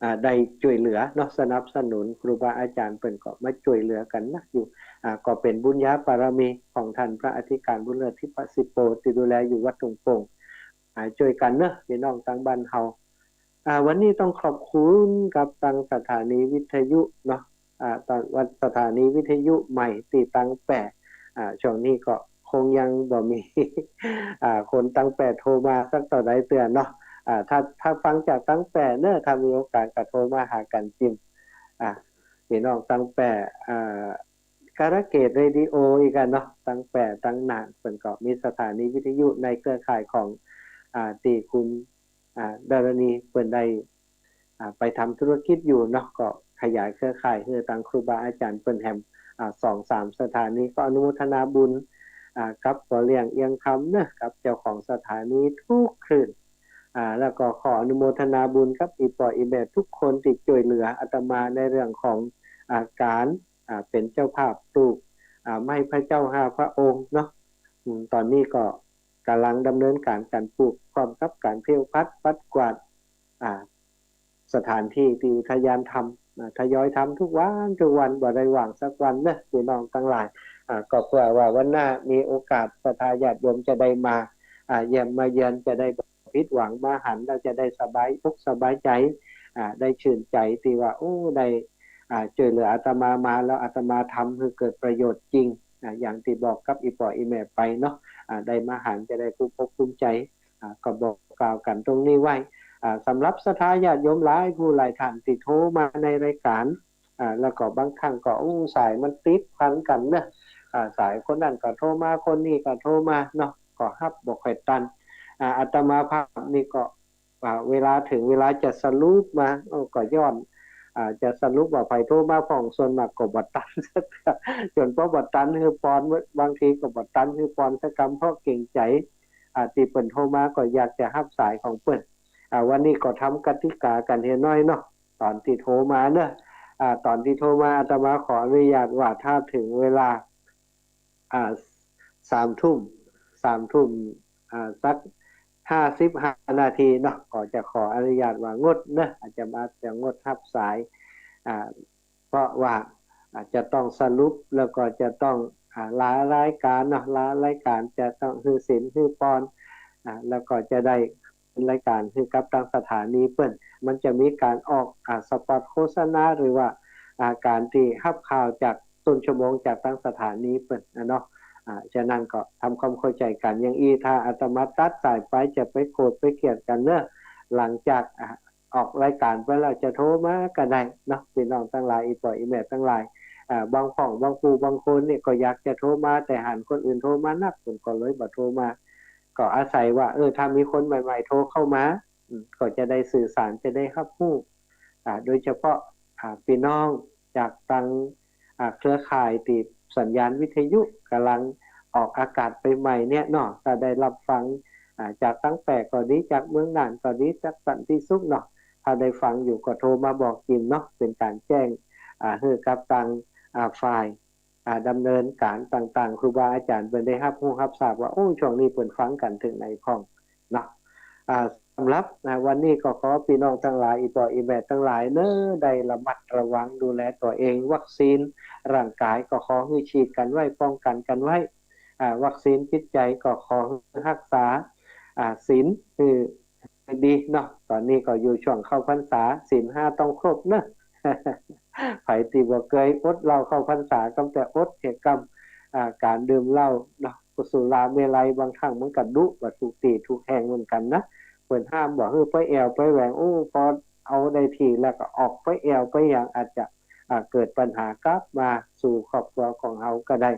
อ่า ได้จ้วยเหลือเนาะ สนับสนุนครูบาอาจ๋ารย์เปิ้นก็มาจ้วยเหลือกั๋นนักอยู่ อ่า ก็เป๋นบุญญาบารมีของต้านพระอธิก๋ารบุญเลิศ ทิพสิโป ตี้ดูแลอยู่วัดตุงโป่ง อ่า จ้วยกั๋นเนาะ ปี้น้องตังบ้านเฮา อ่า วันนี้ต้องขอบคุณกับตังสถานีวิทยุเนาะ อ่า ตังวัด สถานีวิทยุใหม่ตี้ตังแป้ อ่า ช่วงนี้ก็คงยังบ่มี อ่า คนตังแป้โทรมาสักเต้าใดเตื้อเนาะ อ่า ถ้า ถ้าฟังจากตังแป้เนาะ ถ้ามีโอกาสก็โทรมาหากั๋นจิ่ม อ่า ปี้น้องตังแป้ อ่า กาลเกตเรดิโอ อีกอะเนาะ ตังแป้ตังหนาน เปิ้นก็มีสถานีวิทยุในเครือข่ายของ อ่า ตี้คุณ อ่า ดารณีเปิ้นได้ อ่า ไปทำธุรกิจอยู่เนาะ ก็ขยายเครือข่ายหื้อตังครูบาอาจ๋ารย์เปิ้นแหม อ่า สองสามสถานี ก็อนุโมทนาบุญ อ่า กับป้อเลี้ยงเอียงคำเนาะ กับเจ้าของสถานีทุกคลื่น อ่า แล้วก็ขออนุโมทนาบุญกับอี่ป้ออี่แม่ทุกคนตี้จ้วยเหลืออาตมาในเรื่องของ อ่า ก๋าน อ่า เป๋นเจ้าภาพปลูก อ่า ไม้พระเจ้าห้าพระองค์เนาะ อืม ต๋อนนี้ก็ก่ำลังดำเนินก๋านก๋านปลูก พร้อมกับก๋านเพลวพัดปัดกวาด อ่า สถานตี้ตี้อุทยานทำ อ่า ทยอยทำทุกวันทุกวัน บ่ได้ว่างสักวันเนาะ ปี้น้องตังหลาย อ่า ก็เผื่อว่าวันหน้ามีโอกาสศรัทธาญาติโยมจะได้มา อ่า เยี่ยมมาเยือน จะได้บ่ผิดหวัง มาหันแล้วจะได้สบายอกสบายใจ๋ อ่า ได้ชื่นใจ๋ตี้ว่า โอ้ ได้ อ่า จ้วยเหลืออาตมามา แล้วอาตมาทำหื้อเกิดประโยชน์จริง อ่า อย่างตี้บอกกับอี่ป้ออี่แม่ไปเนาะ อ่า ได้มาหันจะได้ภูมิอกภูมิใจ๋ อ่า ก็บอกกล่าวกั๋นตรงนี้ไว้ อ่า สำหรับศรัทธาญาติโยมหลายผู้หลายท่านตี้โทรมาในรายก๋าน อ่า แล้วก็บางครั้งก็ อู้ สายมันติดพันกั๋นเนาะ อ่า สายคนนั้นก็โทรมา คนนี้ก็โทรมาเนาะ ก็ฮับบ่ค่อยตัน อ่า อาตมาภาพนี่ก็ อ่า เวลาเถิงเวลาจะสรุปมา โอ้ ก็ย้อน อ่า จะสรุปว่าใผโทรมาพ่อง ส่วนมากก็บ่ตันสักเตื้อ จ๋นพอบ่ตันหื้อปอน บางทีก็บ่ตันหื้อปอนสักกำ เพราะเกรงใจ๋ อ่า ตี้เปิ้นโทรมาก็อยากจะฮับสายของเปิ้น อ่า วันนี้ก็ทำกติกากั๋นเหียน้อยเนาะ ต๋อนตี้โทรมาเนาะ อ่า ต๋อนตี้โทรมาอาตมาขออนุญาตว่าถ้าเถิงเวลา อ่า สามทุ่ม สามทุ่ม อ่า สักห้าสิบห้านาทีเนาะ ก็จะขออนุญาตว่างดเนาะ อาจจะ อาจจะงดฮับสาย อ่า เพราะว่าอาจจะต้องสรุป แล้วก็จะต้อง อ่า ลารายก๋านเนาะ ลารายก๋าน จะต้องหื้อศีลหื้อปอน อ่า แล้วก็จะได้ รายก๋านหื้อกับตางสถานีเปิ้น มันจะมีก๋านออก อ่า สปอตโฆษณา หรือว่า อ่า ก๋านตี้ฮับข่าวจากต้นชั่วโมงจากตางสถานีเปิ้นนะเนาะ อ่า ฉะนั้นก็ทำความเข้าใจ๋กั๋นอย่างอี้ ถ้าอาตมาตัดสายไปจะไปโกรธไปเกลียดกั๋นเนาะ หลังจาก อ่า ออกรายก๋านไปแล้วจะโทรมาก็ได้เนาะ ปี้น้องตังหลาย อี่ป้ออี่แม่ตังหลาย อ่า บางพ่องบางผู้บางคนนี่ก็อยากจะโทรมา แต่หันคนอื่นโทรมานัก เปิ้นก็เลยบ่โทรมา ก็อาศัยว่า เออ ถ้ามีคนใหม่ๆ โทรเข้ามา อืม ก็จะได้สื่อสาร จะได้ฮับฮู้ อ่า โดยเฉพาะ อ่า ปี้น้องจากตาง อ่า เครือข่ายตี้สัญญาณวิทยุก่ำลังออกอากาศไปใหม่เนี่ยเนาะ ถ้าได้ฮับฟัง อ่า จากตางแป้ก็ดี จากเมืองน่านก็ดี จากสันติสุขเนาะ ถ้าได้ฟังอยู่ก็โทรมาบอกจิมเนาะ เป๋นก๋านแจ้ง อ่า หื้อกับตาง อ่า ฝ่าย อ่า ดำเนินก๋านต่างๆ ครูบาอาจ๋ารย์เปิ้นได้ฮับฮู้ฮับทราบว่า โอ้ ช่วงนี้เปิ้นฟังกั๋นเถิงไหนพ่องเนาะ อ่า สำหรับ อ่า วันนี้ก็ขอปี้น้องตังหลาย อี่ป้ออี่แม่ตังหลายเนาะ ได้ระมัดระวังดูแลตั๋วเอง วัคซีนร่างก๋ายก็ขอหื้อฉีดกั๋นไว้ ป้องกั๋นกั๋นไว้ อ่า วัคซีนจิตใจ๋ก็ขอหื้อฮักษา อ่า ศีลหื้อ ดีเนาะ ต๋อนนี้ก็อยู่ช่วงเข้าพรรษา ศีลห้าต้องครบเนาะ ใผตี้บ่เกยอดเหล้าเข้าพรรษา กำแต่อดเหียกำ อ่า ก๋านดื่มเหล้าเนาะ สุราเมรัยบางครั้งมันก็ดุบ่าทุกตี้ทุกแห่งเหมือนกั๋นนะ เปิ้นห้ามบ่หื้อไปแอ่วไปแหวง โอ้ พอเอาได้ตี้แล้วก็ออกไปแอ่วไปหยัง อาจจะ อ่า เกิดปัญหากลับมาสู่ครอบครัวของเฮาก็ได้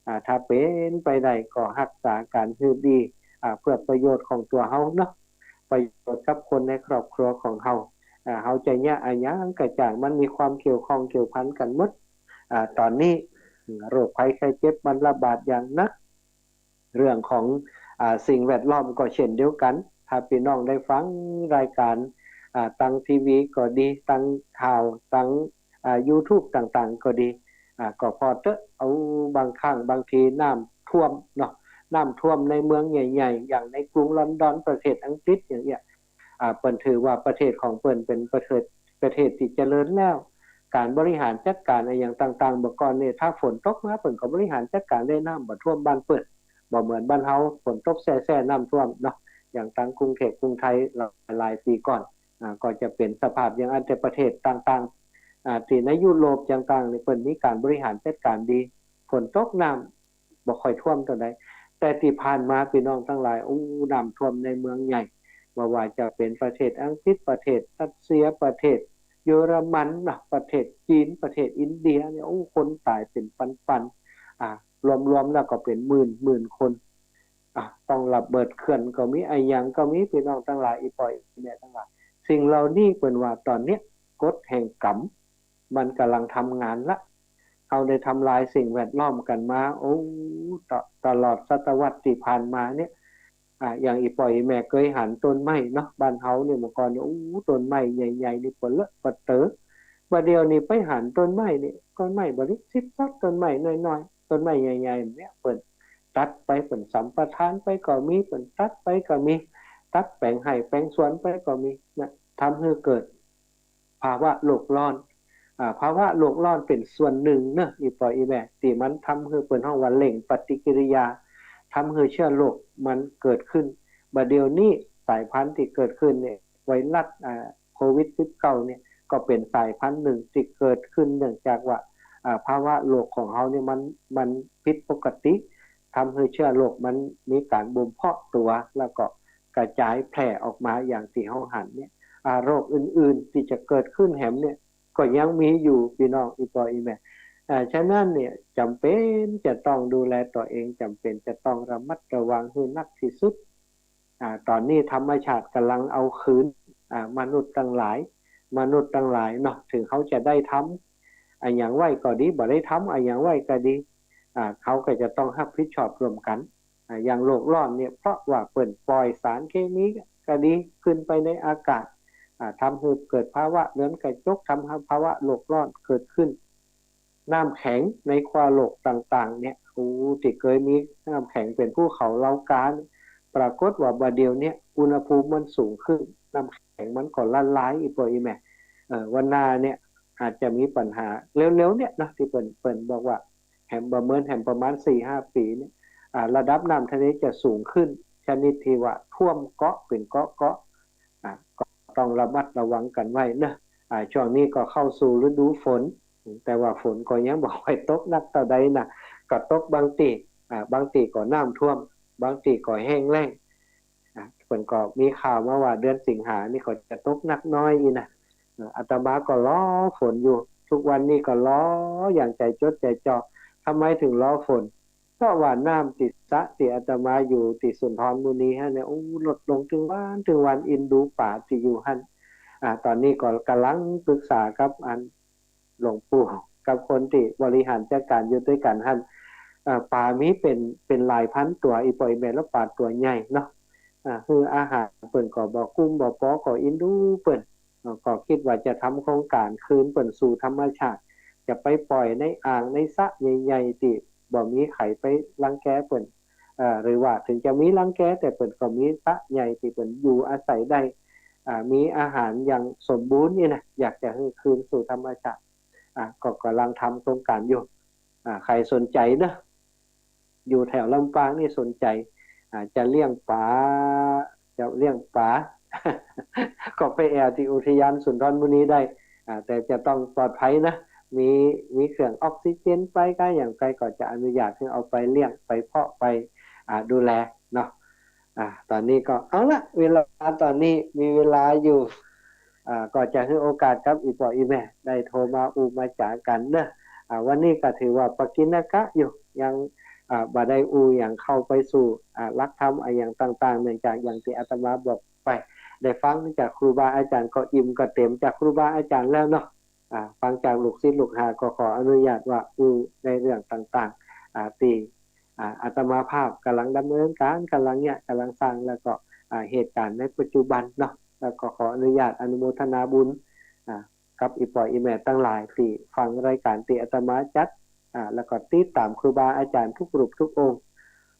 อ่า ถ้าเป๋นไปได้ก็ฮักษาก๋านหื้อดี อ่า เพื่อประโยชน์ของตั๋วเฮาเนาะ ประโยชน์กับคนในครอบครัวของเฮา อ่า เฮาจะเยียะอะหยังก็จ้าง มันมีความเกี่ยวข้องเกี่ยวพันกั๋นหมด อ่า ต๋อนนี้ อืม โรคภัยไข้เจ็บมันระบาดอย่างหนัก เรื่องของ อ่า สิ่งแวดล้อมก็เช่นเดียวกั๋น ถ้าปี้น้องได้ฟังรายก๋าน อ่า ตางทีวีก็ดี ตางข่าว ตาง อ่า ยูทูบต่างๆ ก็ดี อ่า ก็ผ่อเต๊อะ เอาบางครั้งบางทีน้ำท่วมเนาะ น้ำท่วมในเมืองใหญ่ๆ อย่างในกรุงลอนดอน ประเทศอังกฤษอย่างเนี้ย อ่า เปิ้นถือว่าประเทศของเปิ้นเป๋นประเทศ ประเทศตี้เจริญแล้ว ก๋านบริหารจัดก๋านอะหยังต่างๆ เมื่อก่อนนี่ถ้าฝนตกมาเปิ้นก็บริหารจัดก๋านได้ น้ำบ่ท่วมบ้านเปิ้น บ่เหมือนบ้านเฮา ฝนตกแซ่ๆ น้ำท่วมเนาะ อย่างตางกรุงเทพกรุงไทยหลายๆ ปี๋ก่อน อ่า ก็จะเป๋นสภาพอย่างอั้น แต่ประเทศต่างๆ อ่า ตี้ในยุโรปต่างๆ นี่เปิ้นมีก๋านบริหารจัดก๋านดี ฝนตกน้ำบ่ค่อยท่วมเต้าใด แต่ตี้ผ่านมาปี้น้องตังหลาย อู้ น้ำท่วมในเมืองใหญ่ บ่ว่าจะเป๋นประเทศอังกฤษ ประเทศรัสเซีย ประเทศเยอรมันเนาะ ประเทศจีน ประเทศอินเดียเนี่ย อู้ คนต๋ายเป๋นปันๆ อ่า รวมๆ แล้วก็เป๋นหมื่นๆ คน อ่ะ ต้องระเบิดเขื่อนก็มี อะหยังก็มี ปี้น้องตังหลาย อี่ป้ออี่แม่ตังหลาย สิ่งเหล่านี้เปิ้นว่าต๋อนเนี้ยกฎแห่งกรรมมันก่ำลังทำงานละ เฮาได้ทำลายสิ่งแวดล้อมกั๋นมา โอ้ ต- ตลอดศตวรรษตี้ผ่านมาเนี่ย อ่ะ อย่างอี่ป้ออี่แม่เกยหันต้นไม้เนาะ บ้านเฮาเนี่ยเมื่อก่อนเนี่ย โอ้ ต้นไม้ใหญ่ๆ นี่ปะเลอะปะเต๋อ บ่าเดี่ยวนี้ไปหันต้นไม้นี่ ต้นไม้บ่ได้สิบสัก ต้นไม้น้อยๆ ต้นไม้ใหญ่ๆ เนี่ย เปิ้นตัดไป เปิ้นสัมปทานไปก็มี เปิ้นตัดไปก็มี ตัดแป๋งไฮ่แป๋งสวนไปก็มีนะ ทำหื้อเกิดภาวะโลกร้อน อ่า ภาวะโลกร้อนเป๋นส่วนนึ่งเนาะ อี่ป้ออี่แม่ ตี้มันทำหื้อเปิ้นฮ้องว่าเร่งปฏิกิริยา ทำหื้อเจื๊อโรคมันเกิดขึ้น บ่าเดี่ยวนี้สายพันธุ์ตี้เกิดขึ้นเนี่ย ไวรัส อ่า โควิดสิบเก้าเนี่ย ก็เป๋นสายพันธุ์นึ่งตี้เกิดขึ้นเนื่องจากว่า อ่า ภาวะโลกของเฮาเนี่ยมัน มันผิดปกติ ทำหื้อเจื๊อโรคมันมีก๋านบ่มเพาะตั๋ว แล้วก็กระจ๋ายแพร่ออกมาอย่างตี้เฮาหันเนี่ย อ่า โรคอื่นๆ ตี้จะเกิดขึ้นแหมเนี่ย ก็ยังมีอยู่ ปี้น้อง อี่ป้ออี่แม่ อ่า ฉะนั้นเนี่ย จ๋ำเป๋นจะต้องดูแลตั๋วเอง จ๋ำเป๋นจะต้องระมัดระวังหื้อนักตี้สุด อ่า ต๋อนนี้ธรรมชาติก่ำลังเอาคืน อ่า มนุษย์ตังหลาย มนุษย์ตังหลายเนาะ เถิงเฮาจะได้ทำอะหยังไว้ก็ดี บ่ได้ทำอะหยังไว้ก็ดี อ่า เฮาก็จะต้องฮับผิดชอบร่วมกั๋น อ่า อย่างโลกร้อนเนี่ย เพราะว่าเปิ้นปล่อยสารเคมีก็ดี ขึ้นไปในอากาศ อ่า ทำหื้อเกิดภาวะเรือนกระจก ทำภาวะโลกร้อนเกิดขึ้น น้ำแข็งในขั้วโลกต่างๆ เนี่ย โอ้ ตี้เกยมีน้ำแข็งเป๋นภูเขาเหล่ากาเนี่ย ปรากฏว่าบ่าเดี่ยวเนี่ย อุณหภูมิมันสูงขึ้น น้ำแข็งมันก็ละลาย อี่ป้ออี่แม่ เอ่อ วันหน้าเนี่ย อาจจะมีปัญหา เร็วๆ เนี่ยเนาะ ตี้เปิ้น เปิ้นบอกว่า แหมบ่เมิน แหมประมาณสี่ห้าปี๋เนี่ย อ่า ระดับน้ำทะเลจะสูงขึ้น ชนิดตี้ว่าท่วมเกาะเป๋นเกาะๆ อ่า ก็ต้องระมัดระวังกั๋นไว้เนาะ อ่า ช่วงนี้ก็เข้าสู่ฤดูฝน แต่ว่าฝนก็ยังบ่ค่อยตกนักเต้าใดนะ ก็ตกบางตี้ อ่า บางตี้ก็น้ำท่วม บางตี้ก็แห้งแล้ง อ่ะ เปิ้นก็มีข่าวมาว่าเดือนสิงหานี่ก็จะตกนักน้อยอี้นะ เอ่อ อาตมาก็รอฝนอยู่ ทุกวันนี้ก็รออย่างใจ๋จดใจ๋จ่อ ทำไมเถิงรอฝน เพราะว่าน้ำตี้สระตี้อาตมาอยู่ตี้สุนทรมุนีหั้นเนี่ย โอ้ ลดลงตึงวันตึงวัน อินดูป๋าตี้อยู่หั้น อ่า ต๋อนนี้ก็ก่ำลังปรึกษากับอัน หลวงปู่กับคนตี้บริหารจัดก๋านอยู่ตวยกั๋นหั้น อ่า ป๋ามีเป๋น เป๋นหลายพันตั๋ว อี่ป้ออี่แม่ แล้วป๋าตั๋วใหญ่เนาะ อ่า หื้ออาหารเปิ้นก็บ่กุ้มบ่ปอ ก็อินดูเปิ้น อ่า ก็กึ๊ดว่าจะทำโครงก๋านคืนเปิ้นสู่ธรรมชาติ จะไปปล่อยในอ่างในสระใหญ่ๆ ตี้บ่มีใผไปรังแกเปิ้น อ่า หรือว่าเถิงจะมีรังแก แต่เปิ้นก็มีสระใหญ่ตี้เปิ้นอยู่อาศัยได้ อ่า มีอาหารอย่างสมบูรณ์นี่นะ อยากจะหื้อคืนสู่ธรรมชาติ อ่า ก็ก่ำลังทำโครงก๋านอยู่ อ่า ใผสนใจ๋เนาะ อยู่แถวลำปางนี่สนใจ๋ อ่า จะเลี้ยงป๋า จะเลี้ยงป๋า ก็ไปแอ่วตี้อุทยานสุนทรมุนีได้ อ่า แต่จะต้องปลอดภัยนะ มี มีเครื่องออกซิเจนไปก้าอย่างไป ก็จะอนุญาตหื้อเอาไปเลี้ยง ไปเพาะ ไป อ่า ดูแลเนาะ อ่า ต๋อนนี้ก็ เอาละ เวลาต๋อนนี้มีเวลาอยู่ อ่า ก็จะหื้อโอกาสกับอี่ป้ออี่แม่ได้โทรมาอู้มาจ๋ากั๋นเนาะ อ่า วันนี้ก็ถือว่าปกิณกะอยู่ ยัง อ่า บ่ได้อู้หยังเข้าไปสู่ อ่า หลักธรรมอะหยังต่างๆ เนื่องจากอย่างตี้อาตมาบอกไป ได้ฟังจากครูบาอาจ๋ารย์ก็อิ่มก็เต็มจากครูบาอาจ๋ารย์แล้วเนาะ อ่า ฟังจากลูกศิษย์ลูกหาก็ขออนุญาตว่าอู้ในเรื่องต่างๆ อ่า ตี้ อ่า อาตมาภาพก่ำลังดำเนินก๋าน ก่ำลังเยียะ ก่ำลังสร้าง แล้วก็ อ่า เหตุก๋ารณ์ในปัจจุบันเนาะ แล้วก็ขออนุญาตอนุโมทนาบุญ อ่า กับอี่ป้ออี่แม่ตังหลายตี้ฟังรายก๋านตี้อาตมาจัด อ่า แล้วก็ติดต๋ามครูบาอาจ๋ารย์ทุกรูปทุกองค์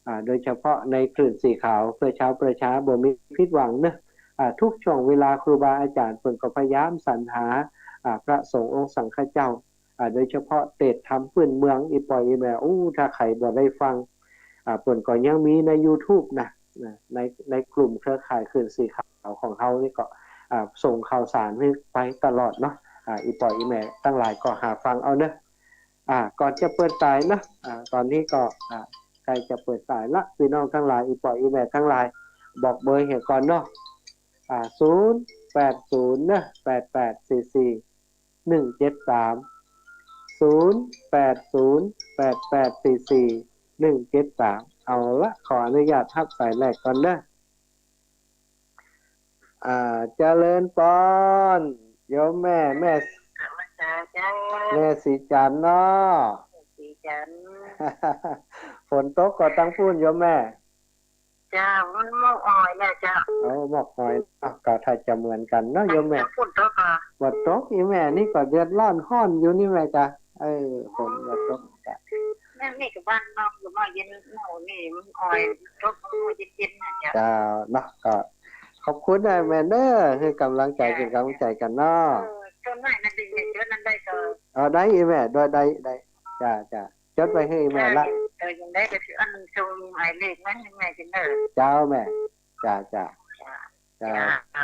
อ่า โดยเฉพาะในคลื่นสีขาวเพื่อชาวประชา บ่มีผิดหวังเนาะ อ่า ทุกช่วงเวลาครูบาอาจ๋ารย์เปิ้นก็พยายามสรรหา อ่า พระสงฆ์องค์สังฆเจ้า อ่า โดยเฉพาะเตสน์ธรรมปื้นเมือง อี่ป้ออี่แม่ อู้ ถ้าใผบ่ได้ฟัง อ่า เปิ้นก็ยังมีในยูทูบนะ นะ ใน ในกลุ่มเครือข่ายคลื่นสีขาวของเฮานี่ก็ อ่า ส่งข่าวสารหื้อไปตลอดเนาะ อ่า อี่ป้ออี่แม่ตังหลายก็หาฟังเอาเนาะ อ่า ก่อนจะเปิดสายเนาะ อ่า ต๋อนนี้ก็ อ่า ใก้จะเปิดสายละ ปี้น้องตังหลาย อี่ป้ออี่แม่ตังหลาย บอกเบอร์เหียก่อนเนาะ อ่า ศูนย์แปดศูนย์ เนาะ แปดแปดสี่สี่ หนึ่งเจ็ดสาม ศูนย์แปดศูนย์ แปดแปดสี่สี่ หนึ่งเจ็ดสาม เอาละ ขออนุญาตฮับสายแรกก่อนเนาะ อ่า เจริญปอน โยมแม่ แม่ แม่ศรีจันทร์เนาะ ศรีจันทร์ ฝนตกก่อตังปู้นโยมแม่ เจ้า มันหมอกอ่อยนะเจ้า โอ้ หมอกอ่อยเนาะ ก็ถ้าจะเหมือนกั๋นเนาะโยมแม่ ฝนตกอ่ะ บ่ตก อี่แม่นี่ก็เดือดร้อนฮ้อนอยู่นี่แม่จ๊ะ เออ ฝนบ่ตกจ๊ะ แม่นี่ก็บ้านนอกอยู่มาเย็นหนาวนี่มันอ่อย ตกมันเย็นๆนะเจ้า เจ้าเนาะ ก็ขอบคุณนะแม่เนาะ หื้อก๋ำลังใจ๋ เป๋นก๋ำลังใจ๋กั๋นเนาะ เออ ส่วนมากนะ เดี๋ยวนี้จดนำได้ก่อ เออ ได้อีแม่ ได้ ได้ ได้ จ้า จ้า จดไว้หื้ออีแม่ละ เออ ยังได้ก็สิอันส่งหมายเลขมาหื้อแม่จังเน่อ เจ้าแม่ จ้า จ้า จ้า จ้า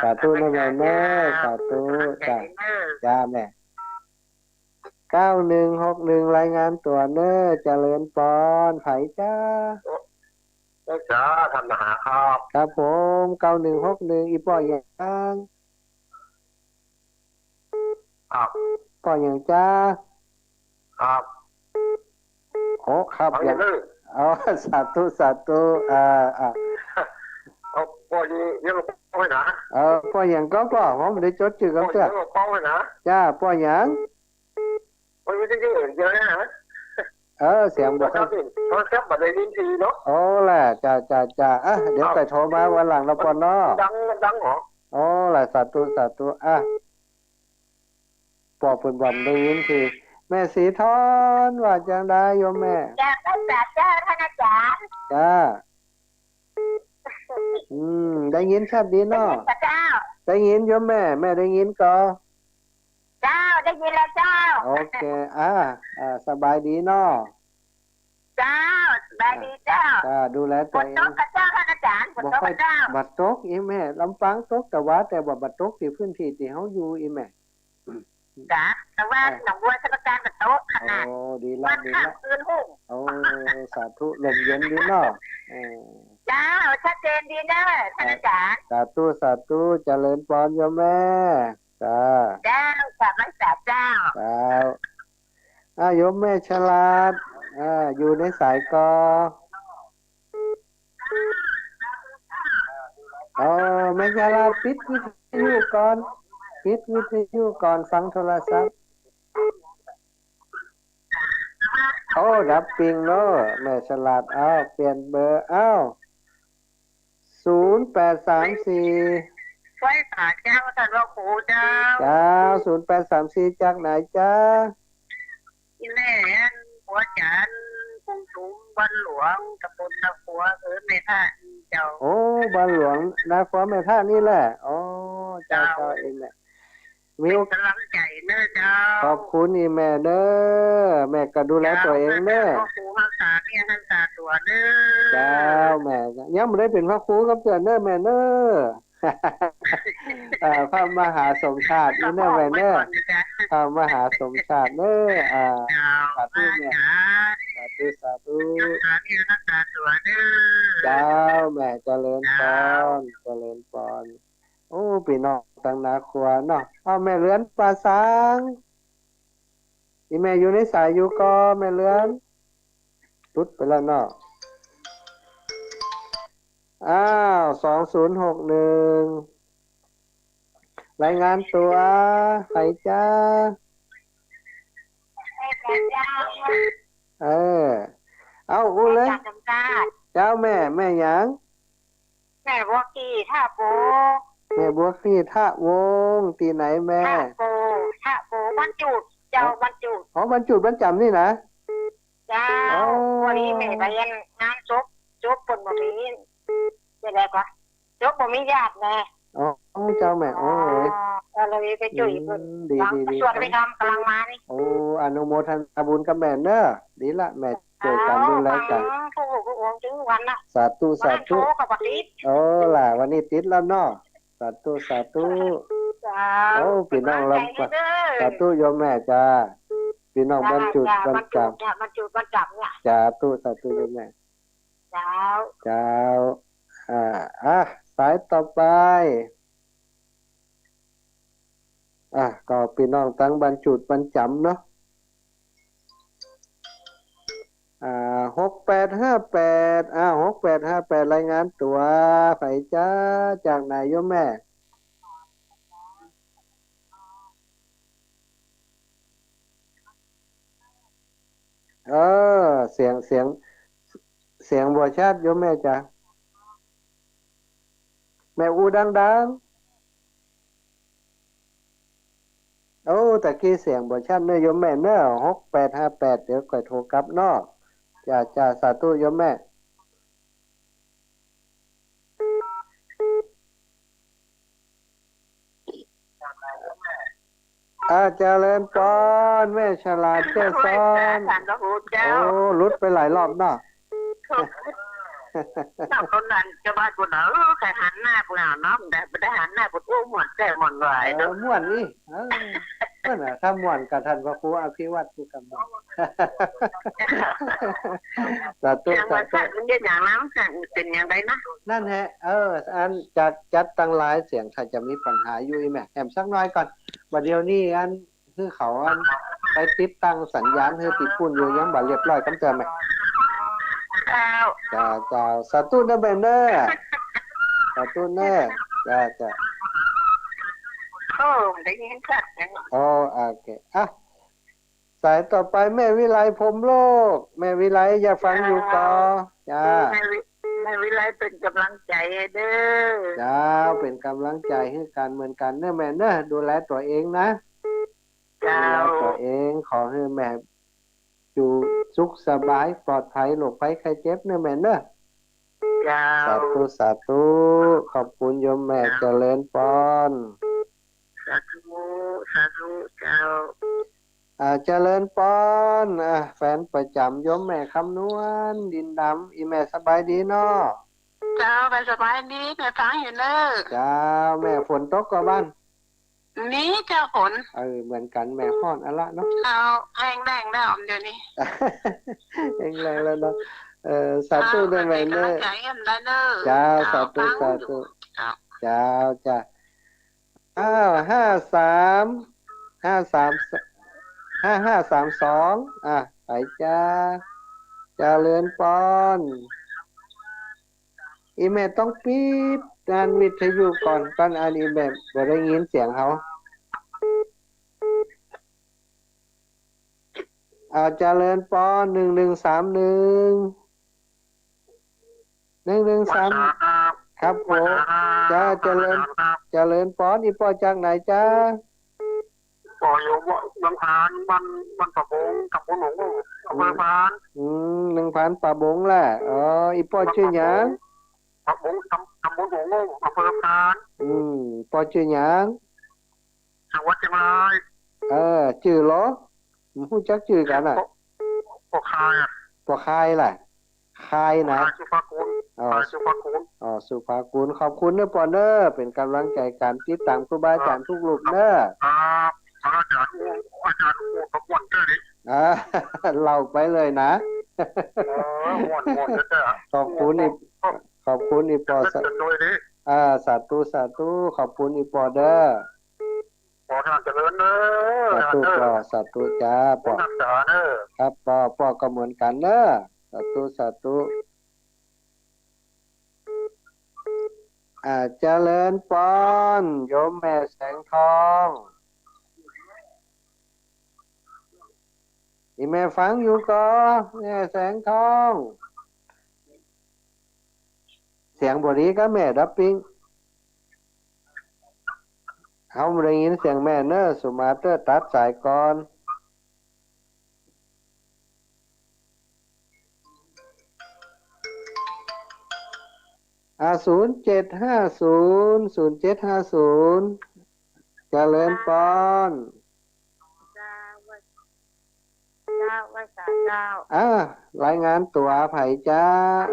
สาธุนะแม่เน่อ สาธุ จ้า จ้าแม่ เก้าหนึ่งหกหนึ่ง รายงานตั๋วเน่อ เจริญปอน ใผจ๊ะ เจ้าจ๋า ท่านมหาครับ ครับผม เก้าหนึ่งหกหนึ่ง อี่ป้อหยัง ครับ ป้อหยังจ๊ะ ครับ โอ้ ครับ ป้อหยัง หยังเน่อ เอา สาธุ สาธุ อ่า อ่า เอา ป้อหยัง ยังป้อไว้นะ เออ ป้อหยังก็ป้อ ผมบ่ได้จดจื้อกั๋นเตื้อ ป้อหยังก็ป้อไว้นะ จ้า ป้อหยัง มันไม่ได้ยินเสียงนะ เออ เสียงบ่ค่อย โทรศัพท์นี่ โทรศัพท์บ่ได้ยินดีเนาะ โอ้ล่ะ จ้า จ้า จ้า อ่ะ เดี๋ยว เอ้า ก่อยโทรมาวันหลังเนาะปอนเนาะ ดัง มันดังเหรอ โอ้ล่ะ สาธุ สาธุ อ่ะ ป้อเปิ้นบ่ได้ยินที แม่ศรีทอน ว่าจังใดโยมแม่ จ้า พระสาเจ้า ท่านอาจารย์ จ้า อืม ได้ยินชัดดีเนาะ ได้ยินพระเจ้า ได้ยินโยมแม่ แม่ได้ยินก่อ เจ้า ได้ยินแล้วเจ้า โอเค อ่า อ่า สบายดีเนาะ เจ้า สบายดีเจ้า อ่า จ้า ดูแลตั๋วเอง ฝนตกกะเจ้า ท่านอาจารย์ ฝนตกกะเจ้า บ่ค่อย บ่ตกอี่แม่ ลำปางตก แต่ว่า แต่ว่าบ่ตกตี้พื้นตี้ตี้เฮาอยู่อี่แม่ จ้ะ แต่ว่า อ่า หนองบัวสมุทรปราการบ่ตกขนาด โอ้ ดีละ วัน ดีละ ค่ำคืนฮุ่ง โอ้ สาธุ ลมเย็นดีเนาะ เออ เจ้า ชัดเจนดีเน่อ ท่านอาจารย์ สาธุ สาธุ เจริญปอนโยมแม่ จ้า เจ้า สาธุ เจ้า เจ้า อ่า โยมแม่ฉลาด อ่า อยู่ในสายก่อ อ๋อ แม่ฉลาด ปิดวิทยุก่อน ปิดวิทยุก่อน ฟังโทรศัพท์ โอ้ ดับปิ้งเนาะ แม่ฉลาด อ้าว เปลี่ยนเบอร์ อ้าว ศูนย์แปดสามสี่ ไหว้สาเจ้า ท่านพระครูเจ้า เจ้า ศูนย์แปดสามสี่ จากไหนจ๊ะ อี่แม่อันบัวจันทร์ กรุงสุม บ้านหลวง ตำบลนาครัว อำเภอแม่ทะนี่เจ้า โอ้ บ้านหลวงนาครัวแม่ทะนี่แหละ อ๋อ เจ้า เจ้า เจ้า เองแหละ มี เป๋นก๋ำลังใจ๋เน่อเจ้า ขอบคุณอี่แม่เน่อ แม่ก็ดูแลตั๋วเองเน่อ เจ้า พระครูฮักษาเนื้อฮักษาตั๋วเน่อ เจ้า แม่ ยังบ่ได้เป๋นพระครูกับเตื้อเน่อแม่เน่อ เอ่อ พระมหาสมชาตินี่เน่อแม่เน่อ พระมหาสมชาติเน่อ อ่า เจ้า สาธุแม่ สาธุ สาธุ เจ้า แม่เจริญปอน เจริญปอน โอ้ ปี้น้องตังนาครัวเนาะ เอาแม่เรือนป่าซาง อี่แม่อยู่ในสายอยู่ก่อ แม่เรือน ตุ๊ดไปแล้วเนาะ อ้าว สองศูนย์หกหนึ่ง รายงานตั๋ว ใผจ๊ะ เออ เอาอู้เลย เจ้าแม่ แม่หยัง แม่บัวคลี่ ท่าโป แม่บัวคลี่ ท่าโป ตี้ไหนแม่ ท่าโป ท่าโป บ้านจูด เจ้า อ๋อ บ้านจูด อ๋อ บ้านจูด บ้านจ๋ำนี่นะ เจ้า อ๋อ วันนี้แม่ไปงานศพ ศพเปิ้นบ่มี จะได้ก่อ ศพบ่มีญาติแน่ อ๋อ เจ้าแม่ โอ้ย ก็เลยไปจ้วยเปิ้น อืม ดี ดี ดี สวดไปทำก๋ำลังมานี่ โอ้ อนุโมทนาบุญกับแม่เน่อ ดีละ แม่จ้วยกั๋น ดูแลกั๋น ฟังกู้หูกู้หวงตึงวันนะ สาธุ สาธุ วันนั้นโทรก็บ่ติด โอ้ ล่ะ วันนี้ติดแล้วเนาะ สาธุ สาธุ เจ้า โอ้ ปี้น้องลำ ก๋ำลังใจ๋เน่อ สาธุโยมแม่จ้า ปี้น้อง จ้า บ้านจูด จ้า บ้านจ๋ำ บ้านจูด บ้านจ๋ำเนี่ย สาธุ สาธุโยมแม่ เจ้า เจ้า อ่า อ่ะ สายต่อไป อ่ะ ก็ปี้น้องตังบ้านจูดบ้านจ๋ำเนาะ อ่า หกแปดห้าแปด อ่า หกแปดห้าแปด รายงานตั๋ว ใผจ๊ะ จากไหนโยมแม่ เออ เสียง เสียง เสียงบ่ชัดโยมแม่จ๋า แม่อู้ดังๆ โอ้ ตะกี้เสียงบ่ชัดเน่อโยมแม่เน่อ หกแปดห้าแปด เดี๋ยวก่อยโทรกลับเนาะ จ้า จ้า สาธุโยมแม่ อ่า เจริญปอน แม่ฉลาดแจ้ซ้อน ท่านพระครูเจ้า โอ้ หลุดไปหลายรอบเนาะ นอกคนนั้นจะว่ากูหนาว ใครหันหน้ากูหนาวเนาะ แต่ไม่ได้หันหน้ากู โอ้ ม่วนแท้ม่วนหลาย เออ เนาะ ม่วนนี่ เออ ม่วนอะ ถ้าม่วนกับท่านพระครูอภิวัตรกูก็ม่วน สาธุ เสียงมัน สาธุ มันเย็นอย่างนั้น เสียงมันเป็นอย่างไรนะ นั่นแหละ เออ อันจัด จัดตั้งหลายเสียง ถ้าจะมีปัญหาอยู่อีแม่ แหมสักหน่อยก่อน บ่าเดี่ยวนี้อัน คือเขาอันไปติดตั้งสัญญาณหื้อตี้ปู๊นอยู่ ยังบ่เรียบร้อยกำเตื้อแม่ เจ้า เจ้า เจ้า สาธุเน้อแม่เน้อ สาธุเน้อ เจ้า เจ้า โอ้ ได้ยินชัดนะ โอ้ โอเค อ่ะ สายต่อไปแม่วิไลพรหมโลก แม่วิไลจะฟังอยู่ก่อ เจ้า เจ้า แม่วิ แม่วิไลเป๋นก๋ำลังใจ๋หื้อเด้อ เจ้า เป๋นก๋ำลังใจ๋หื้อกั๋นเหมือนกั๋นเน้อแม่เน้อ ดูแลตั๋วเองนะ เจ้า ดูแลตั๋วเอง ขอหื้อแม่อยู่สุขสบายปลอดภัย โรคภัยไข้เจ็บเน้อแม่เน้อ เจ้า สาธุ สาธุ ขอบคุณโยมแม่ เจ้า เจริญปอน สาธุ สาธุ เจ้า อ่า เจริญปอน อ่า แฟนประจ๋ำโยมแม่คำนวณ ดินดำ อี่แม่สบายดีเนาะ เจ้า แม่สบายดี แม่ฟังอยู่เน้อ เจ้า แม่ฝนตกก่อบ้าน มีเจ้าฝน เออ เหมือนกั๋น แม่ฮ้อนอะละเนาะ เจ้า แห้งแล้งแล้วเดี๋ยวนี้ แห้งแล้งแล้วเนาะ เออ สาธุ เจ้า เน้อแม่เน้อ เป๋นก๋ำลังใจ๋หื้อได้เน้อ เจ้า เจ้า สาธุ ฟังอยู่ สาธุ เจ้า เจ้า จ้ะ อ้าว ห้าสาม ห้าสาม ห้าห้าสามสอง อ่ะ ไปจ้า เจริญปอน อี่แม่ต้องปิดอันวิทยุก่อน ก่อนอันอี่แม่บ่ได้ยินเสียงเฮา อ่า เจริญปอน หนึ่งหนึ่งสามหนึ่ง หนึ่งหนึ่งสาม ครับผม จ้า เจริญ เจริญปอน อี่ป้อจากไหนจ้า ป้ออยู่เมืองผาน บ้าน บ้านป่าบง ตำบลหัวงู อำเภอผาน อืม เมืองผานป่าบงแหละ อ๋อ อี่ป้อจื้อหยัง ป่าบง ตำ ตำบลหัวงู อำเภอผาน อืม ป้อจื้อหยัง จังหวัดเจียงราย เออ จื้อหลอ บ่ฮู้จักจื้อกั๋นอะ ป้อ ป้อคายอะ ป้อคายแหละ คายนะ คายสุภากูล อ๋อ คายสุภากูล อ๋อ สุภากูล ขอบคุณเน้อปอนเน้อ เป๋นก๋ำลังใจ๋ก๋านติดต๋ามครูบาอาจ๋ารย์กู้รูปเน้อ ครับ อาจ๋ารย์อู้ อาจ๋ารย์อู้กับม่วนเจ้อดิ อ่า เล่าไปเลยนะ เออ ม่วน ม่วนเจ้อ ขอบคุณอี่ ขอบคุณอี่ปอ จะโดยดี อ่า สาธุ สาธุ ขอบคุณอี่ปอเน้อ ขอท่านเจริญเน้อ สาธุ ท่านเน้อ ปอ สาธุจ้า ปอ รักษาเน้อ ครับ ปอ ปอก็เหมือนกั๋นเน้อ สาธุ สาธุ อ่า เจริญปอน โยมแม่แสงทอง อี่แม่ฟังอยู่ก่อ แม่แสงทอง เสียงบ่ดีก่อแม่ ดับปิ้ง เฮาบ่ได้ยินเสียงแม่เน้อ สุมาเต๊อะ ตัดสายก่อน อ่า ศูนย์เจ็ดห้าศูนย์ ศูนย์เจ็ดห้าศูนย์ เจริญปอน เจ้า เจ้า ไหว้สาเจ้า อ่า รายงานตั๋วใผจ๊ะ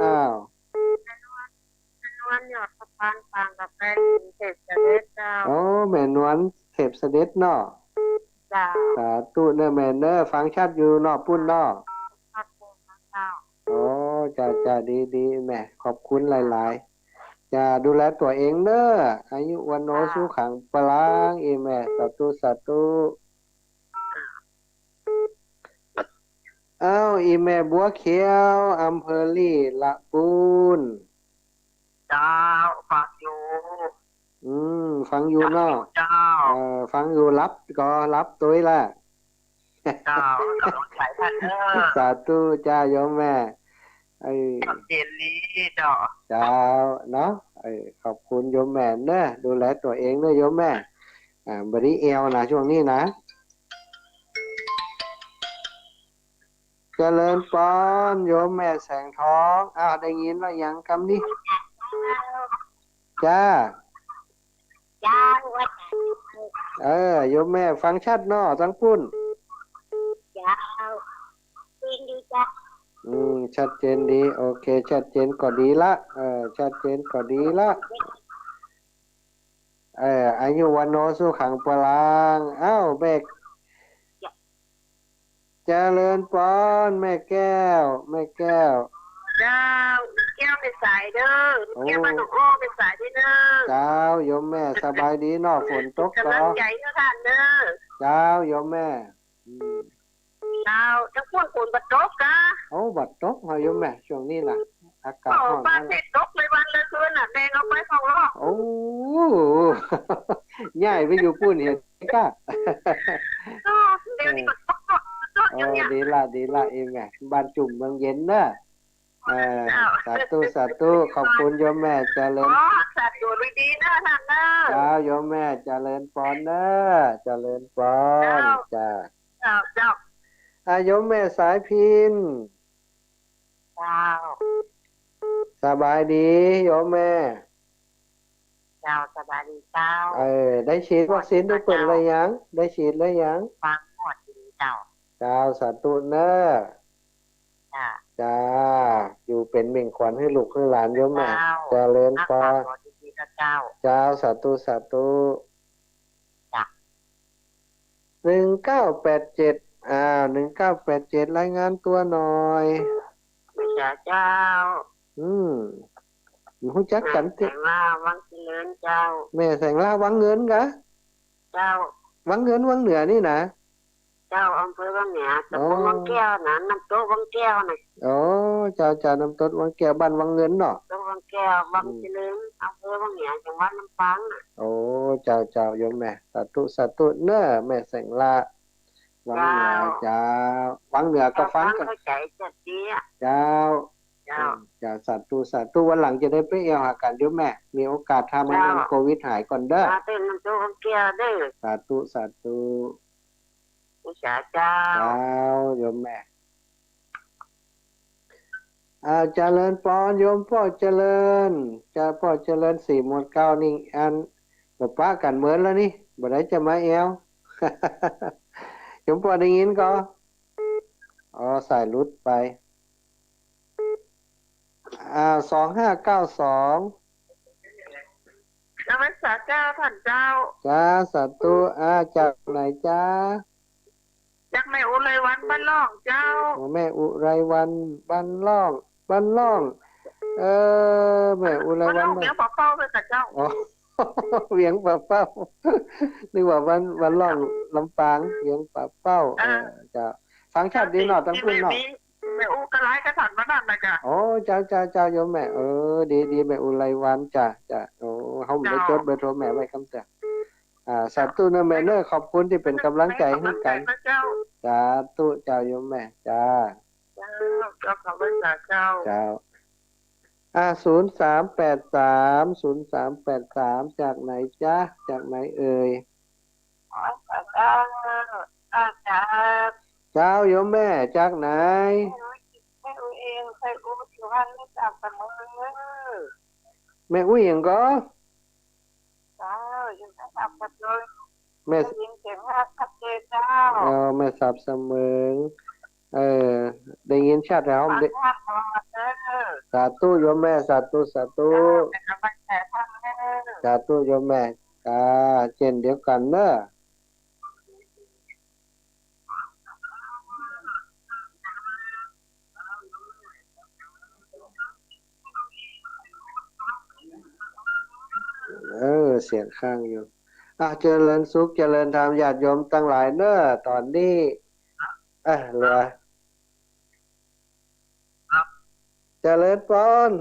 อ้าว แม่นวล ยอดสะพาน ปางกาแฟ เทพเสด็จเจ้า โอ้ แม่นวล เทพเสด็จเนาะ เจ้า สาธุเน้อแม่เน้อ ฟังชัดอยู่เนาะ ปุ้นเนาะ ครับผม เจ้า โอ้ จ้า จ้า ดี ดี แม่ ขอบคุณหลายๆ จ้า ดูแลตั๋วเองเน้อ อายุวัณโณ เจ้า สุขัง พลัง อี่แม่ สาธุ สาธุ อ้าว อี่แม่บัวเขียว อำเภอลีละปูน เจ้า ฟังอยู่ อืม ฟังอยู่เนาะ เจ้า เอ่อ ฟังอยู่ หลับก่อ หลับตุ๊ยละ เจ้า กำลังใจ๋ท่านเน้อ สาธุจ้า โยมแม่ เออ เย็นนี้เจ้า เจ้า เนาะ เออ ขอบคุณโยมแม่เน้อ ดูแลตั๋วเองเน้อโยมแม่ อ่า บ่ดีแอวนะ ช่วงนี้นะ เจริญปอน โยมแม่แสงทอง อ้าว ได้ยินแล้วยังกำนี้ จ้า จ้า เออ โยมแม่ฟังชัดเนาะตังปุ้น เจ้า ชัดเจนดีจ้ะ อืม ชัดเจนดี โอเค ชัดเจนก็ดีละ เออ ชัดเจนก็ดีละ เออ อายุวัณโณสุขังพลัง อ้าว แม่ เจริญปอน แม่แก้ว แม่แก้ว เจ้า แก้วแม่สายเด้อ โอ้ แก้วบ้านหนองอ้อแม่สายเด้อ เจ้า โยมแม่สบายดีเนาะ ฝนตก ก๋อ กำลังใจ๋เฮาต้านเด้อ เจ้า โยมแม่ อืม เจ้า ตังปุ้นฝนบ่ตกกา โอ้ บ่ตกเหรอโยมแม่ ช่วงนี้น่ะ อากาศ โอ้ ฮ้อน บ้านเฮาตกเลยวันเลยคืนน่ะ แบ่งเอาไปสองรอบ โอ้ ย้ายไปอยู่ปุ้นเหียกา เออ เดี๋ยวนี้ก็ตกตกตก เออ อยู่เนี่ย ดีละ ดีละ อีแม่ บ้านจุ่มเมืองเย็นเนาะ เออ เจ้า สาธุ สาธุ ขอบคุณโยมแม่ เจริญ อ๋อ สาธุ ดีๆ เนาะต้านเนาะ เจ้า โยมแม่ เจริญปอนเนาะ เจริญปอน เจ้า จ้า เจ้า เจ้า อ่ะ โยมแม่สายพิณ เจ้า สบายดีโยมแม่ เจ้า สบายดีเจ้า เออ ได้ฉีดวัคซีนตี้เปิ้นแล้วยัง ได้ฉีดแล้วยัง ฟังหมดดีเจ้า เจ้า สาธุเนาะ จ้า จ้า อยู่เป๋นมิ่งขวัญหื้อลูกหื้อหลานโยมแม่ เจ้า เจริญปอน รักษาตั๋วดีๆ นะเจ้า เจ้า สาธุ สาธุ จ้ะ หนึ่งเก้าแปดเจ็ด อ้าว หนึ่งเก้าแปดเจ็ด รายงานตั๋วหน่อย เจ้า เจ้า อืม ฮู้จักกั๋น แม่แสงล่า วังเจริญเจ้า แม่แสงล่า วังเงินกา เจ้า วังเงิน วังเหนือนี่นะ เจ้า อำเภอวังเหนือ ตำบลวังแก้วนะ น้ำตกวังแก้วนะ อ๋อ เจ้า เจ้า น้ำตกวังแก้ว บ้านวังเงินเนาะ ตำบลวังแก้ว วังเจริญ อืม อำเภอวังเหนือ จังหวัดลำปางน่ะ โอ้ เจ้า เจ้า โยมแม่ สาธุ สาธุเนาะ แม่แสงล่า วังเหนือ เจ้า เจ้า วังเหนือก็ฟังกั๋น เข้าใจ๋จัดดีอะ เจ้า เจ้า เจ้า สาธุ สาธุ วันหลังจะได้ไปแอ่วหากั๋นโยมแม่ มีโอกาสถ้ามัน เจ้า โควิดหายก่อนเด้อ มาเต้นน้ำตกวังแก้วเด้อ สาธุ สาธุ อุจจาเจ้า เจ้า โยมแม่ อ่า เจริญปอน โยมป้อเจริญ เจ้าป้อเจริญ สี่หมวดเก้านี่ อัน บ่ปะกั๋นเมินแล้วนี่ บ่ได้จะมาแอ่ว โยมป้อได้ยินก่อ อ๋อ สายหลุดไป อ่า สองห้าเก้าสอง นมัสการเจ้าต้านเจ้า จ้า สาธุ อ่า จากไหนจ๊ะ จากแม่อุไรวรรณบ้านล่องเจ้า อ๋อ แม่อุไรวรรณบ้านล่อง บ้านล่อง เออ แม่อุไรวรรณ บ้านล่อง บ้าน เวียงป่าเป้าเจ้าค่ะเจ้า อ๋อ เวียงป่าเป้า นึกว่าบ้าน บ้านล่องลำปาง เวียงป่าเป้า เออ เออ เจ้า ฟังชัดดีเนาะ ตังปุ้นเนาะ แม่อุก็ไลฟ์ก็ทันมานั่นนะจ๊ะ โอ้ เจ้า เจ้า เจ้า โยมแม่ เออ ดี ดี แม่อุไรวรรณ จ้ะ จ้ะ โอ้ เฮาบ่ได้จดเบอร์โทรแม่ไว้กำเตื้อ อ่า สาธุเนาะแม่เนาะ ขอบคุณตี้เป๋นก๋ำลังใจ๋หื้อกั๋น เจ้า สาธุ เจ้า โยมแม่ จ้า เจ้า เจ้า ขอบคุณเจ้า เจ้า อ่า ศูนย์สามแปดสาม ศูนย์สามแปดสาม จากไหนจ๊ะ จากไหนเอ่ย อ๋อ เจ้า อาจารย์ เจ้า โยมแม่ จากไหน แม่อุเอง ใครอุอยู่บ้านไม่ทราบเสมอ แม่อุหยังก่อ เจ้า อยู่ทางสาบเสมิง แม่ ได้ยินเสียงว่าชัดเจนเจ้า เออ แม่สาบเสมิง เออ ได้ยินชัดแล้ว ฟังธรรมตลอดเด้อ สาธุโยมแม่ สาธุ สาธุ เจ้า เป๋นก๋ำลังใจ๋ฟังเด้อ สาธุโยมแม่ อ่า เจ้นเดียวกั๋นเนาะ เออ เสียงค้างอยู่ อ่ะ เจริญสุข เจริญธรรม ญาติโยมตังหลายเนาะ ต๋อนนี้ เอ้อ เหลือ ครับ เจริญปอน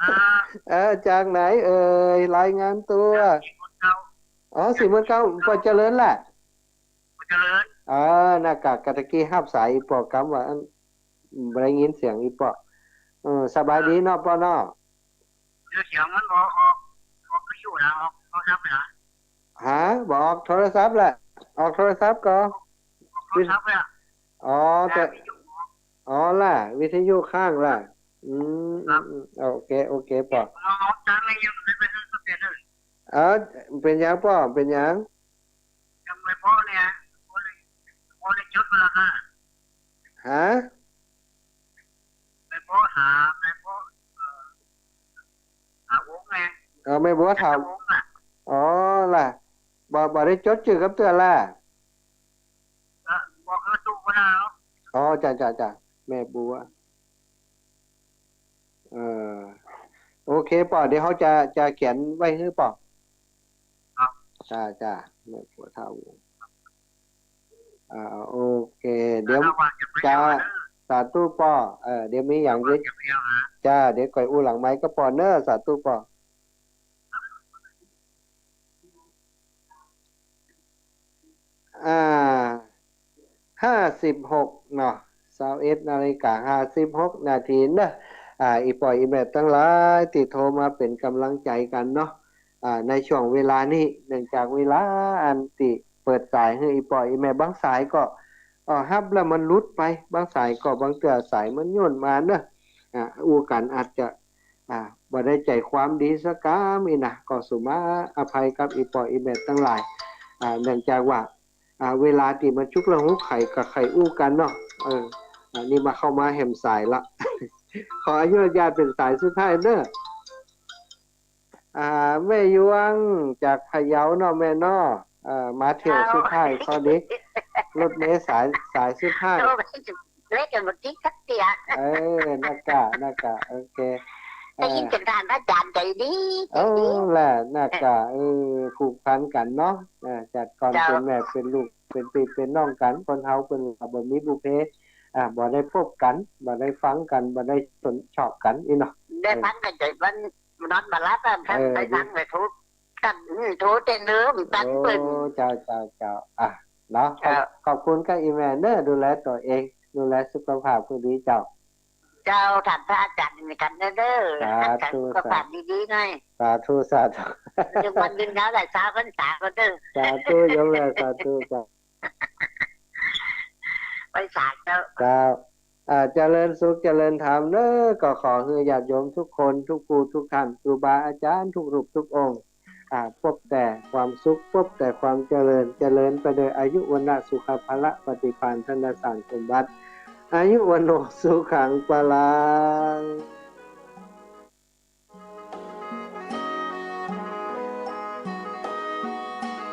อ่า เออ จากไหนเอ่ย รายงานตั๋ว จากสี่หมวดเก้า อ๋อ สี่หมวดเก้า ป้อเจริญแหละ ป้อเจริญ เออ น่ากะ กะตะกี้ฮับสายอี่ป้อกำว่าอัน บ่ได้ยินเสียงอี่ป้อ เออ สบายดีเนาะป้อเนาะ เดี๋ยวเสียงมันบ่ออก ออกวิทยุนะ ออกโทรศัพท์นะ ฮะ บ่ออกโทรศัพท์แหละ ออกโทรศัพท์ก่อ โทรศัพท์เนี่ย อ๋อ แต่ วิทยุ อ๋อล่ะ วิทยุค้างล่ะ อืม ครับ อืม อืม โอเค โอเคป้อ เอา เอาจานอะไรยังไม่ได้ไปให้เขาเปลี่ยนเลย เออ เป๋นหยังป้อ เป๋นหยัง ฮะ แม่บัวหา แม่บัว เอ่อ หาอุ๋งไง เออ แม่บัวถาม หาอุ๋งน่ะ อ๋อ ล่ะ บ่ บ่ได้จดจื้อกับเตื้อล่ะ เออ บอกเขาตู้ก็ได้เนาะ อ๋อ จ้ะ จ้ะ จ้ะ แม่บัว เออ โอเค ป้อ เดี๋ยวเฮาจะ จะเขียนไว้หื้อป้อ ครับ จ้ะ จ้ะ แม่บัวท่าอุ๋ง อ่า โอเค เดี๋ยว ถ้าว่าจะไป จ้ะ เอาเด้อ สาธุป้อ เออ เดี๋ยวมีอย่าง ถ้าว่า เดี๋ยว จะไปเอาหา จ้ะ เดี๋ยวก่อยอู้หลังไมค์กับป้อเน่อ สาธุป้อ อ่า ห้าสิบหก เนาะ ซาวเอ็ดนาฬิกาห้าสิบหกนาทีเนาะ อ่า อี่ป้ออี่แม่ตังหลายตี้โทรมาเป๋นก๋ำลังใจ๋กั๋นเนาะ อ่า ในช่วงเวลานี้ เนื่องจากเวลาอันตี้เปิดสายหื้ออี่ป้ออี่แม่ บางสายก็ เอ่อ ฮับแล้วมันหลุดไป บางสายก็บางเตื้อสายมันย่นมาเนาะ อ่า อู้กั๋นอาจจะ อ่า บ่ได้ใจ๋ความดีสักกำอี้นะ ก็สุมาอภัยกับอี่ป้ออี่แม่ตังหลาย อ่า เนื่องจากว่า อ่า เวลาตี้มันฉุกละหุก ใผก็ใค่อู้กั๋นเนาะ เออ อันนี้มาเข้ามาแหมสายละ ขออนุญาตเป๋นสายสุดท้ายเนาะ อ่า แม่ยวงจากพะเยาเนาะแม่เนาะ เอ่อ มาเที่ยวสุดท้าย เจ้า ข้อนี้ รถเมล์สาย สายสุดท้าย โอ้ เล็กกันหมดที่สักเตื้อ เออ นะกะ นะกะ โอเค ได้ยิน เอ่อ เสียงต้านพระอาจ๋ารย์ใจ๋ดี ใจ๋ดี เอาแหละ นะกะ เออ ผูกพันกั๋นเนาะ เออ จากก่อน เจ้า เป๋นแม่เป๋นลูก เป๋นปี้เป๋นน้องกั๋น คนเฮาเปิ้นว่าบ่มีบุพเพ อ่า บ่ได้พบกั๋น บ่ได้ฟังกั๋น บ่ได้สนชอบกั๋นอี้เนาะ ได้ เออ ฟังกั๋นแต่วันนอนบ่หลับอะ ท่าน เออ ไปฟัง ดี ไปโทร ท่าน อืม โทรแต่เนิ่น ตัดเปิ้น โอ้ เจ้า เจ้า เจ้า อ่ะ เนาะ ขอบ เจ้า ขอบคุณกับอี่แม่เนาะ ดูแลตั๋วเอง ดูแลสุขภาพหื้อดีเจ้า เจ้า ท่านพระอาจ๋ารย์เหมือนกั๋นเนาะเด้อ สาธุ รักษาสุขภาพดีๆ หน่อย สาธุ สาธุ เดี๋ยววันหนึ่งแล้วหลายเช้าพรรษาก็เด้อ สาธุโยมแม่ สาธุเจ้า ไปสาเจ้า เจ้า อ่า เจริญสุข เจริญธรรมเนาะ ก็ขอหื้อญาติโยมทุกคน ทุกผู้ทุกท่าน ครูบาอาจ๋ารย์ทุกรูปทุกองค์ อ่า พบแต่ความสุข พบแต่ความเจริญ เจริญไปโดยอายุ วรรณะ สุขะ พละ ปฏิภาณ ธนสารสมบัติ อายุ วัณโณ สุขัง พลัง